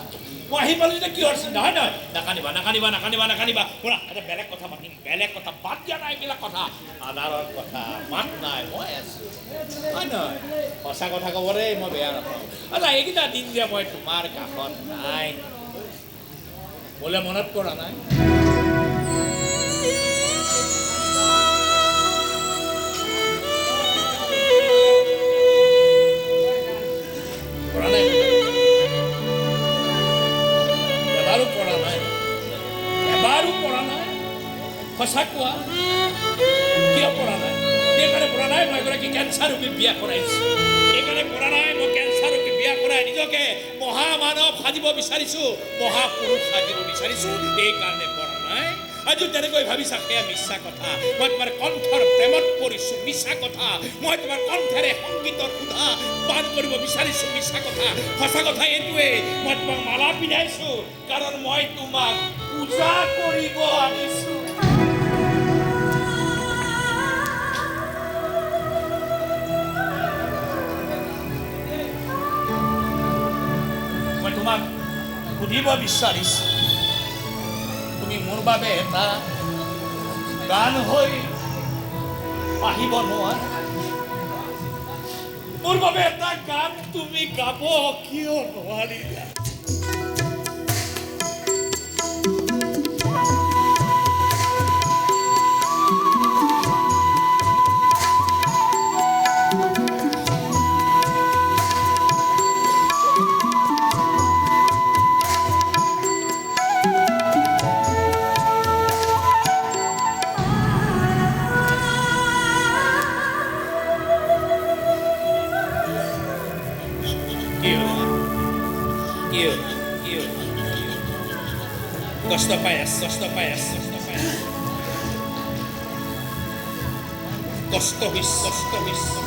মই আহি পালোঁ যেতিয়া কিহৰ চিন্তা? হয় নহয়? নাকান্দিবা, নাকান্দিবা, নাকান্দিবা, নাকান্দিবা। শুনা, এটা বেলেগ কথা পাতিম, বেলেগ কথা বাদ দিয়া নাই, এইবিলাক কথা আধাৰৰ কথা, মাত নাই, মই আছোঁ, হয় নহয়? সঁচা কথা ক'ব দেই, মই বেয়া নাপাওঁ। আচ্ছা, এইকেইটা দিন যে মই তোমাৰ কাষত নাই, মোলৈ মনত পৰা নাই? পৰা নাই? এবাৰো পৰা নাই? এবাৰো পৰা নাই? সঁচা কোৱা, কিয় পৰা নাই? এইকাৰণে পৰা নাই, মই এগৰাকী কেঞ্চাৰ ৰোগীক বিয়া কৰাইছোঁ। এইকাৰণে পৰা নাই, মই কেঞ্চাৰ ৰোগীক বিয়া কৰাই নিজকে মহামানৱ সাজিব বিচাৰিছোঁ, মহাপুৰুষ সাজিব বিচাৰিছোঁ, এইকাৰণে পৰা নাই। আজি তেনেকৈ ভাবিছা সেয়া মিছা কথা। মই তোমাৰ কণ্ঠৰ প্ৰেমত পৰিছোঁ, মিছা কথা। মই তোমাৰ কণ্ঠেৰে সংগীতৰ সুধা পান কৰিব বিচাৰিছোঁ, মিছা কথা। সঁচা কথা এইটোৱেই, মই তোমাক মালা পিন্ধাইছোঁ কাৰণ মই তোমাক পূজা কৰিব আনিছোঁ। মই তোমাক সুধিব বিচাৰিছোঁ, তুমি মোৰ বাবে এটা গান হৈ আহিব নোৱাৰা? মোৰ বাবে এটা গান তুমি গাব কিয় নোৱাৰিলা? কষ্ট পাই আছ, কষ্ট পাই আছ, কষ্ট পাই আছ, কষ্ট হৈছে, কষ্ট হৈছে,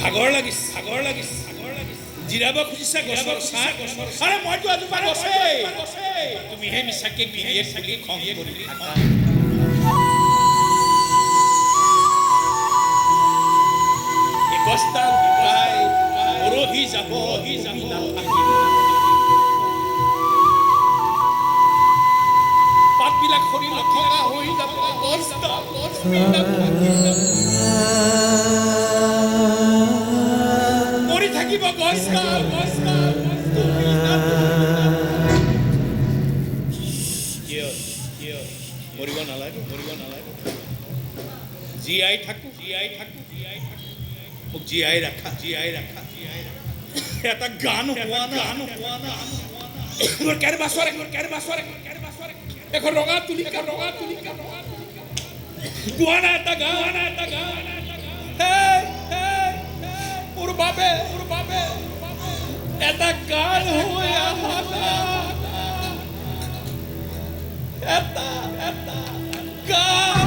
ভাগৰ লাগিছে, ভাগৰ লাগিছে, ভাগৰ লাগিছে, জিৰাব খুজিছা গছৰ ছাঁ। আৰে মইতো এজোপা গছেই, তুমিহে মিছাকে বিৰিয়ে খুলি খং কৰি থাকা। এই গছডাল শুকাই মৰহি যাব, তুমি নাথাকিবা। পাতবিলাক সৰি নথকা হৈ যাব, মৰি থাকিব গছডাল, গছডাল, তুমি কিয় কিয় মৰিব নালাগে, মৰিব নালাগে। জীয়াই থাকো, জীয়াই থাকো, জীয়াই থাকো, মোক জীয়াই ৰাখা, জীয়াই ৰাখা, জীয়াই ৰাখা। এটা গান হোৱা না, গান হোৱা না। মোৰ কেৰবাছৰ, মোৰ কেৰবাছৰ, কেৰবাছৰ এখন ৰঙা তুলিকা, ৰঙা তুলিকা, ৰঙা তুলিকা। গোৱা না এটা গান, এটা গান। মোৰ বাবে, মোৰ বাবে এটা গান হৈ আহা, এটা এটা গান।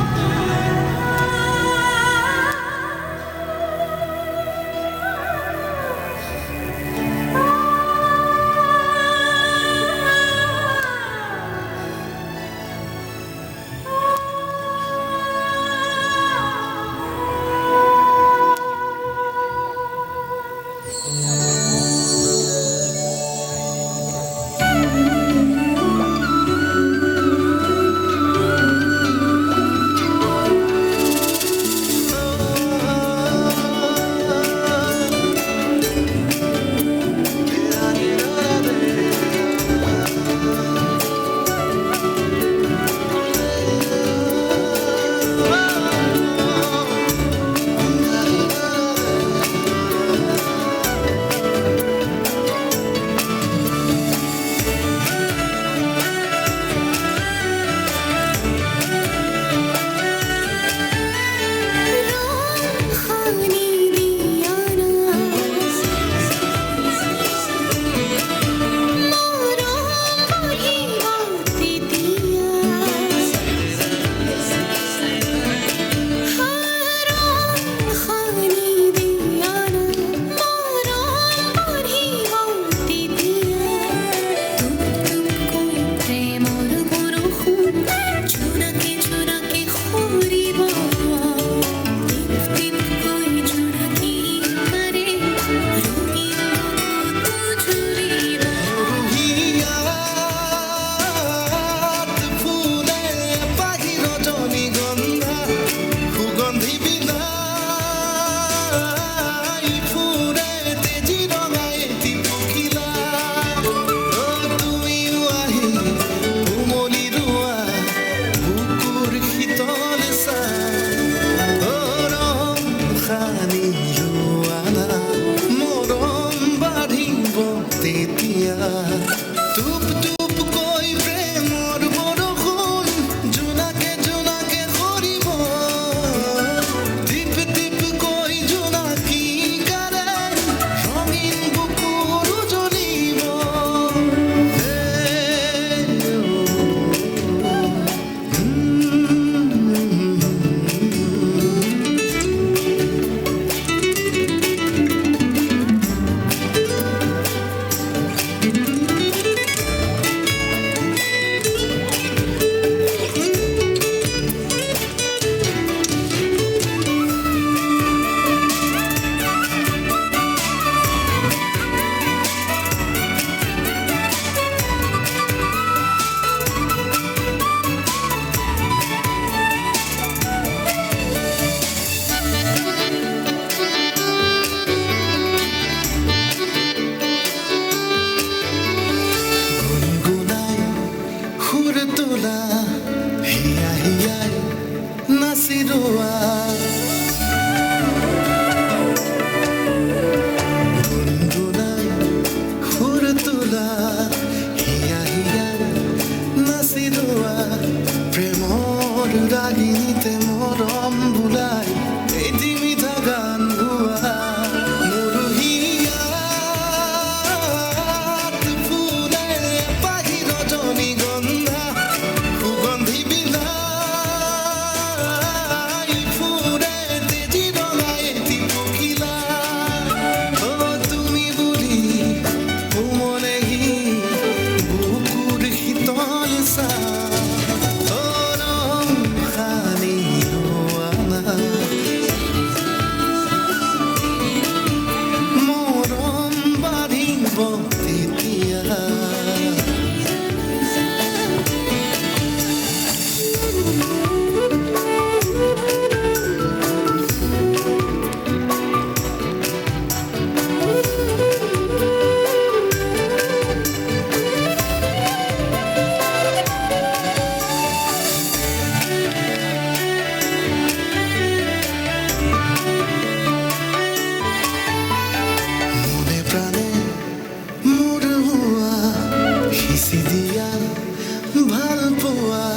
ভাল পোৱা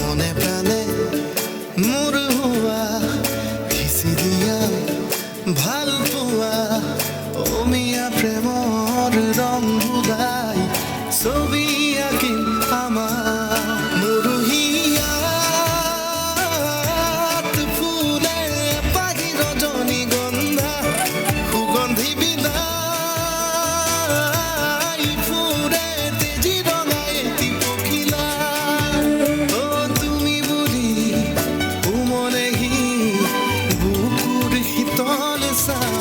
মনে প্ৰাণে মোৰ হোৱা সিঁচি দিয়া ভাল পোৱা অমিয়া প্ৰেমৰ ৰং বুলাই ছবি আঁকিম আমাৰ মোৰ হিয়াত ফুলে পাহি ৰজনীগন্ধা সুগন্ধি বিলাই ফুৰে তেজি ৰঙাই এটি পখিলা অ তুমি বুলি উমলেহি বুকুৰ শীতল ছাঁ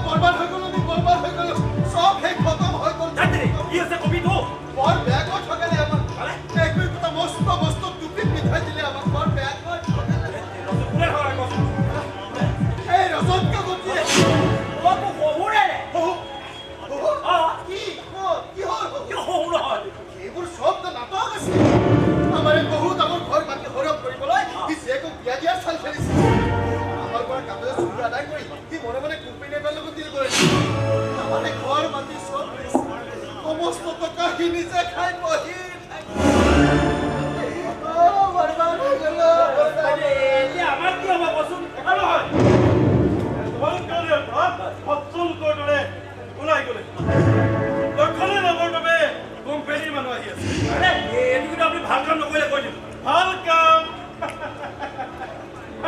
বৰবাদ হৈ গ'লো নি, বৰবাদ হৈ গ'লো, চব শেষ খতম হৈ গ'ল। কি আছে কবি তো? বৰ বেয়াকৈ ঠগালে আমাক। একো একোটা মস্ত মস্ত টুপি পিন্ধাই দিলে আমাক, বৰ বেয়াকৈ ঠগালে। এই ৰজত কাকতিয়ে। কি ক'ত কিহৰ এইবোৰ চব নাটক আছিল। আমাৰ এই বহুত ডাঙৰ ঘৰ মাটি সৰব কৰিবলৈ সি জীয়েকক বিয়া দিয়াৰ চাল খেলিছিল। আমাৰ পৰা কাগজৰ চুৰি আদায় কৰি সি মনে মনে কোম্পানী এটাৰ লগত ডিল কৰিছিল। আমাৰ এই ঘৰ মাটি চব সমস্ত টকা সি নিজে খাই বহি। আমাৰ কি হ'ব কচোন? নহয়, তোমালোক সচ্চলোকৰ দৰে ওলাই গ'লে দখলে ল'বৰ বাবে কোম্পানীৰ মানুহ আহি আছে। এইটো কিন্তু আপুনি ভাল কাম নকৰিলে কৈ দিম। ভাল কাম?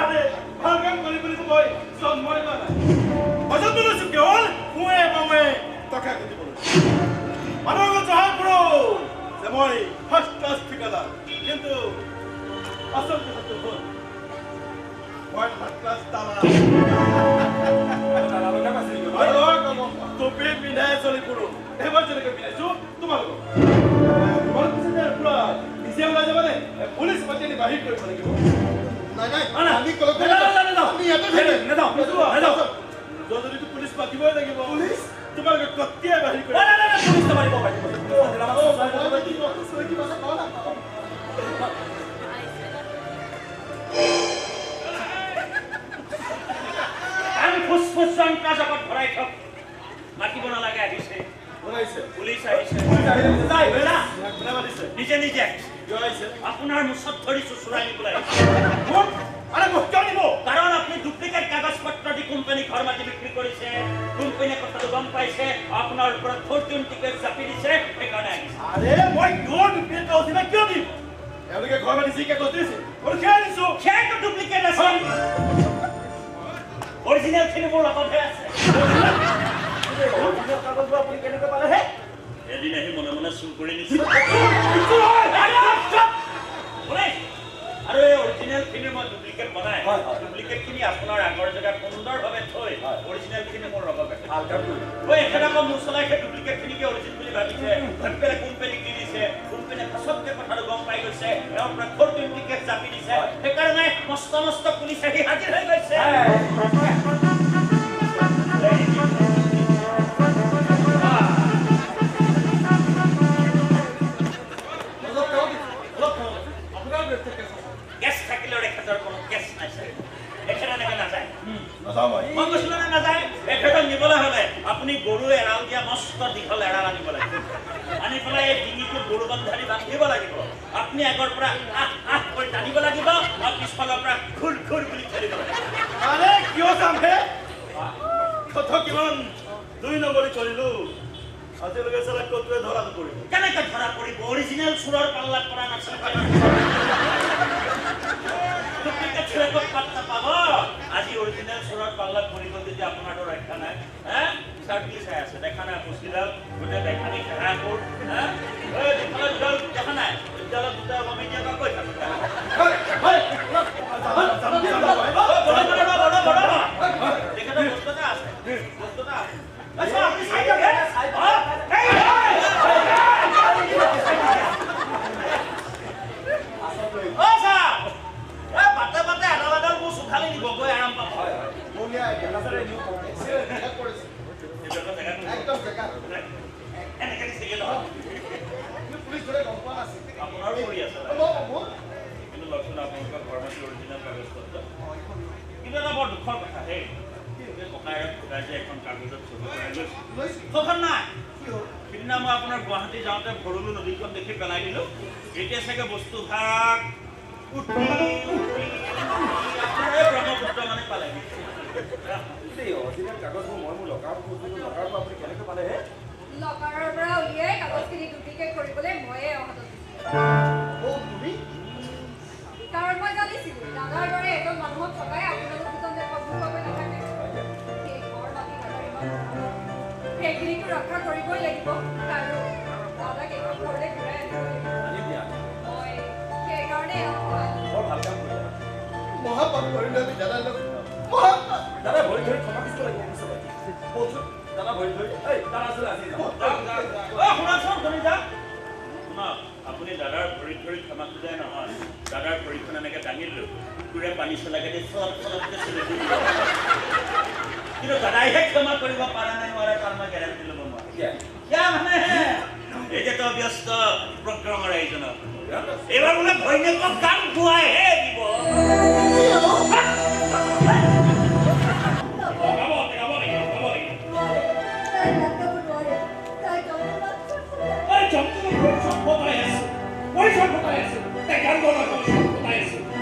আৰে ভাল কাম কৰিম বুলিতো মই জন্মই লোৱা নাই। মই জন্ম লৈছো কেৱল সোঁৱে বাওঁৱে টকা ঘটিবলৈ। মানুহৰ আগত জহাই ফুৰো যে মই ফাৰ্ষ্ট ক্লাছ ঠিকাদাৰ, কিন্তু আচল কথাটো হ'ল মই থাৰ্ড ক্লাছ দালাল। টুপি পিন্ধাই চলি ফুৰো। এইবাৰ যেনেকৈ পিন্ধাইছো তোমালোকক, তোমালোক পিছে পুৰা নিজে ওলাই যাবানে পুলিচ মাতি আনি বাহিৰ কৰিব লাগিব? নাই নাই, আমি যদিতো পুলিচ মাতিবই লাগিব। পুলিচ তোমালোকে কতিয়াই বাহিৰ কৰিব। ফুচফুচ শংকা জগত ভৰাই থওক, মাতিব নালাগে। আহিছে পুলিচ, আহিছে নিজে নিজে আহিছে। আপোনাৰ মুচত ধৰি চোচৰাই নিবলৈ আহিছে। কাৰণ আপুনি ডুপ্লিকেট কাগজ পত্ৰ দি কোম্পানী ঘৰ মাটি বিক্ৰী কৰিছে। কোম্পানীয়ে কথাটো গম পাইছে, আপোনাৰ ওপৰত ফৰচুন টিকেট জাপি দিছে, সেইকাৰণে আহিছে। আৰে মই কিয় ডুপ্লিকেট কাগজ দিম? কিয় দিম? এওঁলোকে ঘৰ মাটি যি কাগজ দিছে মই সেয়াই দিছো। সেয়াইতো ডুপ্লিকেট আছে, অৰিজিনেলখিনি মোৰ লগতহে আছে। কাগজবোৰ আপুনি কেনেকৈ পালেহে? এদিন আহি মনে মনে চুৰ কৰি নিছে। আৰু এই অৰিজিনেলখিনি মই ডুপ্লিকেট বনাই ডুপ্লিকেটখিনি আপোনাৰ আগৰ জেগাত সুন্দৰভাৱে থৈ অৰিজিনেলখিনি মোৰ লগত মই এখেত আকৌ মোৰ চলাই সেই ডুপ্লিকেটখিনিকে অৰিজিন বুলি ভাবিছে, ভাবি পেলাই কোম্পানীক দি দিছে। কোম্পানীয়ে পাছতকে কথাটো গম পাই গৈছে, তেওঁৰ পৰা ফৰচুন টিকেট জাপি দিছে। সেইকাৰণে মস্ত মস্ত পুলিচ আহি হাজিৰ হৈ গৈছে। কেছ থাকিলেও এখেতৰ কোনো কেছ নাই ছাৰ। এখেত এনেকৈ নাযায়। মই কৈছিলো নে নাযায়? এখেতক নিবলৈ হ'লে আপুনি গৰু এৰাল দিয়া মস্ত দীঘল এৰাল আনিব লাগিব। আনি পেলাই এই ডিঙিটো গৰু বান্ধাৰি বান্ধিব লাগিব। আপুনি আগৰ পৰা আহ আহ কৰি টানিব লাগিব আৰু পিছফালৰ পৰা ঘুৰ ঘুৰ বুলি ঠেলিব লাগিব। আৰে কিয় যাম হে? কত কিমান দুই নম্বৰী কৰিলো, আজিলৈকে চালা কটোৱে ধৰা নপৰিব। কেনেকৈ ধৰা পৰিব? অৰিজিনেল চোৰৰ পাল্লাত পৰা নাছিল। ডুপ্লিকেট চোৰে ক'ত পাত্তা পাব? আজি অৰিজিনেল চোৰৰ পাল্লাত পৰি গ'ল তেতিয়া আপোনাৰতো ৰক্ষা নাই। হে ছাৰ কি চাই আছে? দেখা নাই মুচিডাল গোটেই দেখানি খেৰা কৰ। হে এই দুফালে দুডাল দেখা নাই? দুডালত দুটা কমি দিয়া কৈ থাকো। তেখেতৰ বস্তু এটা আছে, বস্তু এটা আছে। আপুনি চাই দিয়ক। বাটে বাটে এডাল এডাল মোৰ চোঠালি নিব গৈ আৰাম পাব। আপোনাৰো কৰি আছে কিন্তু লক্ষণ আপোনালোকৰ ঘৰ মাটি অৰিজিনেল কাগজ পত্ৰ। কিন্তু এটা বৰ দুখৰ কথা, সেই ককায়েৰক ঢুকাই যে এখন কাগজত চহী কৰাই লৈছোঁ সেইখন নাই। সিদিনা মই আপোনাৰ গুৱাহাটী যাওঁতে ভৰলু নদীখন দেখি পেলাই দিলোঁ। এতিয়া চাগে বস্তুভাগ উঠি উঠি আপোনাৰ এই ব্ৰহ্মপুত্ৰ মানে পালেহি। কাগজবোৰ মই মোৰ লকাৰত থৈছিলোঁ, লকাৰৰ পৰা আপুনি কেনেকৈ পালেহে? লকাৰৰ পৰা উলিয়াই কাগজখিনি ডুপ্লিকেট কৰিবলৈ ময়ে অহাটো দিছিলোঁ, কাৰণ মই জানিছিলোঁ দাদাৰ দৰে এজন মানুহক ঠগাই আপোনালোক দুজন যে ঠগ নোখোৱাকৈ নাথাকে। সেই ঘৰ মাটি দাদাৰ ইমান মৰমৰ, সেইখিনিতো ৰক্ষা কৰিবই লাগিব আৰু দাদাক এইখন ঘৰলৈ ঘূৰাই আনিব লাগিব। মই সেইকাৰণে এওঁক বৰ ভাল কাম কৰিলে। মহাপাপ কৰিলোঁ আমি দাদাৰ লগত, মহাপাপ। দাদা ভৰি ধৰি ক্ষমা খুজিব লাগিব। বলচোন দাদা ভৰি ধৰি। এই দাদা আছিলে আজি। শুনকচোন, শুনি যাওক। শুনক, আপুনি দাদাৰ ভৰিত ধৰি ক্ষমা খোজাই নহয়, দাদাৰ ভৰিখন এনেকৈ দাঙি দিলোঁ, কুকুৰে পানী চলাকে দি চলপ চলপকৈ চেলেকি দিলোঁ। কিন্তু দাদাইহে ক্ষমা কৰিব পাৰে নে নোৱাৰে তাৰ মই গেৰেণ্টি ল'ব নোৱাৰোঁ। কিয় মানে এতিয়াতো ব্যস্ত প্ৰগ্ৰামৰ আয়োজনত। এইবাৰ বোলে ঘৈণীয়েকক গান গোৱাইহে দিব।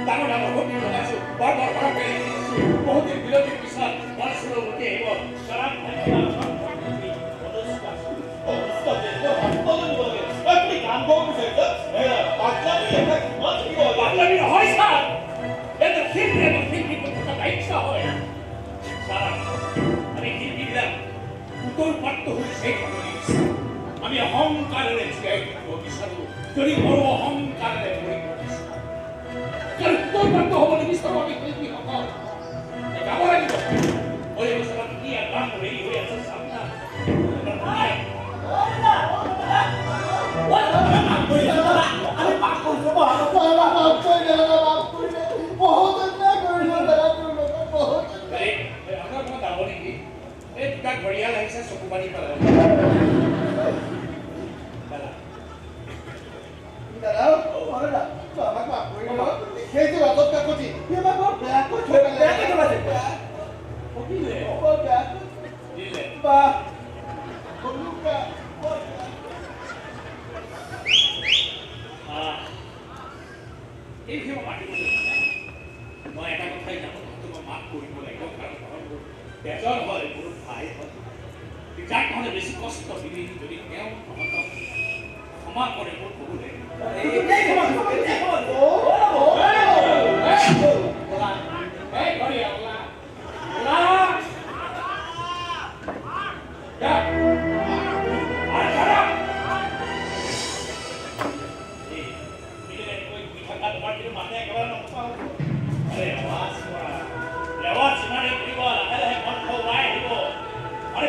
ডাঙৰ ডাঙৰ হোটেল লগাইছোঁ, বৰ বৰ সৰহকৈ লিখিছোঁ। বহুত দিন বিৰতিৰ পিছত মনচুৰৰ উঠি আহিব। পাগলামি নহয় ছাৰ, এটা শিল্পী, এটা শিল্পী এটা দায়িত্ব হয় ছাৰ। আমি শিল্পীবিলাক উত্তৰ পাত্ৰ হৈ জীয়াই থাকিব নিবিচাৰোঁ, আমি অহংকাৰেৰে জীয়াই থাকিব বিচাৰোঁ। যদি মৰো অহংকাৰেৰে মৰিব বিচাৰোঁ, কাৰণ উত্তৰ পাত্ৰ হ'ব নিবিচাৰোঁ আমি শিল্পীসকল। গাব লাগিব। মই এই ওচৰত ধুনীয়া গান ৰেডি হৈ আছে, চাম না। আপোনাৰ অকণমান যাব নেকি? এই দুটা ঘৰিয়াল আহিছে, চকু পানী পেলাব। দাদা, দাদা, আমাক মাফ কৰি দিয়ক। সেই যে ৰজত কাকতি, সি আমাক বৰ বেয়াকৈ ঠগালে। ঠগিলে? বৰ বেয়াকৈ দিলে। বাহ, ভলুকা, বৰ এই বিষয়ে মই মাতিবলৈ মই এটা কথাই জানো, তহঁতক মই মাফ কৰিব লাগিব, কাৰণ তহঁত মোৰ তেজৰ হয়, মোৰ ভাই হয়। যাক তহঁতে বেছি কষ্ট দিলি, যদি তেওঁ তহঁতক ক্ষমা কৰে মোৰ প্ৰভুৰে।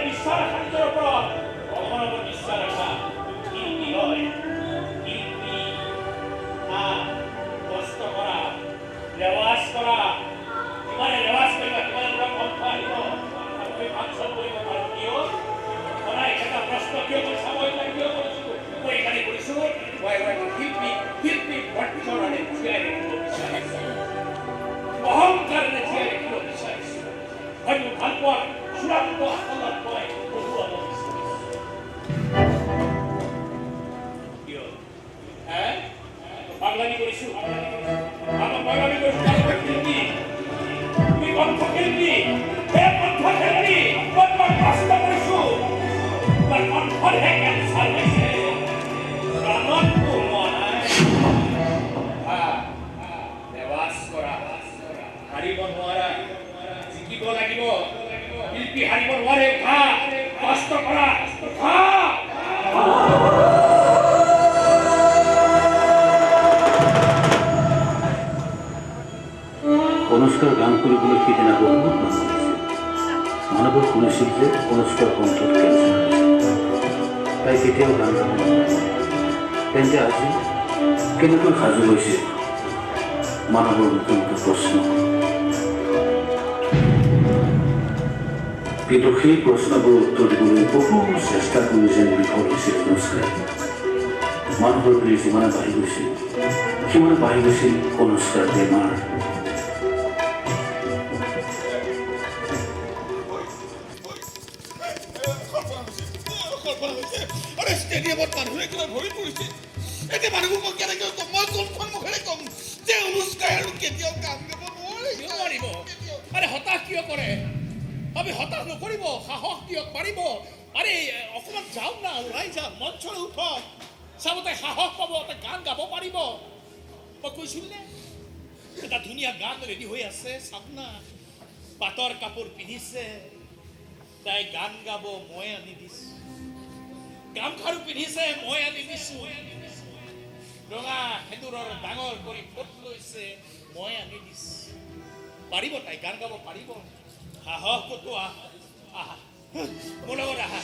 বিশ্বাস ৰাখা নিজৰ ওপৰত, ভগৱানৰ ওপৰত বিশ্বাস ৰাখা। শিল্পী হয়, শিল্পী কষ্ট কৰা, ৰেৱাজ কৰা। যিমানে ৰেৱাজ কৰিবা সিমানে তোমাৰ কণ্ঠ আহিব আৰু তুমি ফাংচন কৰিব পাৰা। কিয় সদায় এটা প্ৰশ্ন কিয় কৰিছা? মই এইবিলাক কিয় কৰিছোঁ? মই এইকাৰণে কৰিছোঁ, মই এগৰাকী শিল্পী, শিল্পী বৰ্তমানে জীয়াই ৰাখিব বিচাৰিছোঁ, অহংকাৰেৰে জীয়াই ৰাখিব বিচাৰিছোঁ। হয় মোৰ ভাল পোৱা চূড়ান্ত আসনত মই বহুৱাব বিচাৰিছোঁ। কিয় হে পাগলামি কৰিছোঁ? পাগলামি কৰিছোঁ। শিল্পী, তুমি কণ্ঠশিল্পী, হে কণ্ঠশিল্পী, মই তোমাক প্ৰশ্ন কৰিছোঁ, তোমাৰ কণ্ঠৰহে কেঞ্চাৰ হৈছে, প্ৰাণত কৰিবলৈ সেইদিনা বহুত মানুহ আহিছিল। মানুহবোৰ শুনিছিল যে অনুষ্কাৰ কণ্ঠত কেঞ্চাৰ হৈছে, তাই কেতিয়াও গান গাব নোৱাৰে। তেন্তে আজি কেনেকৈ সাজু হৈছে? মানুহৰ মুখে মুখে প্ৰশ্ন। কিন্তু সেই প্ৰশ্নবোৰৰ উত্তৰ দিবলৈ বহু চেষ্টা কৰি যেন বিফল হৈছিল অনুষ্কাই। মানুহৰ ভিৰ যিমানে বাঢ়ি গৈছিল, সিমানে বাঢ়ি গৈছিল অনুষ্কাৰ বেমাৰ। আৰে ষ্টেডিয়ামত মানুহে কিবা ভৰি পৰিছে। এতিয়া মানুহবোৰ মই কেনেকৈ ক'ম? মই কোনখন মুখেৰে ক'ম যে অনুষ্কাই আৰু কেতিয়াও গান গাব নোৱাৰে? নোৱাৰিব। আৰে হতাশ কিয় কৰে? আমি হতাশ নকৰিব, সাহস দিয়ক, পাৰিব। আৰে অকণমান যাওক না, ওলাই যাওক, মঞ্চলৈ উঠক, চাব তাই সাহস পাব, তাই গান গাব পাৰিব। মই কৈছিল নে এটা ধুনীয়া গান ৰেডি হৈ আছে, চাওক না, পাটৰ কাপোৰ পিন্ধিছে, তাই গান গাব, মই আনি দিছোঁ। গামখাৰু পিন্ধিছে, মই আনি দিছোঁ। ৰঙা সেন্দুৰৰ ডাঙৰ কৰি ফোট লৈছে, মই আনি দিছোঁ। পাৰিব, তাই গান গাব পাৰিব। সাহস কতো, আহা আহা, মোৰ লগত আহা,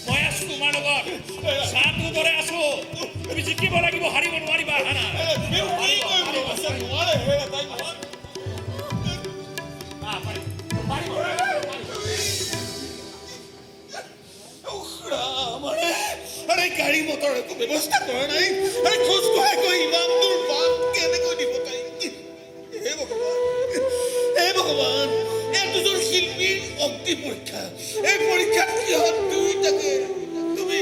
মই আছো তোমাৰ লগত, চাহটোৰ দৰে আছো। তুমি জিকিব লাগিব, হাৰিব নোৱাৰিবা। আহা না। আৰে গাড়ী মটৰ একো ব্যৱস্থা কৰা নাই। আৰে খোজ কঢ়াকৈ ইমান দূৰ বাট কেনেকৈ দিব তাই? হে ভগৱান, হে ভগৱান, এই দুজন শিল্পীৰ অগ্নি পৰীক্ষা। এই পৰীক্ষাত সিহঁত দুয়োটাকে তুমি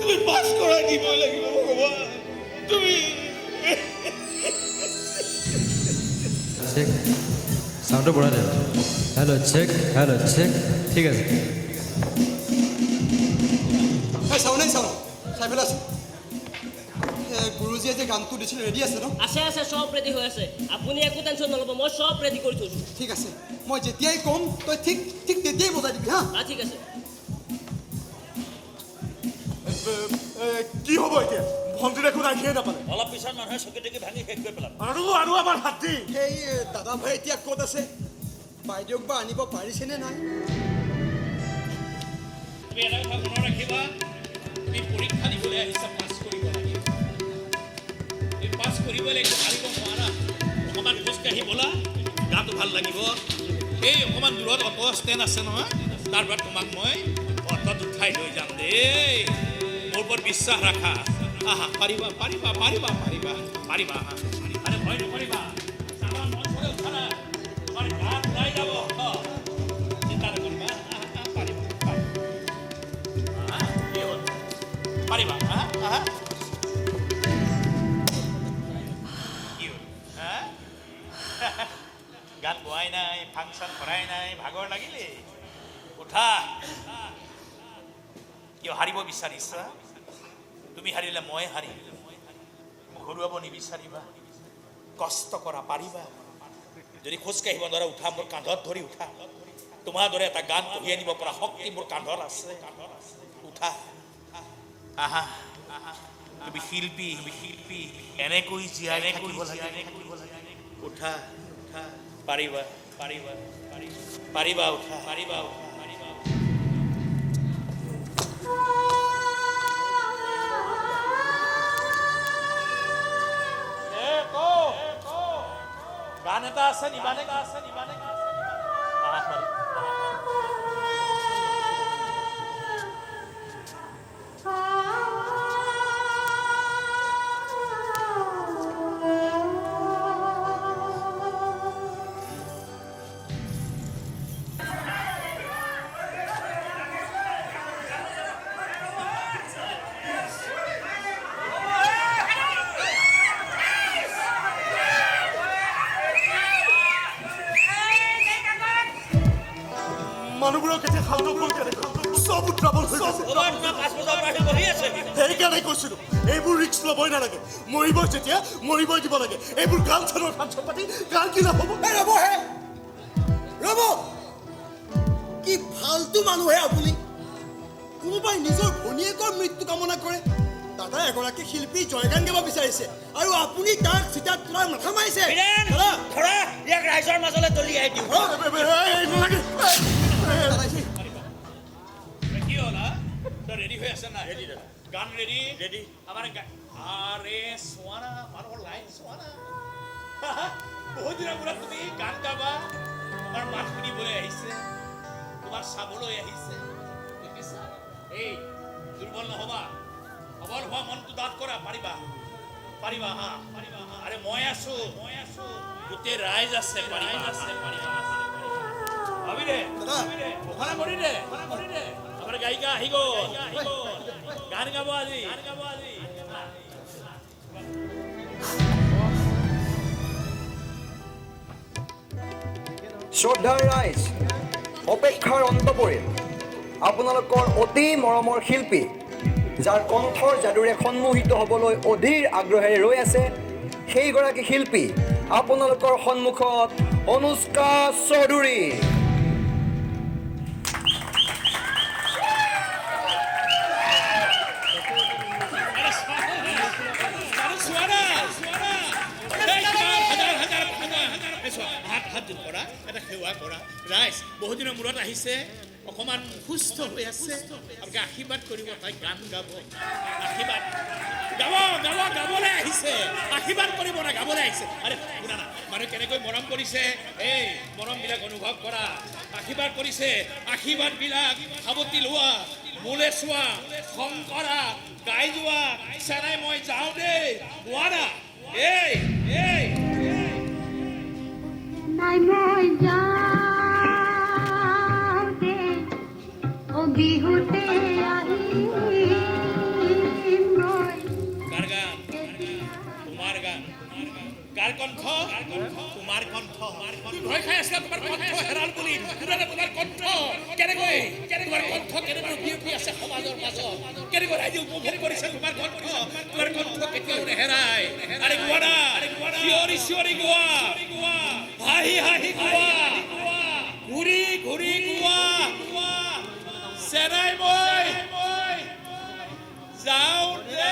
তুমি পাছ কৰাই দিবই লাগিব ভগৱান, তুমি। চেক, চাউণ্ডটো বঢ়াই দে। হেল্ল' চেক, হেল্ল' চেক, ঠিক আছে। চাওঁ নাই, চাওঁ চাই পেলাই আছে। গুৰুজীয়ে যে গানটো দিছিল, ৰেডি আছে ন? আছে আছে, চব ৰেডি হৈ আছে। আপুনি একো টেনশ্যন নল'ব, মই চব ৰেডি কৰি থৈছোঁ। ঠিক আছে, মই যেতিয়াই ক'ম তই ঠিক ঠিক তেতিয়াই বজাই দিবি। হা, ঠিক আছে। কি হ'ব এতিয়া? ভণ্টি দেখোন আহিয়ে নাপালে। অলপ পিছত মানুহে চকী টকী ভাঙি শেষ কৰি পেলাব। আৰু আৰু আমাৰ হাতী। সেই দাদা ভাই এতিয়া ক'ত আছে? বাইদেউক বা আনিব পাৰিছেনে নাই? তুমি এটা কথা মনত ৰাখিবা, তুমি পৰীক্ষা দিবলৈ আহিছা, পাছ কৰিব লাগিব। তুমি পাছ কৰিব লাগিব, হাৰিব নোৱাৰা। অকণমান খোজকাঢ়ি ব'লা, গাটো ভাল লাগিব। এই অকণমান দূৰত অট' ষ্টেণ্ড আছে নহয়, তাৰ পৰা তোমাক মই অট'ত উঠাই লৈ যাম দেই। মোৰ ওপৰত বিশ্বাস ৰাখা। আহা, পাৰিবা পাৰিবা পাৰিবা পাৰিবা পাৰিবা। আহা, আৰে ভয় নকৰিবা, চাবা মঞ্চলৈ উঠা না, তোমাৰ গান ওলাই যাব, চিন্তা নকৰিবা। আহা, পাৰিবা পাৰিবা। কি হ'ল? পাৰিবা। আহা আহা, কি হ'ল? হা, গান গোৱাই নাই, ফাংচন কৰাই নাই, ভাগৰ লাগিলে? উঠা। কিয় হাৰিব বিচাৰিছা? তুমি হাৰিলে মই হাৰিম। মোক হৰুৱাব নিবিচাৰিবা। কষ্ট কৰা, পাৰিবা। যদি খোজকাঢ়িব নোৱাৰা, উঠা, মোৰ কান্ধত ধৰি উঠা। তোমাৰ দৰে এটা গান কঢ়িয়াই নিব পৰা শক্তি মোৰ কান্ধত আছে। উঠা, আহা। তুমি শিল্পী, শিল্পী এনেকৈ জীয়াই থাকিব লাগে। উঠা, উঠা, পাৰিবা পাৰিবা পাৰিবা, উঠা, পাৰিবা, উঠা, পাৰিবা। গান এটা আছে, নিবানে আছে, নিবানে। মানুহবোৰক এতিয়া শান্ত হ'ল কেনেকৈ? চব উত্ৰাৱল হৈ গৈছে। সেইকাৰণে কৈছিলো এইবোৰ ৰিস্ক ল'বই নালাগে। মৰিব যেতিয়া মৰিবই দিব লাগে। এইবোৰ গান চানৰ ফাংচন পাতি গান কি লাভ হ'ব? ৰ'ব হে, ৰ'ব। কি ফাল্টু মানুহে আপুনি! কোনোবাই নিজৰ ভনীয়েকৰ মৃত্যু কামনা কৰে, দাদা এগৰাকী শিল্পী জয়গান গাব বিচাৰিছে আৰু আপুনি তাক চিতাত তোলাৰ মাথা মাৰিছে। ধৰা ইয়াক ৰাইজৰ মাজলৈ দলিয়াই দিওঁ। কি হ'ল, তই ৰেডি হৈ আছে নাই? গান ৰেডি? ৰেডি। আমাৰ আৰে চোৱা না, মানুহৰ লাইন চোৱা না। বহুত দিনৰ মূৰত তুমি গান গাবা, তোমাৰ মাত শুনিবলৈ আহিছে, তোমাক চাবলৈ আহিছে, দেখিছা? এই দুৰ্বল নহবা, সবল হোৱা, মনটো ডাঠ কৰা, পাৰিবা, পাৰিবা, হা পাৰিবা। আৰে মই আছো, মই আছো, গোটেই ৰাইজ আছে, পাৰিবা, আছে, পাৰিবা। ভাবি দে, ঘোষণা কৰি দে, ঘোষণা কৰি দে। আমাৰ গায়িকা আহি গ'ল, আহি গ'ল, গান গাব আজি, গান গাব আজি। শ্ৰদ্ধাৰ ৰাইজ, অপেক্ষাৰ অন্ত পৰিল। আপোনালোকৰ অতি মৰমৰ শিল্পী, যাৰ কণ্ঠৰ যাদুৰে সন্মোহিত হ'বলৈ অধীৰ আগ্ৰহেৰে ৰৈ আছে, সেইগৰাকী শিল্পী আপোনালোকৰ সন্মুখত অনুষ্কা চৌধুৰী। কৰা এটা সেৱা কৰা। ৰাইজ বহুদিনৰ মূৰত আহিছে, অকণমান সুস্থ হৈ আছে, আপোনালোকে আশীৰ্বাদ কৰিব। তাই গান গাব, আশীৰ্বাদ গাব, গাব, গাবলৈ আহিছে, আশীৰ্বাদ কৰিব না, গাবলৈ আহিছে। আৰে শুনা না, মানুহ কেনেকৈ মৰম কৰিছে, এই মৰমবিলাক অনুভৱ কৰা। আশীৰ্বাদ কৰিছে, আশীৰ্বাদবিলাক সাৱটি লোৱা, মোলে চোৱা, খং কৰা, গাই যোৱা, চেনাই মই যাওঁ দেই, গোৱা না। এই এই নাই মই যাওঁ দে, ও বিহুতে আহিম মই। কাৰ গান? তোমাৰ গান। কাৰ কণ্ঠ? তোমাৰ কণ্ঠ। তুমি ভয় খাই আছিলা তোমাৰ কণ্ঠ হেৰাল বুলি। তোমাৰ কণ্ঠ কেনেকৈ, তোমাৰ কণ্ঠ কেনেকৈ বিয়পি আছে সমাজৰ মাজত, কেনেকৈ ৰাইজে উপভোগ কৰিছে তোমাৰ কণ্ঠ। তোমাৰ কণ্ঠ কেতিয়াও নেহেৰায়। আৰে গোৱা না, চিঞৰি চিঞৰি গোৱা, হাঁহি হাঁহি গোৱা, ঘূৰি ঘূৰি গোৱা, চেনাই মই যাওঁ দে।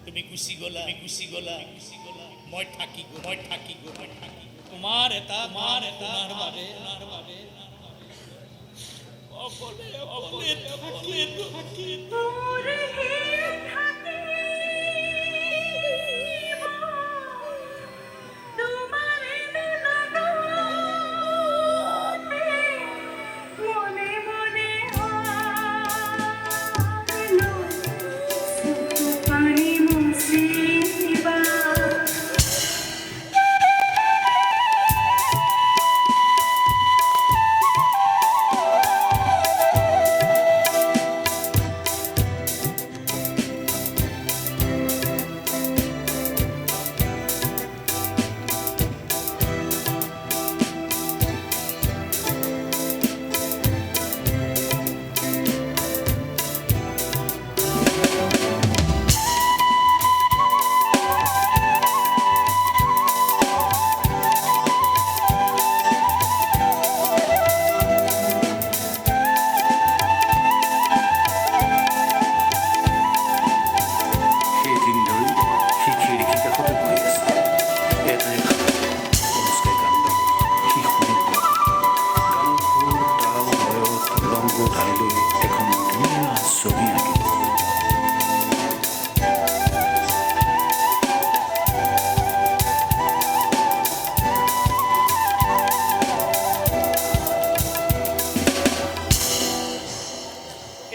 তুমি গুচি গ'লা, গুচি গ'লা, মই থাকি গ'ল, মই থাকি গ'ল, মই থাকি। তোমাৰ এটা, তোমাৰ এটা বাবে অকলে অকলে থাকি থাকি। Bye.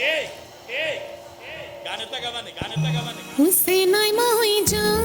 এই এই, গান এটা গাবানে, গান এটা গাবানে? হুসেনাই মই যাম।